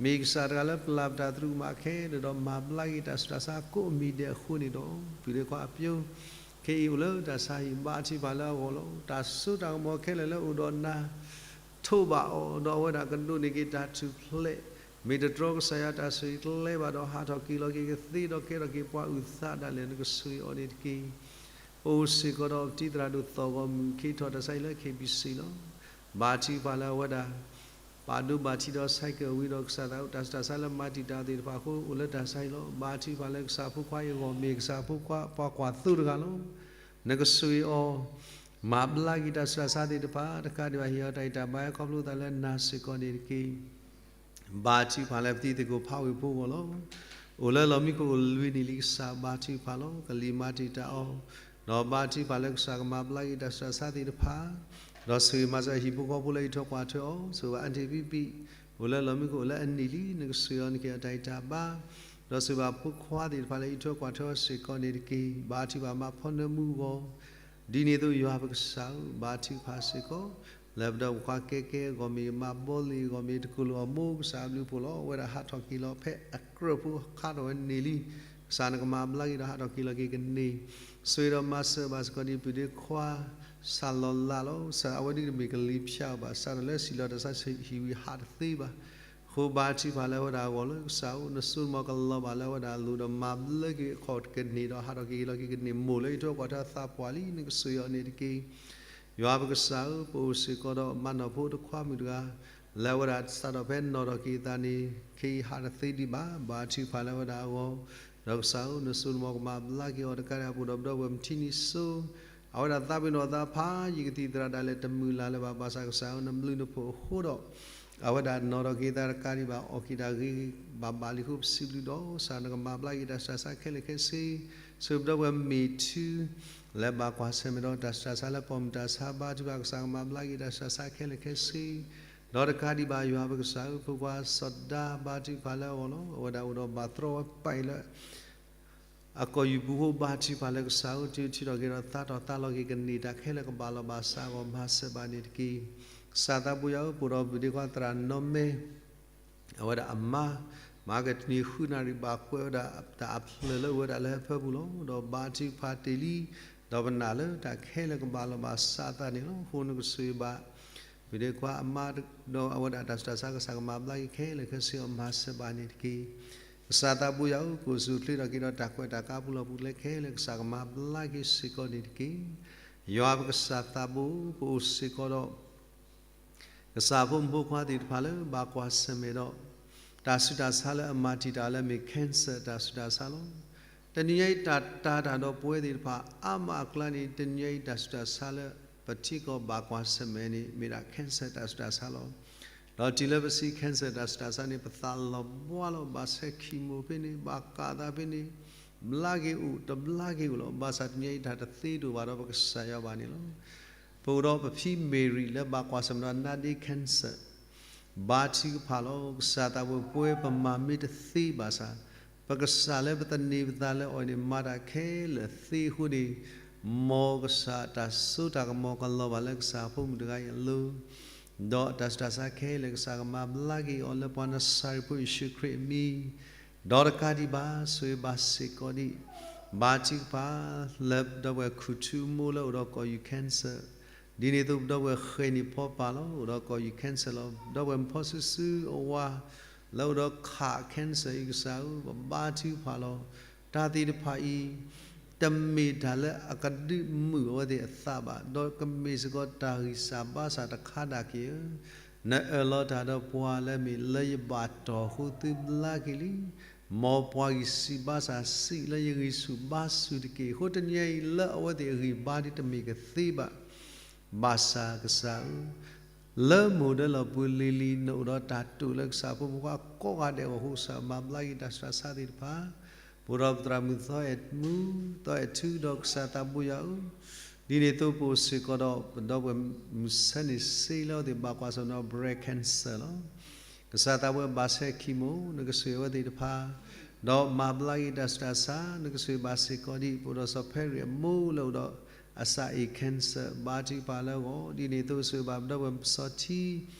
မ့ၢ်ကစၢ်တဂၤလၢပျၢ်ပတၢ်သရူးကမၣ်ခဲလၢာ်ဒီး မၤဘျါက့ၤတၢ်ဆူးတၢ်ဆါကိးမံၤဒဲးအဃိန့ၣ်ဒီး, ပဒ့ခွါအပျိ ခဲအံၤအိၣ်လၢတၢ်ဆါဟံၣ် ဘါထုကဖၣ်လၢအဂီၢ်လီၤ. တၢ်စိတၢ်ကမီၤခဲလၢာ်လၢအိၣ်ဒီးနၤ ထိးဘၣ်အီၤ, ဒီးအဝဲဒၣ်ကဒိးန့ၢ်က့ၤတၢ်ထူၣ်ဖျဲး, မ့ၢ်တတြီကစၢ်ယွၤတၢ်ဆိၣ်ဂ့ၤကျဲဘၣ်ဒီး ဟးထီၣ်က့ၤလီၤက့ၤကသ့ဒီးကဲထီၣ်က့ၤပှၤအုၣ်သးဒၣ်လဲာ် နကဆိၣ်ဂ့ၤအီၤန့ၣ်တက့ၢ်. ပအိၣ်စ့ၢ်ကီးဒီးပတံၤသရၣ်ဒိၣ်သီၣ်ဂီၤမုၢ် ခ့ထီၣ်တၢ်ဆါဟံၣ်လၢ KBC လီၤ. ဘါထုကဖၣ်လၢအဝဲဒၣ် ဘၣ်ဒိဘၣ်ထံးဒီး cycle ဝံၤဒီး ကစၢ်သးတၢ်ဆူးတၢ်ဆါလၢမၤတံာ်တာ်သ့ၣ်တဖၣ်အဃိ အိၣ်လၢတၢ်ဆါဟံၣ်လီၤ. ဘါထုကဖၣ်လၢကစၢ်ဖိခွါအံၤအဂီၢ် မ့ၢ်ကစၢ်ဖိခွါပှၤကွၢ်သိတဂၤလီၤ. နကဆိၣ်ဂ့ၤအီၤ, မၤဘျါက့ၤတၢ်ဆူးတၢ်ဆါသ့ၣ်တဖၣ်, တကးဒံးဘၣ် ဟ့ၣ်အီၤတၢ်ဂံၢ်တၢ်ဘါခီဖျိသးလၢနၤစ့ၢ်ကီးန့ၣ်တက့ၢ်. ဘါထုကဖၣ်လၢပတံၤသကိးဖးဝ့ၢ်ဖိအဂီၢ်လီၤ. အိၣ်လၢလီၢ်မံခိၣ်အိၣ်လွံၢ်နံၣ်လံ ကစၢ်ဘါထုကဖၣ်လီၤ. ကလံၤမၤတံာ်တာ်အီၤ, ဒီးဘါထုကဖၣ်လၢကစၢ်ကမၤဘျါက့ၤတၢ်ဆူးတၢ်ဆါသ့ၣ်တဖၣ်, ဒီးဆိၣ်ဂ့ၤမၤစၢၤဟံၣ်ဖိဃီဖိလၢအံးထွဲကွၢ်ထွဲအီၤ, ဆိၣ်ဂ့ၤဘၣ်အၣ်ထံၣ်ဖံဖံ, အိၣ်လၢလီၢ်မံခိၣ်အိၣ်လၢအနံၣ်လံ, နကဆိၣ်ဂ့ၤအီၤ နကဟ့ၣ်အီၤတၢ်ဂံၢ်တၢ်ဘါ, ဒီး ဒီးဆိၣ်ဂ့ၤဘၣ်ဖိခွါသ့ၣ်တဖၣ်လၢအအံးထွဲကွၢ်ထွဲအီၤစ့ၢ်ကီးန့ၣ်တက့ၢ်. ဘါထုကဖၣ်မၤဖီနၢမူအဂီၢ်, ဒ်န့ၣ်အသိးယွၤပကစၢ်ဧၢ, ဘါထုကဖၣ်စ့ၢ်ကီး လၢပဒီပုၢ်ဝဲၢ်ခွါကဲကဲအဂီၢ်မ့ၢ်ဂ့ၤ, မၤဘီလ့ၤအဂီၢ်မ့ၢ်ဂ့ၤ, တကလုာ်အီၤမိၢ်ကစၢ်အဘျုးအဖှိၣ်လီၤ. အဝဲဒၣ်ဟးထီၣ်က့ၤလီၤဖဲအကြၢးဖိခါထီၣ်ဝဲန့ၣ်လံ. ကစၢ်နကမၤဘျါက့ၤဒီးဟးထီၣ်က့ၤလီၤက့ၤကန့ၢ်, ဆိၣ်ဂ့ၤဒီးမၤစၢၤဘၣ်စ့ၢ်ကီးဒ်ပုၢ်ဒ့ခွါ စၢ်လီၤလးလီၤ. ကစၢ်အဝဲဒၣ်တမ့ၢ်ကလံၤဖၠးဘၣ်, စးထီၣ်လၢစံၣ်လီၤတၢ်ဆါဟံၣ်ဝံၤဟးတသ့ဘၣ်. အဃိဘါထုကဖၣ်လၢအဝဲဒၣ်အဂီၢ်လီၤ. ကစၢ်ဧၢ, နစိနမီၤကလီၤဘၣ်လၢအဝဲဒၣ်အလိၤ, ဒီးမၤဘျါက့ၤအခီၣ်ကန့ၢ်, ဒီးဟးထီၣ်က့ၤလီၤက့ၤကန့ၢ်မိၢ်လၢအံးထွဲကွၢ်ထွဲအသးပှၢ်လံ. နကဆိၣ်ဂ့ၤအီၤန့ၣ်တက့ၢ်. ယွၤပကစၢ်ဧၢ, ပအိၣ်စ့ၢ်ကီးဒီးမၤနီၣ်ဖိတခွါမုၣ်တဂၤ လၢအဝဲဒၣ်စးထီၣ်ဖဲနီၣ်ထီၣ်က့ၤအသးန့ၣ် ခဲအံၤဟးတသ့ဒံးဘၣ်. ဘါထုကဖၣ်လၢအဝဲဒၣ်အဂီၢ်, ဒီးကစၢ်ဧၢ, နစိနမီၤကမၤဘျါက့ၤအီၤတကးဒံး အပူၤဒီးပဒီပုၢ်ဝဲၢ်မုၢ်ထံန့ၣ်စိ အဝဲဒၣ်သးပ့ၤနီၣ်သးဖးယံာ်ကသံၣ်သရၣ်ဒၣ်လဲာ်တမုာ်လၤလၢၤဘၣ်. ဘၣ်ဆၣ်ကစၢ်ဧၢ, နဘျုးနဖှိၣ်အဃိဒီး အဝဲဒၣ်နီၣ်ထီၣ်က့ၤအသးတကးဒံးဘၣ်, အီၣ်က့ၤတၢ်ဂ့ၤဘၣ်ဘၣ်လံအဃိ ပစံးဘျုးဒီး ကစၢ်နကမၤဘျါက့ၤတၢ်ဆူးတၢ်ဆါခဲလၢာ်ခဲဆ့. ဆိၣ်ဂ့ၤပဒီပုၢ်ဝဲၢ်မ့ၢ်ထူ လၢဘၣ်ကွၢ်ဆၢၣ်မဲာ်ဒီးတၢ်ဆူးတၢ်ဆါလၢပိာ်မုၣ်တၢ်ဆါ, ဘါထုကဖၣ်ကစၢ်ကမၤဘျါက့ၤတၢ်ဆူးတၢ်ဆါခဲလၢာ်ခဲဆ့. ဒီးတကးဒံးဘၣ်ယွၤပကစၢ်ဧၢ, ဖိခွါစီၤဒၤ ဘါထုကဖၣ်လၢအဂီၢ်လီၤ. အဝဲဒၣ်အိၣ်ဒီးဘၣ်တြီဝဲပာ်အံၤလၢ အကီၢ်ယူၢ်ပူၤအဃိ ဘါထုကဖၣ်လၢကစၢ်ဧၢ, တုၤထံၣ်ထီၣ်က့ၤဒီးသါထီၣ်သါလီၤက့ၤကန့ၢ်တၢ်ခဲလၢာ်ကဘၣ်လီၤဘၣ်စးအဂီၢ် မၤစၢၤဘၣ်န့ၣ်တက့ၢ်. ကစၢ်သးဘိယွၤဧၢ, ပအိၣ်ဒီးပုၢ်ဒ့ခွါသရၣ်နီၢ်မဲ အဝဲဒၣ်အမါ မၤကတနံၤဃုနၣ်ရံၣ် ဘၣ်ကွဲးဝဲဒၣ်တၢ်အဖျၢၣ်လၢအိၣ်ဝဲဒၣ်လၢဟၢဖၢပူၤလီၤ. ဒီးဘါထုကဖၣ်တ့ၢ်လံ, ဒီးပနာ်လၢတၢ်ခဲလၢာ်ကဘၣ်လီၤဘၣ်စးအသးန့ၣ်လီၤ. အဃိနကဆိၣ်ဂ့ၤဘၣ် ပုၢ်ဒ့ခွါအမါ ဒီးအဝဲဒၣ်တၢ်ဆူးတၢ်ဆါ ကစၢ်ကမၤဘျါက့ၤခဲလၢာ်ခဲဆ့အီၤ မၤစၢၤဘၣ်န့ၣ်တက့ၢ်. ကစၢ်သးဘိယွၤဧၢ, ကအိၣ်ဆူၣ်အိၣ်ချ့ထီၣ်က့ၤဒီးတၢ်ကွဲးတၢ်ကါပူၤလီၢ်ပူၤကျဲခဲလၢာ် ကစၢ်ကမၤဘျါက့ၤစ့ၢ်ကီးန့ၣ်တက့ၢ်. ယွၤပကစၢ်သးဘိ, ပအိၣ်စ့ၢ်ကီးဒီး ကစၢ်ဖိမုၣ်ဖိခွါသ့ၣ်တဖၣ်လၢဘၣ်ကွၢ်ဆၢၣ်မဲာ်ဒီး တၢ်ဆူးတၢ်ဆါလၢအမၤတံာ်တာ်လၢမ့ၢ် cancer တၢ်ဆူးတၢ်ဆါလီၤ. တနံၤညါအံၤတၢ်တာ်တၢ်ဒီးပဝဲသ့ၣ်တဖၣ်အါမးအကျါန့ၣ် တနံၤညါအံၤတၢ်ဆူးတၢ်ဆါလၢပထံကီၢ်ဘၣ်ကွၢ်ဆၢၣ်မဲာ်န့ၣ် မ့ၢ်ဒၣ် cancer တၢ်ဆူးတၢ်ဆါလီၤ. ဒီးတုၤလၢပစံး cancer တၢ်ဆူးတၢ်ဆါန့ၣ် ပသးလီၤဘှါလီၤ, ဘၣ်ဆဲး chemo ဖဲန့ၣ်, ဘၣ်ကးသးဖဲန့ၣ်, ဘျါက့ၤအိၣ်တဘျါက့ၤအိၣ်လီၤ. ဘၣ်ဆၣ်တနံၤညါအံၤတၢ်တသ့ဒိၣ်ဘၣ်ဒီးပကစၢ်ယွၤဘၣ်န့ၣ်လီၤ. ပအိၣ်ဒီးပဖံမ့ၢ်ရံလၢဘၣ်ကွၢ်ဆၢၣ်မဲာ်ဒီး နာ်ဒ့ cancer ဘါထုကဖၣ်လီၤ. ကစၢ်သးဘိ ပဝဲပမၤမ့ၢ်တသ့ဘၣ်ဆၣ် ပကစၢ်လၢပသန့ၤပသးလၢအီၤန့ၣ် မၤတၢ်ခဲလၢာ်သ့အဃိန့ၣ်, မ်ကစၢ်တၢ်စိတၢ်ကမီၤကလီၤဘၣ်လၢကစၢ်ဖိမုၣ်တဂၤအံၤအလိၤ, ဒီးတၢ်ဆူးတၢ်ဆါခဲလၢာ်ကစၢ်ကမၤဘျါက့ၤအီၤလၢပှၤနစၤရ့းဖိယ့ၣ်ၡူးခရံာ်အမံၤ ဒီးတကးဒံးဘၣ် ဆိၣ်ဂ့ၤဘၣ်စ့ၢ်ကီးဒံး, ဘါထုကဖၣ်လၢပဒီပုၢ်ဝဲၢ်ခူၣ်ထူအမိၢ်လၢအိၣ်ဒီးကီၢ်ယူၢ် cancer, ဒ်န့ၣ်အသိးပဒီပုၢ်ဝဲၢ်ဃဲၤနံၣ်ဖီပာ်လီၤ အိၣ်ဒီးကီၢ်ယူၢ် cancer လီၤ. ပဒီပုၢ်ဝဲၢ်မုၣ်ဖီစုစုအဝၤလၢအိၣ်ဒီးခး cancer အံၤကစၢ်ဧၢ, ပဘါထုကဖၣ်လီၤ. တၢ်သ့ၣ်တဖၣ်အံၤ တမ့ၢ်တၢ်လၢအကဒုးမုာ်အဝဲသ့ၣ်အသးဘၣ်, ဒီးကမ့ၢ်စ့ၢ်ကီးတၢ်ဂံၢ်စၢ်ဘါစၢ်တခါဒၣ်က့ၤဧၢ, နအၢၣ်လီၤတၢ်ဒီးပှၤလၢမ့ၢ်လၢယဘၣ်တီၢ်အဃိသုဘျါက့ၤလံ. မ်ပှၤဂံၢ်ဆူၣ်ဘါစၢ်စံးလၢယဂံၢ်ဆူၣ်ဘါဆူၣ်တက့ၢ်. အဃိတနံၤညါအံၤလၢအဝဲသ့ၣ်အဂံၢ်ဘါဒ်တမ့ၢ်ကသ့ဘၣ် ဘၣ်ဆၣ်ကစၢ်ဧၢ, လၢမိၢ်ဒၢလီၢ်ပူၤလံၤလံၤ နအိၣ်ဒီးတၢ်တိာ်လၢကစၢ်ဖိမုၣ်ဖိခွါကိးဂၤဒဲးအဂီၢ်အဃိ ကစၢ်မၤဘျါက့ၤတၢ်ဆူးတၢ်ဆါသ့ၣ်တဖၣ်, ပအိၣ်ဒီးပသရၣ်မုၣ်သီအဲၣ်မူ သီအဲၣ်ထူဒီးကစၢ်သးဘိယွၤဧၢ, ဒ်န့ၣ်အသိးပအိၣ်စ့ၢ်ကီးဒီးပဒီပုၢ်ဝဲၢ်မုၢ်ဆၢန့ၣ်စ့လၢအဝဲသ့ၣ်ဘၣ်ကွၢ်ဆၢၣ်မဲာ်ဒီး breast cancer လီၤ. ကစၢ်သးဘိယွၤ ဘၣ်ဆဲး chemo နကဆိၣ်ဂ့ၤအဝဲသ့ၣ်တဖၣ်, ဒီးမၤဘျါက့ၤတၢ်ဆူးတၢ်ဆါ နကဆိၣ်ဂ့ၤဘၣ်စ့ၢ်ကီးဒံး, ပအိၣ်ဒီးစီၤဖဲရံၣ်အမိၢ်လၢအိၣ်ဒီးအစၢ်အ့ၣ် cancer ဘါထုကဖၣ်လၢအဂီၢ်, ဒ်န့ၣ်အသိးဆိၣ်ဂ့ၤဘၣ်ပဒီပုၢ်ဝဲၢ်စီၤထံ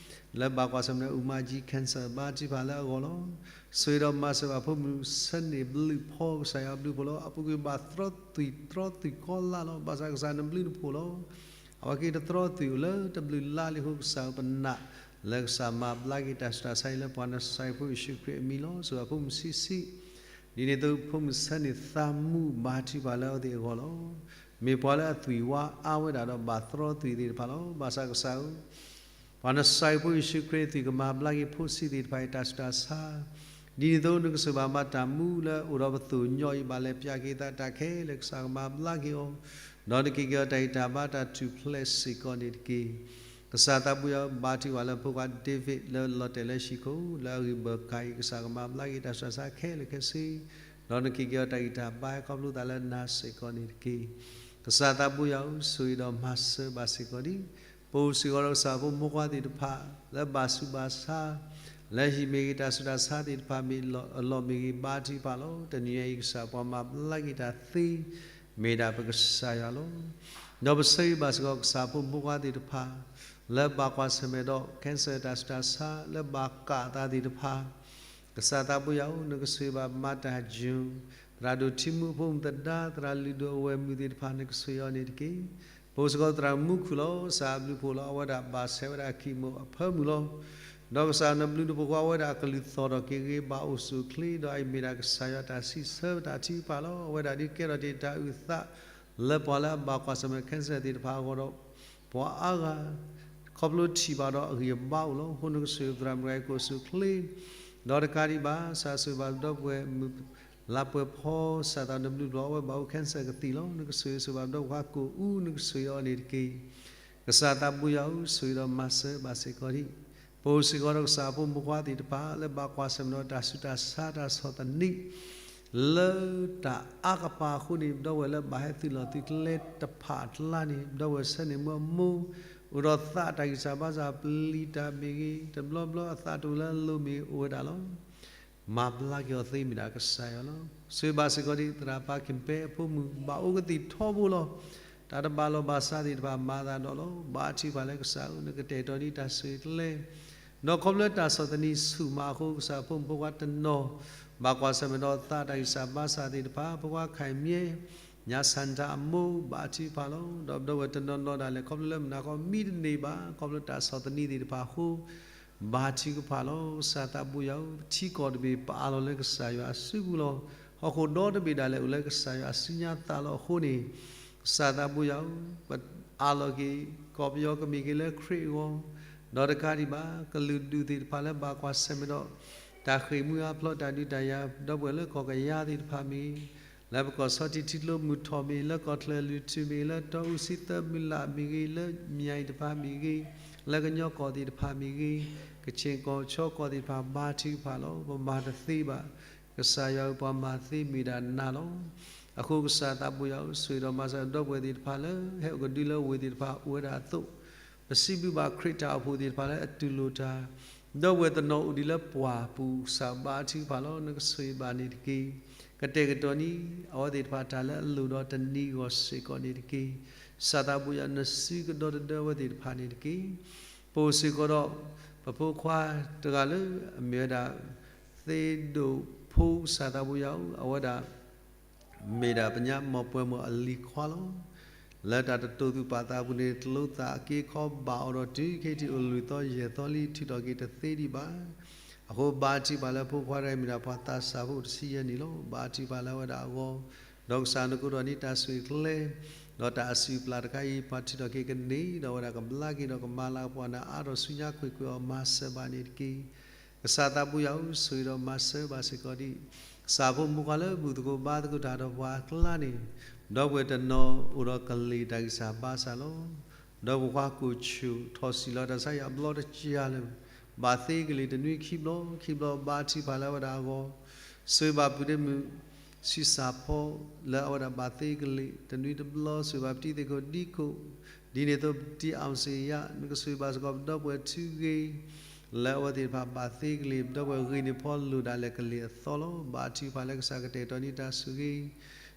လၢဘၣ်ကွၢ်ဆၢၣ်မဲာ်ဒီးအူမါကၠံ cancer ဘါထုကဖၣ်လၢအဂီၢ်လီၤ. ဆိၣ်ဂ့ၤဒီးမၤစၢၤဘၣ်ဖိမုၣ်ဆၢန့ၣ်ဘျုးဖီ ကစၢ်ယွၤဘျုးဖှိၣ်လီၤ. အပူၤကွံာ်ဘၣ်သြီသွံၣ်တြီသွံၣ်ကီလါလီၤ. ဘၣ်ဆၣ်ကစၢ်နဘျုးနဖှိၣ်လီၤ. အဝဲက့ၤတသြီသွံၣ်အိၣ်လၢတဘျုးလါလံအဃိ ကစၢ်ပနာ်လၢကစၢ်မၤဘျါက့ၤတၢ်ဆူးတၢ်ဆါအံၤလၢပှၤနစၤရ့းဖိယ့ၣ်ၡူးခရံာ်အမံၤလီၤ. ဆိၣ်ဂ့ၤဘၣ်ဖိမုၣ်ဆံးဆံး, ဒ်န့ၣ်အသိးဖိမုၣ်ဆၢန့ၣ်သးမူဘါထုကဖၣ်လၢအဝဲသ့ၣ်အဂီၢ်လီၤ. မ့ၢ်ပှၤလၢအသွံၣ်ဝါအါဝဲဒၣ်ဒီးဘၣ်သြီသွံၣ်သ့ၣ်တဖၣ်လီၤ. ဘၣ်ဆၣ်ကစၢ်ဧၢ ပှၤနစၤရ့းဖိယ့ၣ်ၡူးခရံာ်အသွံၣ်ကမၤဘျါက့ၤဖိဆံးသ့ၣ်တဖၣ်အံၤတၢ်ဆူးတၢ်ဆါ, ဒ်န့ၣ်အသိးနကဆိၣ်ဂ့ၤဘၣ်မၤတၢ်မူလၢအိၣ်ဒီးပသိၣ်ညီအံၤ ဘၣ်လဲၤပၠးက့ၤသးတၢ်ခဲလၢာ် ကစၢ်ကမၤဘျါက့ၤအီၤ, ဒီးနက့ၤက့ၤအီၤတၢ်ဂံၢ်တၢ်ဘါတၢ်ထူၣ်ဖျဲးစ့ၢ်ကီးန့ၣ်တက့ၢ်. ကစၢ်သးဘိယွၤဧၢ ဘါထုကဖၣ်လၢဖိခွါ David လၢလီၤတဲာ်လၢဟံၣ်ခိၣ် လၢအဂံၢ်ဘၢၣ်ကးအံၤ ကစၢ်ကမၤဘျါက့ၤတၢ်ဆူးတၢ်ဆါခဲလၢာ်ခဲဆ့, ဒီးနက့ၤက့ၤအီၤတၢ်ဂံၢ်တၢ်ဘါခီဖျိသးလၢနၤစ့ၢ်ကီးန့ၣ်တက့ၢ်. ကစၢ်သးဘိယွၤဧၢ ဆိၣ်ဂ့ၤဒီးမၤစၢၤဘၣ်စ့ၢ်ကီးဒံး, ပအိၣ်စ့ၢ်ကီးဒီးကစၢ်ဖိမုၣ်ဖိခွါသ့ၣ်တဖၣ် လၢဘၣ်ဆူးဘၣ်ဆါ လၢဟံၣ်မ့ၢ်ဂ့ၤ တၢ်ဆူးတၢ်ဆါသ့ၣ်တဖၣ်မ့ၢ်အလီၢ်မ့ၢ်ဂ့ၤ ဘါထုကဖၣ်လီၤ. တနံၤညါအံၤကစၢ် ပှၤမၤဘျါက့ၤတၢ်သ့ မ့ၢ်ဒၣ်ပကစၢ်ယွၤလီၤ. ဒီးပဆၢဂ့ၤဘၣ်စ့ၢ်ကီး ကစၢ်ဖိမုၣ်ဖိခွါသ့ၣ်တဖၣ် လၢဘၣ်ကွၢ်ဆၢၣ်မဲာ်ဒီး cancer တၢ်ဆူးတၢ်ဆါ လၢဘၣ်ကၣ်အသးသ့ၣ်တဖၣ် ကစၢ်သးဘိယွၤဧၢ, နကဆိၣ်ဂ့ၤဘၣ်မၤတၢ်ယိၤ, သရၣ်ဒိၣ်ထံမူအဖိမုၣ်သဒါ, သရၣ်လုၢ်ဒိၣ်အဝဲၢ်မုၣ်သ့ၣ်တဖၣ် နကဆိၣ်ဂ့ၤအီၤန့ၣ်တက့ၢ်. ပအိၣ်စ့ၢ်ကီးသရၣ်မူခိၣ်လီၤ. ကစၢ်အဘျုးဖှိၣ်လီၤ. အဝဲဒၣ်ဘၣ်ဆဲးဝဲဒၣ် chemo အဖၢမုၢ်လီၤ. ဒီးကစၢ်နဘျုးနဖှိၣ်ဃီ အဝဲဒၣ်ကလုၢ်သီၣ်ထီၣ်က့ၤဂ့ၤ ဘၣ်အိၣ်ဆူၣ်အိၣ်ချ့, ဒီးအအံၤမ့ၢ်ဒၣ်ကစၢ်ယွၤတၢ်စံးဆၢတၢ်ထုကဖၣ်လီၤ. အဝဲဒၣ်ဒုးကဲထီၣ်တ့ၢ်တၢ်အုၣ်သး လၢပှၤလၢအဘၣ်ကွၢ်ဆၢၣ်မဲာ် cancer သ့ၣ်တဖၣ်အဂီၢ်ဒီး ပှၤအါဂၤ ခီဖျိထံၣ်ဘၣ်ဒီးအဂံၢ်အဘါအိၣ်လီၤ. အဃိနကဆိၣ်ဂ့ၤသရၣ်မုၣ်တဂၤအံၤ ကအိၣ်ဆူၣ်အိၣ်ချ့, ဒီးတကးဒံးဘၣ် ကစၢ်ဆိၣ်ဂ့ၤဘၣ်ပဒီပုၢ်ဝဲၢ်မုၣ် လါပှဲၤဖီ ကစၢ်သးနဘျုးဖှိၣ်လီၤ. အဝဲဘၣ်အိၣ် cancer ကသံၣ်လီၤ. နကဆိၣ်ဂ့ၤဆိၣ်ဂ့ၤဘၣ်ပဒီပုၢ်ဝဲၢ်ခွါကိၣ်အူ နကဆိၣ်ဂ့ၤအီၤန့ၣ်တက့ၢ်. ကစၢ်သးဘိယွၤဧၢ, ဆိၣ်ဂ့ၤဒီးမၤစၢၤဘၣ်စ့ၢ်ကီးဒံး ပအိၣ်စ့ၢ်ကီးဒီးကစၢ်ဖိမုၣ်ဖိခွါသ့ၣ်တဖၣ် လၢဘၣ်ကွၢ်ဆၢၣ်မဲာ်ဒီးတၢ်ဆူးတၢ်ဆါတၢ်ဆီၣ်သနံး လၢတၢ်အါကပၤအဃိန့ၣ် ပဒီပုၢ်ဝဲၢ်လၢဘၣ်ဟဲသုးလီၢ်သုးကျဲတဖၣ်အကျါန့ၣ် ပဒီပုၢ်ဝဲၢ်ဆၢန့ၣ်မုၢ်အမိၢ် အိၣ်ဒီးသးတၢ်ဂံၢ်စၢ်ဘါစၢ် ပျံၤတၢ်မ့ၢ်ဂ့ၤ တဘျီဘျီအသးတအိၣ်လၢအလိၤမ့ၢ်ဂ့ၤ အိၣ်ဝဲဒၣ်လီၤ. မၤဘျါက့ၤအီၤသ့မ့ၢ်ဒၣ်ကစၢ်ယွၤလီၤ. ဆိၣ်ဂ့ၤဘၣ်စ့ၢ်ကီးဒံး သရၣ်ပၢ်က့ၤပဲအဖိမုၣ် ဘၣ်အိၣ်ကသံၣ်ထီဘိလီၤ. တၢ်တဘၣ်လိာ်ဘၣ်စးသ့ၣ်တဖၣ်မၤသးဒီးလီၤ. ဘါထုကဖၣ်လၢကစၢ်ဧၢ နကတဲာ်ကတီၤန့ၢ်တၢ်ဆိၣ်ဂ့ၤကျဲ ဒီးခီဖျိလၢတၢ်ဆီၣ်သနံးဆူၣ်မးအဃိ ကစၢ်ဖိမုၣ်ဖိခွါတနီၤ ဘၣ်ကွၢ်ဆၢၣ်မဲာ်ဒီးသးတၢ်ဂံၢ်စၢ်ဘါစၢ်သ့ၣ်တဖၣ် ဖိခွါခဲမံၤ ညၣ်ဆၣ်တၢ်အမိၢ် ဘါထုကဖၣ်လီၤ. ဒီးပဒီပုၢ်ဝဲၢ်တနီၤနီၤဒၣ်လဲာ် ခီဖျိလၢမုၢ်နၤဃီမံတန့ၢ်ဘၣ် ခီဖျိတၢ်ဆီၣ်သနံးသ့ၣ်တဖၣ်အဃိ ဘါထုကဖၣ်လီၤ. ကစၢ်သးဘိယွၤဧၢ, ပထံကီၢ်တဘ့ၣ်ပအးလီၤလၢကစၢ်ယွၤအစုပူၤလီၤ. ဟီၣ်ခိၣ်ဒီတဘ့ၣ်ဒၣ်လဲာ်အိၣ်လၢကစၢ်ယွၤအစုညါသးလီၤအဃိန့ၣ် ကစၢ်သးဘိယွၤဧၢ, ပအးလီၤက့ၤ ကီၢ်ပယီၤကမ့ၢ်က့ၤလၢခရံာ်အဂီၢ်, ဒီးတကးဒံးဘၣ် ကလုာ်ဒူၣ်သ့ၣ်တဖၣ်လၢဘၣ်ကွၢ်ဆၢၣ်မဲာ်ဒီး တၢ်ဃ့ၢ်မှံဟးဖျိးတၢ်ဒုးတၢ်ယၤ ဒီပုၢ်ဝဲၢ်လၢကီၢ်ကယၤသ့ၣ်တဖၣ်မ့ၢ်ဂ့ၤ, လၢပကီၢ်ဆီထံးထံကျိမုၢ်ထီၣ်မ့ၢ်ဂ့ၤ, လၢကီၢ်ချၢၣ်လွံၢ်ထူၣ်မ့ၢ်ဂ့ၤ, လၢတီအူစံသၢမုၢ်လၢ်မ့ၢ်ဂ့ၤ, လၢမၠဲၤတဖၣ်မ့ၢ်ဂ့ၤ, လၢကညီကီၢ်သ့ၣ်တဖၣ်မ့ၢ်ဂ့ၤ, ကခ့ၣ်ကီၢ်ခၠီကီၢ်သ့ၣ်တဖၣ် ဘါထုကဖၣ်လီၤ. ပမၤတသ့ဘၣ်. ကစၢ်ယွၤဧၢ, ပှၤမၤသ့မ့ၢ်ဒၣ်နၤလီၤ. အဃိကစၢ်သးဘိယွၤဧၢ, ဆိၣ်ဂ့ၤဒီးမၤစၢၤဒီပုၢ်ဝဲၢ်သ့ၣ်တဖၣ်လၢ ဟဲအိၣ်ကဒုလၢဝ့ၢ်သ့ၣ်တဖၣ်အိၣ်ဝဲဒၣ်အသိး, ပစံးဘျုးဘၣ်ခရံာ်တၢ်အိၣ်ဖှိၣ်သ့ၣ်တဖၣ်လၢအတူၢ်လိာ်တၢ်, ဒီပုၢ်ဝဲၢ်တနီၤအိၣ်ဒံးလၢပှၢ်ပူၤ ကစၢ်ဘါထုကဖၣ်လီၤ. နကဆိၣ်ဂ့ၤဘၣ်န့ၣ်တက့ၢ်. ကတဲာ်ကတီၤန့ၢ် အဝဲသ့ၣ်တဖၣ်တၢ်လၢအလိၣ်ဒီးတနံၤအဂီၢ်စ့ၢ်ကီးန့ၣ်တက့ၢ်. ကစၢ်သးဘိယွၤဧၢ, နစုကဒီတဒၢအဝဲသ့ၣ်တဖၣ်န့ၣ်တက့ၢ်. ပအိၣ်စ့ၢ်ကီးဒီး ပဖိခွါတဂၤလၢအမ့ၢ်ဝဲဒၣ် သ့ဒိၣ်ဖိ ကစၢ်သးဘိယွၤဧၢ, အဝဲဒၣ် မ့ၢ်ဒၣ်ပညါ မီၢ်ပှဲၤမိၢ်အလံၤခွါလီၤ. လၢတၢ်တတိာ်သူၣ်ပာ်သးအပူၤန့ၣ် ကျိသၣ်အက့အခီဘၣ်အီၤဒီးတုၤခဲအံၤ အိၣ်လွံၢ်သီယဲၢ်သီလံ ထုးထီၣ်က့ၤတသ့ဒံးဘၣ်. အဃိဘါထုကဖၣ်လၢဖိခွါတဂၤအံၤမ့ၢ်ဒၣ်ပှၤသးစၢ်ဖိတဆံယဲၢ်နံၣ်လီၤ. ဘါထုကဖၣ်လၢအဝဲဒၣ်အဂီၢ်, ဒီးကစၢ်နကအိၣ်ဒီးန့ၢ်တၢ်ဆိၣ်ဂ့ၤကျဲ, ဒီးတၢ်အစုၣ်ပျၢ်တခါအံၤ ပှၤထုးထီၣ်က့ၤကန့ၢ်, ဒီးအဝဲဒၣ်ကဘျါက့ၤဒီးကမၤလၤကပီၤနၤအါထီၣ်ဆူညါကွ့ၢ်ကွ့ၢ်အီၤ မၤစၢၤဘၣ်န့ၣ်တက့ၢ်. ကစၢ်သးဘိယွၤဧၢ, ဆိၣ်ဂ့ၤဒီးမၤစၢၤဘၣ်စ့ၢ်ကီးဒံး ကစၢ်ဖိမုၣ်ခွါလၢဘူၣ်သကိးဘါသကိးတၢ်ဒီးပှၤအကျါန့ၣ်, ဒီပုၢ်ဝဲၢ်တနီၤအိၣ်ဒီးကလံၤတၢ်ဂံၢ်စၢ်ဘါစၢ်လီၤ. ဒီးပှၤကွၢ်ကိၣ်ဆူၣ်ထီၣ်စံၣ်လီၤတၢ်ဆါယၤဘျီတကယၤလၢာ်, ဘၣ်သ့ကလံၤတနွံခံဘျီ, ခံဘျီဘါထုကဖၣ်လၢအဝဲဒၣ်အဂီၢ်, ဆိၣ်ဂ့ၤဘၣ်ပုၢ်ဒ့မုၣ် ဆံစၢ်ဖီ လၢအဝဲဒၣ်ဘၣ်သ့ကလံၤတနွံတဘျီ, ဆိၣ်ဂ့ၤဘၣ်ပတံၤသ့ၣ်ခိၣ်ဒံခိၣ်, ဒ်န့ၣ်အသိးပတံၤအီၣ်စ့ယါ, နကဆိၣ်ဂ့ၤဘၣ်စ့ၢ်ကီးပဒီပုၢ်ဝဲၢ်ထူဂ့ၤ လၢအဝဲသ့ၣ်တဖၣ်ဘၣ်သ့ကလံၤ, ပဒီပုၢ်ဝဲၢ်ဂ့ၤန့ၢ်ဖီလိၣ်ဒၣ်လဲာ်ကလံၤအသီလီၤ. ဘါထုကဖၣ်လၢကစၢ်ကတဲာ်ကတီၤန့ၢ်တၢ်ဆိၣ်ဂ့ၤ,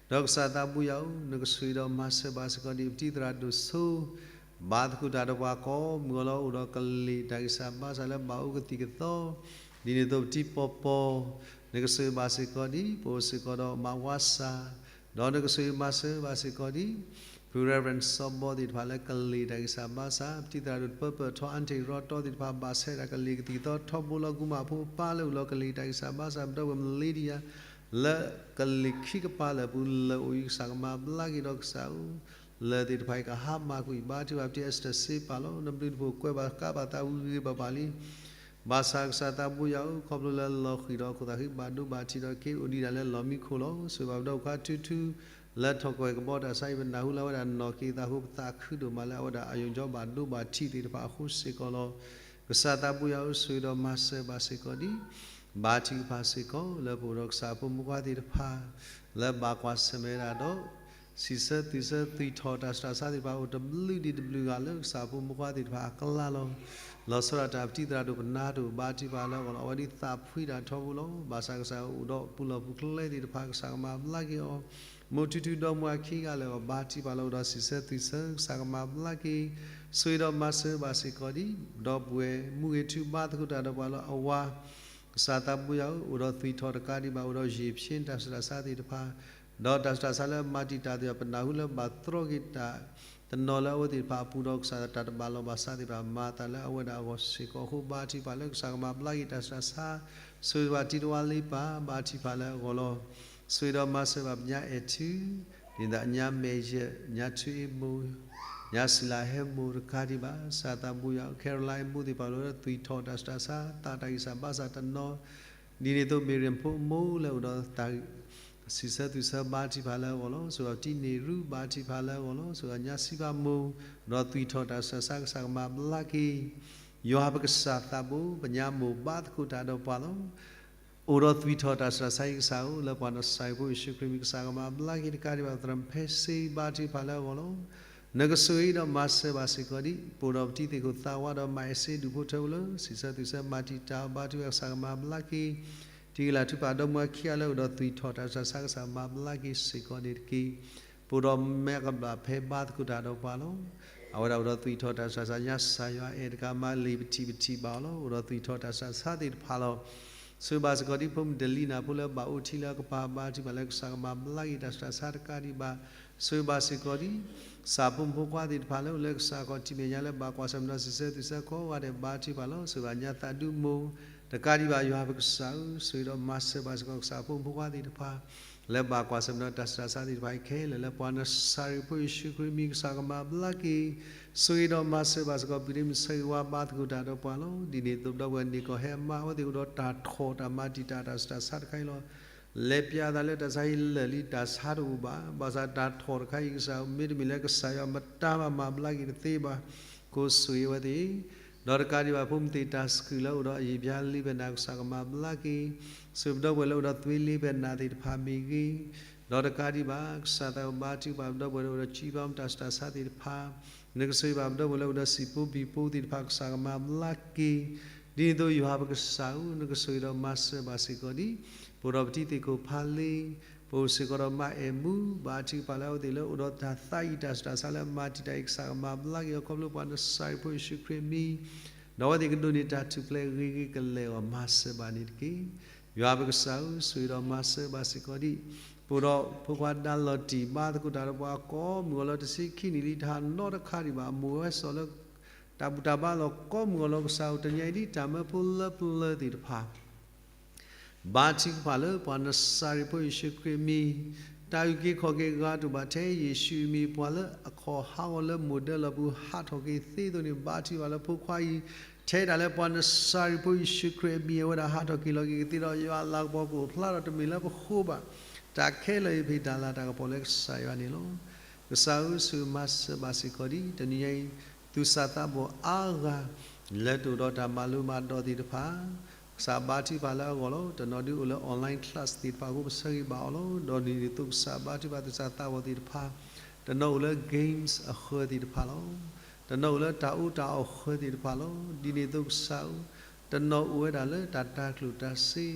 ဒီးကစၢ်သးဘိယွၤဧၢ, နကဆိၣ်ဂ့ၤဒီးမၤစၢၤဘၣ်စ့ၢ်ကီးဒံး ပတံၤသရၣ်ဒိၣ်ဆိ ဘါသကိးတၢ်ဒီးပှၤကိးမုၢ်ဂီၤလီၤ, အိၣ်ဒီးကလံၤတၢ်ဂံၢ်စၢ်ဘါစၢ်လၢဘၣ်အိၣ်ကသံၣ်ကသီ, ဒ်န့ၣ်အသိးပတံၤပီပီ, နကဆိၣ်ဂ့ၤဘၣ်စ့ၢ်ကီးဒံး ပအိၣ်စ့ၢ်ကီးဒီးမၤဝါစၢ်, ဒီးနကဆိၣ်ဂ့ၤမၤစၢၤဘၣ်စ့ၢ်ကီးဒံး ဖု Reverend စီၤဘီသ့ၣ်တဖၣ်လၢကလံၤတၢ်ဂံၢ်စၢ်ဘါစၢ်, ပတံၤသရၣ်ဒိၣ်တပၢပၢၢ်ထီ အၣ်ထံၣ်ရီတီသ့ၣ်တဖၣ် ဘၣ်ဆဲးတၢ်ကလံၤကသံၣ်ကသီထီဘိလီၤ, ကူမါဖိပၢ်လၢအိၣ်လီၤကလံၤတၢ်ဂံၢ်စၢ်ဘါစၢ်, ပဒီပုၢ်ဝဲၢ်မလ့ဒံယါ လၢကလံၤခံကပၤလၢာ်အပူၤလၢအိၣ်အံၤ ကစၢ်ကမၤဘျါက့ၤဒီးကစၢ်ဧၢ, လၢသ့ၣ်တဖၣ်အံၤကဟါမၢ်ကွံာ် ဘါထုကဖၣ်ပတံၤအ့စတၢၢ်စ့ပာ်လီၤ, နဘျုးနဖှိၣ်ကွဲးဘၣ်ကးဘၣ်သးဝံၤဂ့ၤဘၣ်ဘၣ်လံ ဘၣ်ဆၣ်ကစၢ်သးဘိယွၤဧၢ, ခီဖျိလၢလီၤဃံၤဒီးခိၣ်သးဃံ ဘၣ်ဒိဘၣ်ထံးဒီးက့ၤအိၣ်ဒံးဒၣ်လၢလီၢ်မံခိၣ်လီၤ. ဆိၣ်ဂ့ၤဘၣ်ပဒီပုၢ်ဝဲၢ်ခွါထူထူ လၢထီၣ်ကွဲၢ်ကဘီတၢ်ဆါအံၤ ပနၢ်ဟူလၢအဝဲဒၣ်နီၢ်က့ၤသးဃိ ပသးခုဒိၣ်မးလၢအဝဲဒၣ်အယိၣ်ကၠီဘၣ်ဒိဘၣ်ထံးသ့ၣ်တဖၣ်အဃိစ့ၢ်ကီးလီၤ. ကစၢ်သးဘိယွၤဧၢ, ဆိၣ်ဂ့ၤဒီးမၤစၢၤဘၣ်စ့ၢ်ကီးဒံး ဘါထုကဖၣ်စ့ၢ်ကီး လၢပအိၣ်ဒီးကစၢ်ဖိမုၣ်ခွါသ့ၣ်တဖၣ် လၢဘၣ်ကွၢ်ဆၢၣ်မဲာ်ဒၣ်ဒီး စံးဆၢသွံၣ်ဆၢသွံၣ်ထီၣ်တၢ်ဆူးတၢ်ဆါသ့ၣ်တဖၣ် အိၣ်တဘျုးဒံးတဘျုးဂၤလၢကစၢ်ဖိမုၣ်ဖိခွါသ့ၣ်တဖၣ်အကျါလီၤ. လီၤဆီဒၣ်တၢ်ပတံၤသရၣ်ဒိၣ်ပနၢ်ဒိၣ် ဘါထုကဖၣ်လၢအဂီၢ်လီၤ. အဝဲဒၣ်သးဖှံတၢ်ထီဘိလီၤ. ဘၣ်ဆၣ်ကစၢ်အိၣ်ဒီးပူၤလီၢ်ပူၤကျဲသ့ၣ်တဖၣ် ကစၢ်ကမၤဘျါက့ၤအီၤ မိၢ်ထူထူဒီမါဝၤခံဂၤလၢအဂီၢ် ဘါထုကဖၣ်လၢအိၣ်ဒီးစံးဆၢသွံၣ်ဆၢ ကစၢ်ကမၤဘျါက့ၤ, ဆိၣ်ဂ့ၤဒီးမၤစၢၤဘၣ်စ့ၢ်ကီးဒံး ဒီပုၢ်ဝဲၢ်မူဂ့ၤထူဘါသကိးတၢ်ဒီးပှၤလၢအဝၤ ကစၢ်သးဘိယွၤဧၢ, အိၣ်ဒီးသွံၣ်ထီၣ်တကးဒံးဘၣ် အိၣ်ဒီးယံာ်ဖျိတၢ်ဆူးတၢ်ဆါသ့ၣ်တဖၣ်, ဒီးတၢ်ဆူးတၢ်ဆါလၢမၤတံာ်တာ်သ့ၣ်တဖၣ် ပနၢ်ဟူလၢဘၣ်သြီက့ၤတၢ်တနီၤလၢအဝဲသ့ၣ်တဖၣ်အပူၤဒီး ကစၢ်တၢ်တဘၣ်လီၢ်ဘၣ်စးသ့ၣ်တဖၣ် မၤအသးလၢအဝဲဒၣ်အဂီၢ်စ့ၢ်ကီးအဃိ ဘါထုကဖၣ်လၢကစၢ်ကမၤဘျါက့ၤတၢ်ဆူးတၢ်ဆါ, ဆိၣ်ဂ့ၤဘၣ်တံၤတဝါလံပၢ် ဘါထုကဖၣ်လၢအဂီၢ်လီၤ. ဆိၣ်ဂ့ၤဒီးမၤစၢၤဘၣ်ပညါအဲၣ်ထူ, ဒ်သိးညါမဲာ်ယဲၢ်, ညါထူအ့မိၢ်, ညါစံလၤဟဲမိၢ်တကးဒံးဘၣ် ကစၢ်သးဘိယွၤ Caroline မိၢ်သ့ၣ်တဖၣ်လၢသွံၣ်ထီၣ်တၢ်ဆူးတၢ်ဆါ သးတၢ်ဂံၢ်စၢ်ဘါစၢ်တနီၤ, ဒ်န့ၣ်အသိး မ့ၢ်ရ့ၣ်ဖိမိၢ်လၢအိၣ်ဒီးတၢ် စံးဆၢသွံၣ်ဆၢဘါထုကဖၣ်လၢအဂီၢ်လီၤ. ဆိၣ်ဂ့ၤဒီးတံၤန့ၢ်ရူဘါထုကဖၣ်လၢအဂီၢ်လီၤ. ဆိၣ်ဂ့ၤဒီးညါစံးဘၣ်မိၢ် ဒီးသွံၣ်ထီၣ်တၢ်ဆူးတၢ်ဆါ ကစၢ်ကမၤဘျါက့ၤ ယွၤပကစၢ်သးဘိ ပညါမိၢ်ဘါသကိးတၢ်ဒီးပှၤလီၤ. အိၣ်ဒီးသွံၣ်ထီၣ်တၢ်ဆူးတၢ်ဆါအံၤကစၢ်ဧၢ လၢပှၤနစၤရ့းဖိယ့ၣ်ၡူးခရံာ်မံၤ ကစၢ်ကမၤဘျါက့ၤတကးဒံးဘၣ် သရၣ်ဖဲစ့ဘါထုကဖၣ်လၢအဂီၢ်လီၤ. နကဆိၣ်ဂ့ၤဒီးမၤစၢၤဘၣ်စ့ၢ်ကီးဒံး ပအိၣ်ဒီးပတံၤသ့ၣ်ခိၣ်သးဝးဒီးမၤအ့ၣ်စ့ဒူၣ်ဖိထၢဖိလၢ စံးဆၢသွံၣ်ဆၢမၤတံာ်တာ်အီၤဘါထုကဖၣ် ကစၢ်ကမၤဘျါက့ၤ တံၤကလးထုပၢ်ဒီမါဝၤခံဂၤလၢအိၣ်ဒီးသွံၣ်ထီၣ်တၢ်ဆူးတၢ်ဆါ ကစၢ်မၤဘျါက့ၤစ့ၢ်ကီးန့ၣ်တက့ၢ်. ပအိၣ်ဒီးမဲကဘျၣ်ဖဲဘါသကိးတၢ်ဒီးပှၤလီၤ. အဝဲဒၣ်အိၣ်ဒီးသွံၣ်ထီၣ်တၢ်ဆူးတၢ်ဆါ ညါစၢ်ယွၤအဲၣ်တကးမၤလံာ်ပထံၣ်ပထံၣ်ဘၣ်အီၤလီၤ. အိၣ်ဒီးသွံၣ်ထီၣ်တၢ်ဆူးတၢ်ဆါသ့ၣ်တဖၣ်လီၤ. ဆိၣ်ဂ့ၤဘၣ်စ့ၢ်ကီးဒံး ဖိမုၣ်တလံနၤဖိလၢဘၣ်အိၣ်ထံလၢအကပၤ ဘါထုကဖၣ်လၢကစၢ်ကမၤဘျါက့ၤတၢ်ဆူးတၢ်ဆါတကးဒံးဘၣ်. ဆိၣ်ဂ့ၤဘၣ်စ့ၢ်ကီးဒံး ကစၢ်ဖိမုၣ်ဖိခွါသ့ၣ်တဖၣ်လၢအိၣ်လၢကစၢ်ခီၣ်ထံးမဲာ်ညါလၢ ဘၣ်ကွၢ်ဆၢၣ်မဲာ်ဒီးစံးဆၢသွံၣ်ဆၢကိးဂၤဒဲး ဘါထုကဖၣ်လီၤ. ဆိၣ်ဂ့ၤဘၣ်ညါသးဒူမိၢ် တကးဒံးဘၣ် ယွၤပကစၢ်ဧၢ, ဆိၣ်ဂ့ၤဒီးမၤစၢၤဘၣ်စ့ၢ်ကီး ကစၢ်ဖိမုၣ်ဖိခွါသ့ၣ်တဖၣ် လၢဘၣ်ကွၢ်ဆၢၣ်မဲာ်ဒီးတၢ်ဆူးတၢ်ဆါသ့ၣ်တဖၣ်အံၤခဲလၢာ် လၢပှၤနစၤရ့းဖိယ့ၣ်ၡူးခရံာ်မံၤ ကစၢ်ကမၤဘျါက့ၤ. ဆိၣ်ဂ့ၤဒီးမၤစၢၤဘၣ်စ့ၢ်ကီး ပုၢ်ဒ့မုၣ်ဆၢဂ့ၤဝါ ဘါသကိးတၢ်ဒီးပှၤလီၤ. ဒ်န့ၣ်အသိး ပဒီပုၢ်ဝဲၢ်န့ၣ်ကီၢ်ဟဲအမါ အဝဲသ့ၣ်အိၣ်ဒီးတၢ်ထီၣ်တၢ်မၤတံာ်တာ်တၢ်ဆူးတၢ်ဆါတခါအံၤလီၤ. လဲၤပျးသးလၢတၢ်ဆါဟံၣ်လၢာ်လံ တၢ်ဆါတအိၣ်ဘၣ်. ဘၣ်ဆၣ်တၢ်ထီၣ်တခါအံၤ ကစၢ်မ့တမ့ၢ်လၢကစၢ်ယွၤမတၤမၤမၤဘျါက့ၤတသ့ဘၣ်. ကိးဆိၣ်ဂ့ၤအဝဲသ့ၣ် ဒီးတကးဒံးဘၣ် ဖိမုၣ်သ့ၣ်တၢ်စကူၣ်လၢအိၣ်ဒီးအယံာ်ဘျါလ့ဖဲနၤ ကစၢ်ကမၤဘျါက့ၤ. ဆိၣ်ဂ့ၤပဒီပုၢ်ဝဲၢ်လၢအိၣ်ဒီးသွေးလ့ဖဲနၤသ့ၣ်တဖၣ်မ့ၢ်ဂ့ၤ, ဒီးတကးဒံးဘၣ် ကစၢ်သးဘိဘါထုကဖၣ်ပဒီပုၢ်ဝဲၢ်လၢအိၣ်ဒီး ကံဘါမ တၢ်ဆူးတၢ်ဆါသ့ၣ်တဖၣ်, နကဆိၣ်ဂ့ၤဘၣ်ပဒီပုၢ်ဝဲၢ်လၢအိၣ်ဒီးစံာ်ဖိဘံၣ်ဖိသ့ၣ်တဖၣ် ကစၢ်ကမၤဘျါက့ၤ. ဒ်န့ၣ်အသိး ယွၤပကစၢ်ဧၢ, နကဆိၣ်ဂ့ၤဒီးမၤစၢၤဘၣ်စ့ၢ်ကီးဒံး ပအိၣ်ဒီးပတံၤသ့ၣ်ခိၣ်ဖးလ့, ပအိၣ်စ့ၢ်ကီးဒီးမါအဲၣ်မူ ဘါထုကဖၣ်လၢအဝဲသ့ၣ်လၢအိၣ်ဒီးတၢ်သးအံၤ တၢ်ဆူးတၢ်ဆါလၢမၤတံာ်တာ်အံၤ ကစၢ်ကမၤဘျါက့ၤအီၤ ခီဖျိပှၤနစၤရ့းဖိယ့ၣ်ၡူးခရံာ်မံၤ, ဒီးအဝဲသ့ၣ်ကဒိးန့ၢ်တၢ်ထူၣ်ဖျဲးဂ့ၤဂ့ၤကလဲာ်အဂီၢ် မၤစၢၤဘၣ်န့ၣ်တက့ၢ်. ယွၤပကစၢ်ဧၢ, ဆိၣ်ဂ့ၤဒီးမၤစၢၤဘၣ်စ့ၢ်ကီးဒံး ပအိၣ်ဒီးဖိခွါဒါလီၤတံၢ် ဘါသကိးတၢ်ဒီးပှၤကိးမုၢ်ဂီၤလၢတဆံခံနံၣ်လံ တဟးနီတခါဒံးဘၣ် အမိၢ်ဝဲစီၤလၢ တၢ်ဘူၣ်တၢ်ဘါလီၤကိးမုၢ်ဂီၤလီၤ ကစၢ်ဧၢ, တနံၤအံၤဒ်တၢ်မၢဖိလၢပျၢၤသ့ၣ်တဖၣ် ဘါထုကဖၣ်လၢပှၤနစၤရ့းဖိယ့ၣ်ၡူးခရံာ်အမံၤ, တၢ်အုၣ်က့ၤခီၣ်က့ၤဂၤတအိၣ်ဘၣ်ထဲယ့ၣ်ၡူးအမံၤ, ပှၤလၢအခီၣ်ဟးဂီၤလၢမိၢ်ဒၢလီၢ်ပူၤဟးထီၣ်က့ၤသ့အသိးန့ၣ် ဘါထုကဖၣ်လၢဖိခွါအံၤ ထဲဒၣ်လၢပှၤနစၤရ့းဖိယ့ၣ်ၡူးခရံာ်အမံၤ အဝဲဒၣ်ဟးထီၣ်က့ၤလီၤက့ၤကသ့ဒီး ယွၤအလၤကပီၤကအိၣ်ဖျါဒီးတမ့ၢ်လၢပဃိဘၣ်, တၢ်ခဲလၢာ်အံၤဖဲတၢ်လၤတၢ်ကပီၤလၢကစၢ်ယွၤန့ၣ်လီၤ. ကစၢ်ဧၢ, ဆိၣ်ဂ့ၤမၤစၢၤဘၣ်စ့ၢ်ကီးဒံး တနံၤညါအံၤ သူၣ်စၢ်သးဘီၣ်အါဂၤ လၢတအိၣ်ဒီးတၢ်မၤလိမၤဒိးသ့ၣ်တဖၣ် ကစၢ်ဘါထုကဖၣ်လၢအဂီၢ်လီၤ. တနီၤဒုးအိၣ်လၢ online class သ့ၣ်တဖၣ်အဃိ ပဆၢဂ့ၤဘၣ်အီၤလီၤ. ဒီးဒ်န့ၣ်အသိး ကစၢ်ဘါထုကဖၣ်သူၣ်စၢ်သးဘီၣ်သ့ၣ်တဖၣ်, တနီၤအိၣ်လၢ games အဃၢၤသ့ၣ်တဖၣ်လီၤ. တနီၤအိၣ်လၢတၢ်အူတၢ်အီၣ်ဃၢၤသ့ၣ်တဖၣ်လီၤ. ဒ်န့ၣ်အသိးကစၢ်ဧၢ, တနီၤအိၣ်ဝဲဒၣ်လၢတၢ်တၤကျိၣ်တၤစ့,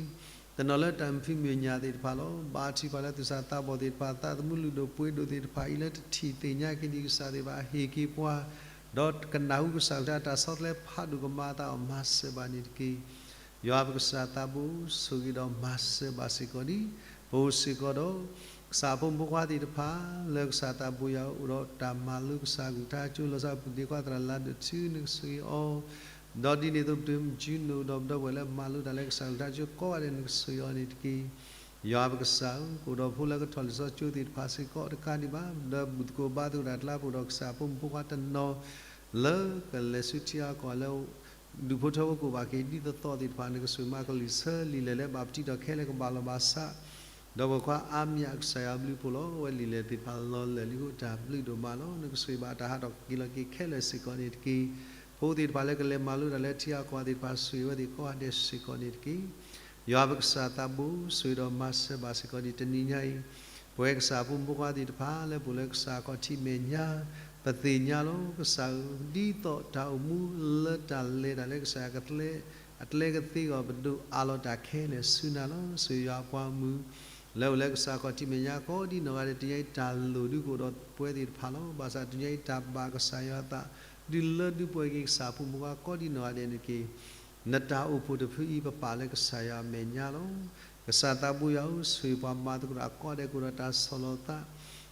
တနီၤလၢတၢ်မံဖံးမံညၣ်သ့ၣ်တဖၣ်လီၤ. ဘါထုကဖၣ်လၢသူၣ်စၢ်သးဘီၣ်သ့ၣ်တဖၣ်, သးသမူလုၢ်ဒိၣ်ပှ့ၤဒိၣ်သ့ၣ်တဖၣ်အံၤ လၢတထံၣ်သ့ၣ်ညါက့ၤဒံးကစၢ်သ့ၣ်တဖၣ် ဟ့ၣ်က့ၤပှၤ, ဒီးကနၢ်ဟူကစၢ်ကလုၢ်ကထါတၢ်ဆီတလဲဖးဒိၣ် ကမၤအသးအီၤ မၤစၢၤဘၣ်န့ၣ်တက့ၢ်. ယွၤပကစၢ်သးဘိ, ဆိၣ်ဂ့ၤဒီးမၤစၢၤဘၣ်စ့ၢ်ကီးဒံး ပအိၣ်စ့ၢ်ကီးဒီး ကစၢ်ဖိမုၣ်ဖိခွါသ့ၣ်တဖၣ် လၢကစၢ်သးဘိယွၤအိၣ်ဒီးတၢ်မၤလိကစၢ်ကလုၢ်ကထါ ကၠိလီၤဆီပုၢ်ဒ့ခွါသရၣ်လါဒိၣ်ထူ နကဆိၣ်ဂ့ၤအီၤ, ဒီးဒ်န့ၣ်အသိး ပတုၤမုၢ်ကၠူနုာ်ဒီးပဒီပုၢ်ဝဲၢ်လၢမၤလိတၢ်လၢကစၢ်ကလုၢ်ကထါကၠိကိးဂၤဒဲး နကဆိၣ်ဂ့ၤအီၤန့ၣ်တက့ၢ်. ယွၤပကစၢ်ဧၢ, ပအိၣ်ဒီးဖိလၢကထီၣ်လံာ်စီဆှံကၠိသ့ၣ်တဖၣ်စ့ၢ်ကီးတကးဒံးဘၣ်, ဒီးဘူၣ်သကိးဘါသကိးတၢ်ကျါ ပအိၣ်ဒီးကစၢ်ဖိမုၣ်ဖိခွါတနီၤ လၢကလဲၤဆူထံအါကီၢ်လၢ ဒူၣ်ဖိထၢဖိကအိၣ်ဘၣ်က့ၤဒ်သိးသိးသ့ၣ်တဖၣ် နကဆိၣ်ဂ့ၤမၤကလံၤဆၢလံာ်လဲၢ်လၢဘၣ်ပတံထီၣ်ခဲလၢာ်ကဘၣ်လီၤဘၣ်စး, ဒီးပှၤခွါအါမံၤအကစၢ်ယွၤဘျုးဖှိၣ်လီၤ. အဝဲလံာ်လဲၢ်သ့ၣ်တဖၣ်လီၤလၢာ်လံအဃိ တၢ်ဘျုးဒိၣ်မးလီၤ. နကဆိၣ်ဂ့ၤဘၣ်တၢ်ဟးထီၣ်က့ၤလီၤက့ၤခဲလၢာ်စ့ၢ်ကီးန့ၣ်တက့ၢ်. ဖိသ့ၣ်တဖၣ်လၢကလဲၤမၤလိတၢ်လၢထံအါကီၢ်သ့ၣ်တဖၣ် ဆိၣ်ဂ့ၤဝဲသ့ၣ်ကိးဂၤဒဲးစ့ၢ်ကီးန့ၣ်တက့ၢ်. ယွၤပကစၢ်သးဘိ, ဆိၣ်ဂ့ၤဒီးမၤစၢၤဘၣ်စ့ၢ်ကီးဒံး တနံၤညါအံၤ ပဝဲကစၢ်ဖိမုၣ်ဖိခွါသ့ၣ်တဖၣ် လၢပအိၣ်လၢကစၢ်ခီၣ်ထံးမဲာ်ညါ, ပသ့ၣ်ညါလီၤ ကစၢ်ဧၢ, ဒ်သိးတၢ်အိၣ်မူလၢတၢ်လဲၤတၢ်လၢကစၢ်ယွၤက အကျဲကသ့အဂီၢ် ပဒိးအးလီၤတၢ်ခဲလၢာ်ဆူနၤလီၤ. ဆိၣ်ဂ့ၤယွၤအပှၤဂီၢ်မုၢ် လၢအိၣ်လၢကစၢ်ခီၣ်ထံးမဲာ်ညါကိးဒ်နီၢ်ဂၤဒဲး တနံၤညါအံၤတၢ်လိၣ်ဒုကအိၣ်ဒီးပဝဲသ့ၣ်တဖၣ်လီၤ. ဘၣ်ဆၣ်တနံၤညါအံၤတၢ်ဘၣ်ကစၢ်ယွၤအသး ဒုးလၢဒုးပှဲၤက့ၤကစၢ်ဖိမုၣ်ဖိခွါကိးဒ်နီၢ်ဂၤဒဲးန့ၣ်တက့ၢ်. နတၢ်အိၣ်ဖှိၣ်တဖုအံၤ ပပာ်လၢကစၢ်ယွၤအမဲာ်ညါလီၤ. ကစၢ်သးဘိယွၤဧၢ, ဆိၣ်ဂ့ၤပှၤမၤသကိးတၢ်ကိးဂၤဒဲး ကအိၣ်ဒီးတၢ်ဆီၣ်လီၤသး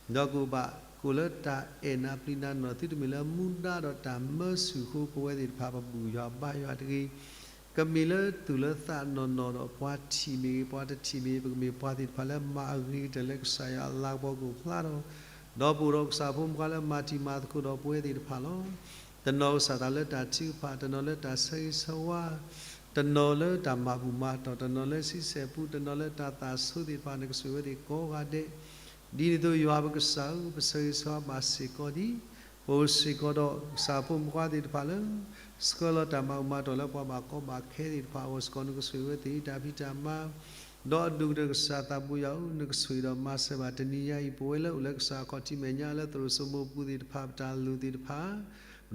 ဒီးကအိၣ်ဘၣ်ကအိၣ်လၢတၢ်အဲၣ်နၤပျံၤနၤနီၢ်သုတမ့ၢ်လၢမူဒါဒီးတၢ်မၢဆူၣ်အဃိ ပဝဲသ့ၣ်တဖၣ်ပဘူၣ်ယွၤဘါယွၤတဂ့ၤ. ကမ့ၢ်လၢသူၣ်လၢသးနီၢ်နီၢ်ဒီးပှၤထံၣ်မ့ၢ်ဂ့ၤ ပှၤတထံၣ်မ့ၢ်ဂ့ၤ ပကမ့ၢ်ပှၤသ့ၣ်တဖၣ်လၢမၤအဂ့ၤကတၢၢ်လၢကစၢ်ယွၤအလၤကပီၤကအိၣ်ဖျါထီၣ်, ဒီးပအိၣ်ဒီးကစၢ်ဖိမုၣ်ဖိခွါလၢမၤတံၤမၤသကိးဒီးပဝဲသ့ၣ်တဖၣ်လီၤ. တနီၤကစၢ်သးလၢတၢ်ထုကဖၣ်, တနီၤလၢတၢ်ဆၢဂ့ၤဆၢဝါ, တနီၤလၢတၢ်မၤဘူၣ်မၤတီၢ်, တနီၤလၢဆံဆဲၣ်ပူ, တနီၤလၢတၢ်သးဆိသ့ၣ်တဖၣ် နကဆိၣ်ဂ့ၤဝဲသ့ၣ်ကိးဂၤဒဲး ဒ်န့ၣ်အသိးယွၤပကစၢ်ဧၢ, ပဆၢဂ့ၤဆၢဝါဘၣ်စ့ၢ်ကီးဒံး ပအိၣ်စ့ၢ်ကီးဒီးကစၢ်ဖိမုၣ်ဖိခွါသ့ၣ်တဖၣ်လၢ ဆှၢလီၤတၢ်မၤဘူၣ်မၤတီၢ်လၢပှၤဘၣ်ကီဘၣ်ခဲသ့ၣ်တဖၣ်အဂီၢ်စ့ၢ်ကီး နကဆိၣ်ဂ့ၤဝဲသ့ၣ်တၢ်ဖံးတၢ်မၤ, ဒီးအဒိၣ်ကတၢၢ်ကစၢ်သးဘိယွၤဧၢ, နကဆိၣ်ဂ့ၤဒီးမၤစၢၤဘၣ်တနံၤညါအံၤ ပဝဲလၢအိၣ်လၢကစၢ်ခီၣ်ထံးမဲာ်ညါလၢသရိာ်စိမိပူၤသ့ၣ်တဖၣ် ပတၢ်လိၣ်သ့ၣ်တဖၣ်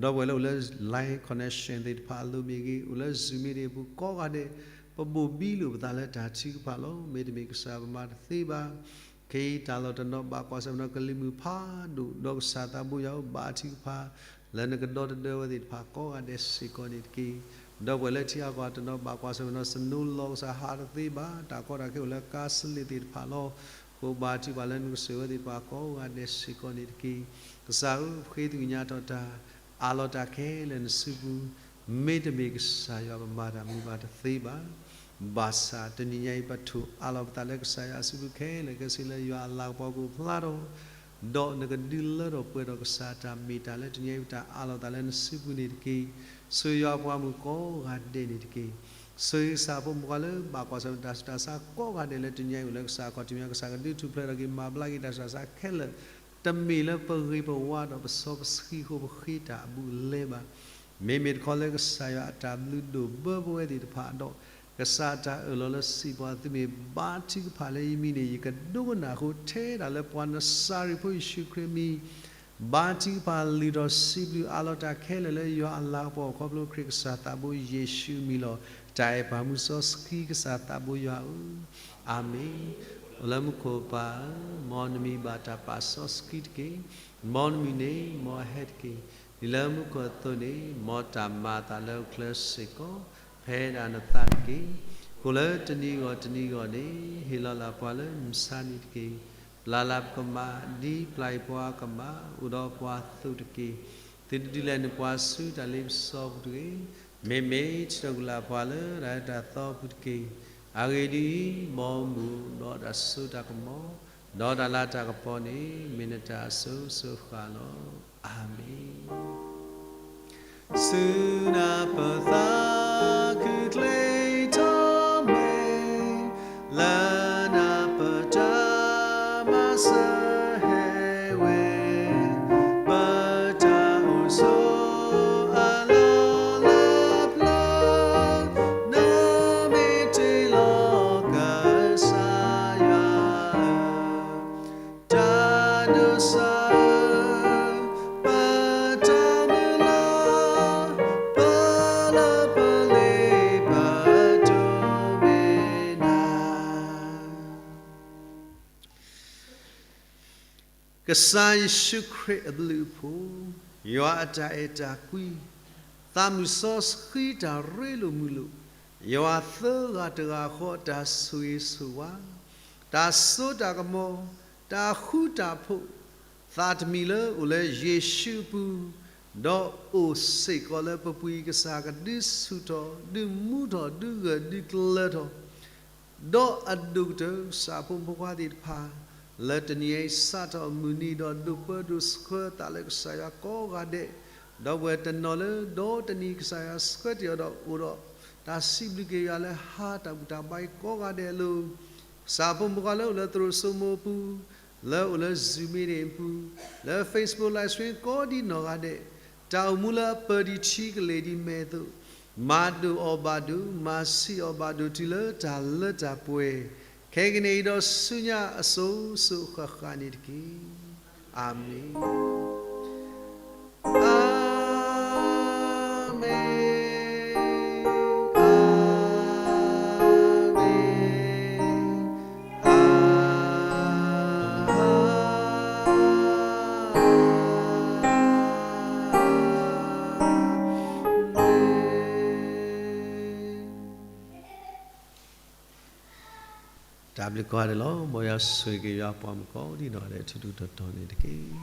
ဒီးပဝဲလၢအိၣ်လၢ line connection သ့ၣ်တဖၣ်အလိၤမ့ၢ်ဂ့ၤ, အိၣ်လၢ Zoom မ့ၢ်ဂ့ၤ ပူၤကိးဂၤဒဲး ပဘိၣ်ဘံလိာ်ပသးလၢတၢ်ထုကဖၣ်လီၤ. မ့တမ့ၢ်ကစၢ်ပမၤတသ့ဘၣ်. ခဲအံၤတၢ်လီၢ်တနီၤဘၣ်ကွၢ်ဆၢၣ်မဲာ်နီၤကလံၤမုၢ်ဖးဒိၣ်, ဒီးကစၢ်သးဘိယွၤဧၢ, ဘၣ်ထုကဖၣ်လၢနကဒီသဒၢဝဲသ့ၣ်တဖၣ်ကိးဂၤဒဲးစ့ၢ်ကီးန့ၣ်တက့ၢ်. ဒီးပဝဲလၢထံဂၤကီၢ်တနီၤဘၣ်ကွၢ်ဆၢၣ်မဲာ်နီၤ snow လီၤကစၢ်ဟးတသ့ဘၣ်, တၢ်ကီတၢ်ခဲအိၣ်လၢကါစလ့ၣ်သ့ၣ်တဖၣ်လီၤ. ဃိဘၣ်ထုကဖၣ်လၢနကဆိၣ်ဂ့ၤဝဲသ့ၣ်တဖၣ်ကိးဂၤဒဲးစ့ၢ်ကီးန့ၣ်တက့ၢ်. ကစၢ်ဧၢ, ပဃ့သကွံာ်ညါထီၣ်တၢ် အးလီၤတၢ်ခဲလၢာ်နစုပူၤ, မ့တမ့ၢ်ကစၢ်ယွၤပမၤတၢ်မုာ်ဘၣ်တသ့ဘၣ်. ဘၣ်ဆၣ်တနံၤညါအံၤ ပထိၣ်အးလီၤပသးလၢကစၢ်ယွၤအစုပူၤခဲလၢာ်ခဲဆ့လၢယွၤအလၤကပီၤကအိၣ်ဖျါထီၣ်, ဒီးနကဒုးလၢထီၣ်ပှဲၤထီၣ်ကစၢ်တၢ်မ့ၢ်တၢ်လၢတနံၤညါအံၤပတၢ်အးလီၤသးလၢနစုပူၤန့ၣ်တက့ၢ်. ဆိၣ်ဂ့ၤယွၤပှၤမုၣ်ကိးဂၤဒဲးန့ၣ်တက့ၢ်. ဆိၣ်ဂ့ၤကစၢ်ဖိမုၣ်ဖိခွါလၢဘၣ်ကွၢ်ဆၢၣ်မဲာ်တၢ်ဆူးတၢ်ဆါကိးဂၤဒဲးလၢတနံၤညါအံၤအိၣ်လၢကစၢ်ခီၣ်ထံးမဲာ်ညါ ကစၢ်ကဒုးထူၣ်ဖျဲးထီၣ်က့ၤမၤဘျါက့ၤတၢ်ဆူးတၢ်ဆါခဲလၢာ် တမ့ၢ်လၢပဂ့ၤပဝါဒီးပစီပဆှံအဃိပဃ့တၢ်အဘူးအလဲဘၣ်. မ့မ့ၢ်တခီလၢကစၢ်ယွၤအတၢ်ဘျုးဒိၣ်ဘၢပဝဲသ့ၣ်တဖၣ်ဒီး ကစၢ်အတၢ်အၢၣ်လီၤလၢစံးပှၤ သုမ့ၢ်ဘါထုကဖၣ်လၢယမံၤန့ၣ် ယကဒိကနၣ်အဃိ ထဲဒၣ်လၢပှၤနစၤရ့းဖိယ့ၣ်ၡူးခရံာ်အမံၤ ဘါထုကဖၣ်လုၢ်ထီၣ်စံးဘျုးအးလီၤတၢ်ခဲလၢာ်လၢယွၤအလၤကပီၤခီဖျိခရံာ်ကစၢ်သးဘိယ့ၣ်ၡူးအမံၤလီၤ. တၢ်အဲၣ်ပှၤမူစီဆှံကစၢ်သးဘိယွၤဧၢ, အၤမ့ၣ်. အိၣ်လၢမူခိၣ်ပၢ်ဧၢ, မ်နမံၤဘၣ်တၢ်ပာ်စီဆှံတက့ၢ်. မ်နမုၢ်နံၤန့ၣ် မ်အဟဲတက့ၢ်. ဒ်လၢမူခိၣ်အသိးန့ၣ် မ်တၢ်မၤအသးလၢဟီၣ်ခိၣ်ချၢစ့ၢ်ကီး ဖဲဒၣ်နသးတက့ၢ်. ကိၣ်လၢတနံၤဂီၢ်တနံၤဂီၢ်န့ၣ် ဟ့ၣ်လီၤလၢ်ပှၤလၢမုၢ်ဆါနံၤတက့ၢ်. ပျၢ်လၢ်ပကမၣ် ဒ်ပျၢ်ယပှၤကမၣ် အိၣ်ဒီးပှၤအသိးတက့ၢ်. သုတဒုးလဲၤနုာ်ပှၤဆူတၢ်လ့ပစီပူၤတဂ့ၤ. မ့မ့ၢ်ထုးထီၣ်ကွံာ်လၢ်ပှၤလၢတၢ်အဲၣ်တၢ်သီပူၤတက့ၢ်. အဂ့ၢ်ဒ်အံၤ, မ်မုၢ်ဒီးတၢ်စိတၢ်ကမီၤ ဒီးတၢ်လၤတၢ်ကပီၤန့ၣ် မ့ၢ်နတၢ်အစိၤစိၤဃၣ်ဃၣ်လီၤ. အၤမ့ၣ်. ဆူနၢ်ပၢၢ်သးခုချ့ထီၣ်မဲာ် လၢနၢ်ပၢၢ်တၢ်မၤစၢၤဟဲဝဲ ပတၢ်အိၣ်ဆိးအလီၢ်လၢပျၢၤ နမ့ၢ်တ့လီၤကစၢ်ယွၤဧၢ တၢ်ဒိးစၢၤ ပတၢ်မုၢ်လၢ် ပလၢပလ့ပတိၢ်မ့ၢ်နၤ ကစၢ်ယ့ၣ်ၡူးခရံာ်အဘျုးအဖှိၣ်, ယွၤအတၢ်အဲၣ်တၢ်ကွံ, သးမုၢ်စီဆှံတၢ်ရ့လိာ်မုာ်လိာ်, ယွၤသၢဂၤတဂၤဃီအတၢ်ဆိၣ်ဂ့ၤဆိၣ်ဝါ, တၢ်စိတၢ်ကမီၤ, တၢ်ဃူတၢ်ဖိး, သးတမံၤလၢအိၣ်လၢယ့ၣ်ၡူးအပူၤ, ဒီးအိၣ်စ့ၢ်ကီးလၢပပူၤအံၤ ကစၢ်ကဒုးဆူၣ်ထီၣ်, ဒုးမူထီၣ်, ဒုးဂၢၢ်ဒုးကျၢၤထီၣ် ဒီးအဒိၣ်ကတၢၢ်ကစၢ်ဖိမုၣ်ဖိခွါသ့ၣ်တဖၣ် လၢတနံၤအံၤစးထီၣ်မုၢ်နံၤ ဒီးဒိးပၢဒိးဆှၢသးလၢကစၢ်ယွၤကိးဂၤဒဲး, ဒီပုၢ်ဝဲၢ်တနီၤလၢ ဒီတနံၤကစၢ်ယွၤဆှၢတ့ၢ်အီၤဒီးအိၣ်ဒီး တၢ်စံးဘျုးက့ၤယွၤလၢဟါတၢ်ဘူၣ်တၢ်ဘါအံၤကိးဂၤဒဲးအလိၤ ကစၢ်ဖိမုၣ်ဖိခွါလၢအိၣ်လၢသရိာ်စိမိပူၤ, လၢအိၣ်လၢ Zoom meeting အပူၤ, လၢ Facebook live stream ကိးဒံနီၢ်ဂၤဒဲး, တၢ်အိၣ်မူလၢအပၢၢ်ဒံးထံကလ့ၢ်ဒံးမဲာ်အသိး, မၤဒိၣ်အီၤဘၣ်ဒိၣ်, မၤဆံးအီၤဘၣ်ဒိၣ်တုၤလၢတၢ်လၢတၢ်ပှဲၤ, ခဲ ခဲကနံၣ်အံၤဒီးဆူညါအစိၤစိၤဃၣ်ဃၣ်န့ၣ်တက့ၢ်. အၤမ့ၣ်, အၤမ့ၣ်, အၤမ့ၣ်, အၤမ့ၣ်. တၢ်ဘျုးကိးဂၤဒဲးလီၤ. မ်ယွၤဆိၣ်ဂ့ၤက့ၤယွၤအပှၤမုၣ်ကိးဒံနီၢ်ဂၤဒဲး ထူထူတီတီန့ၣ်တက့ၢ်.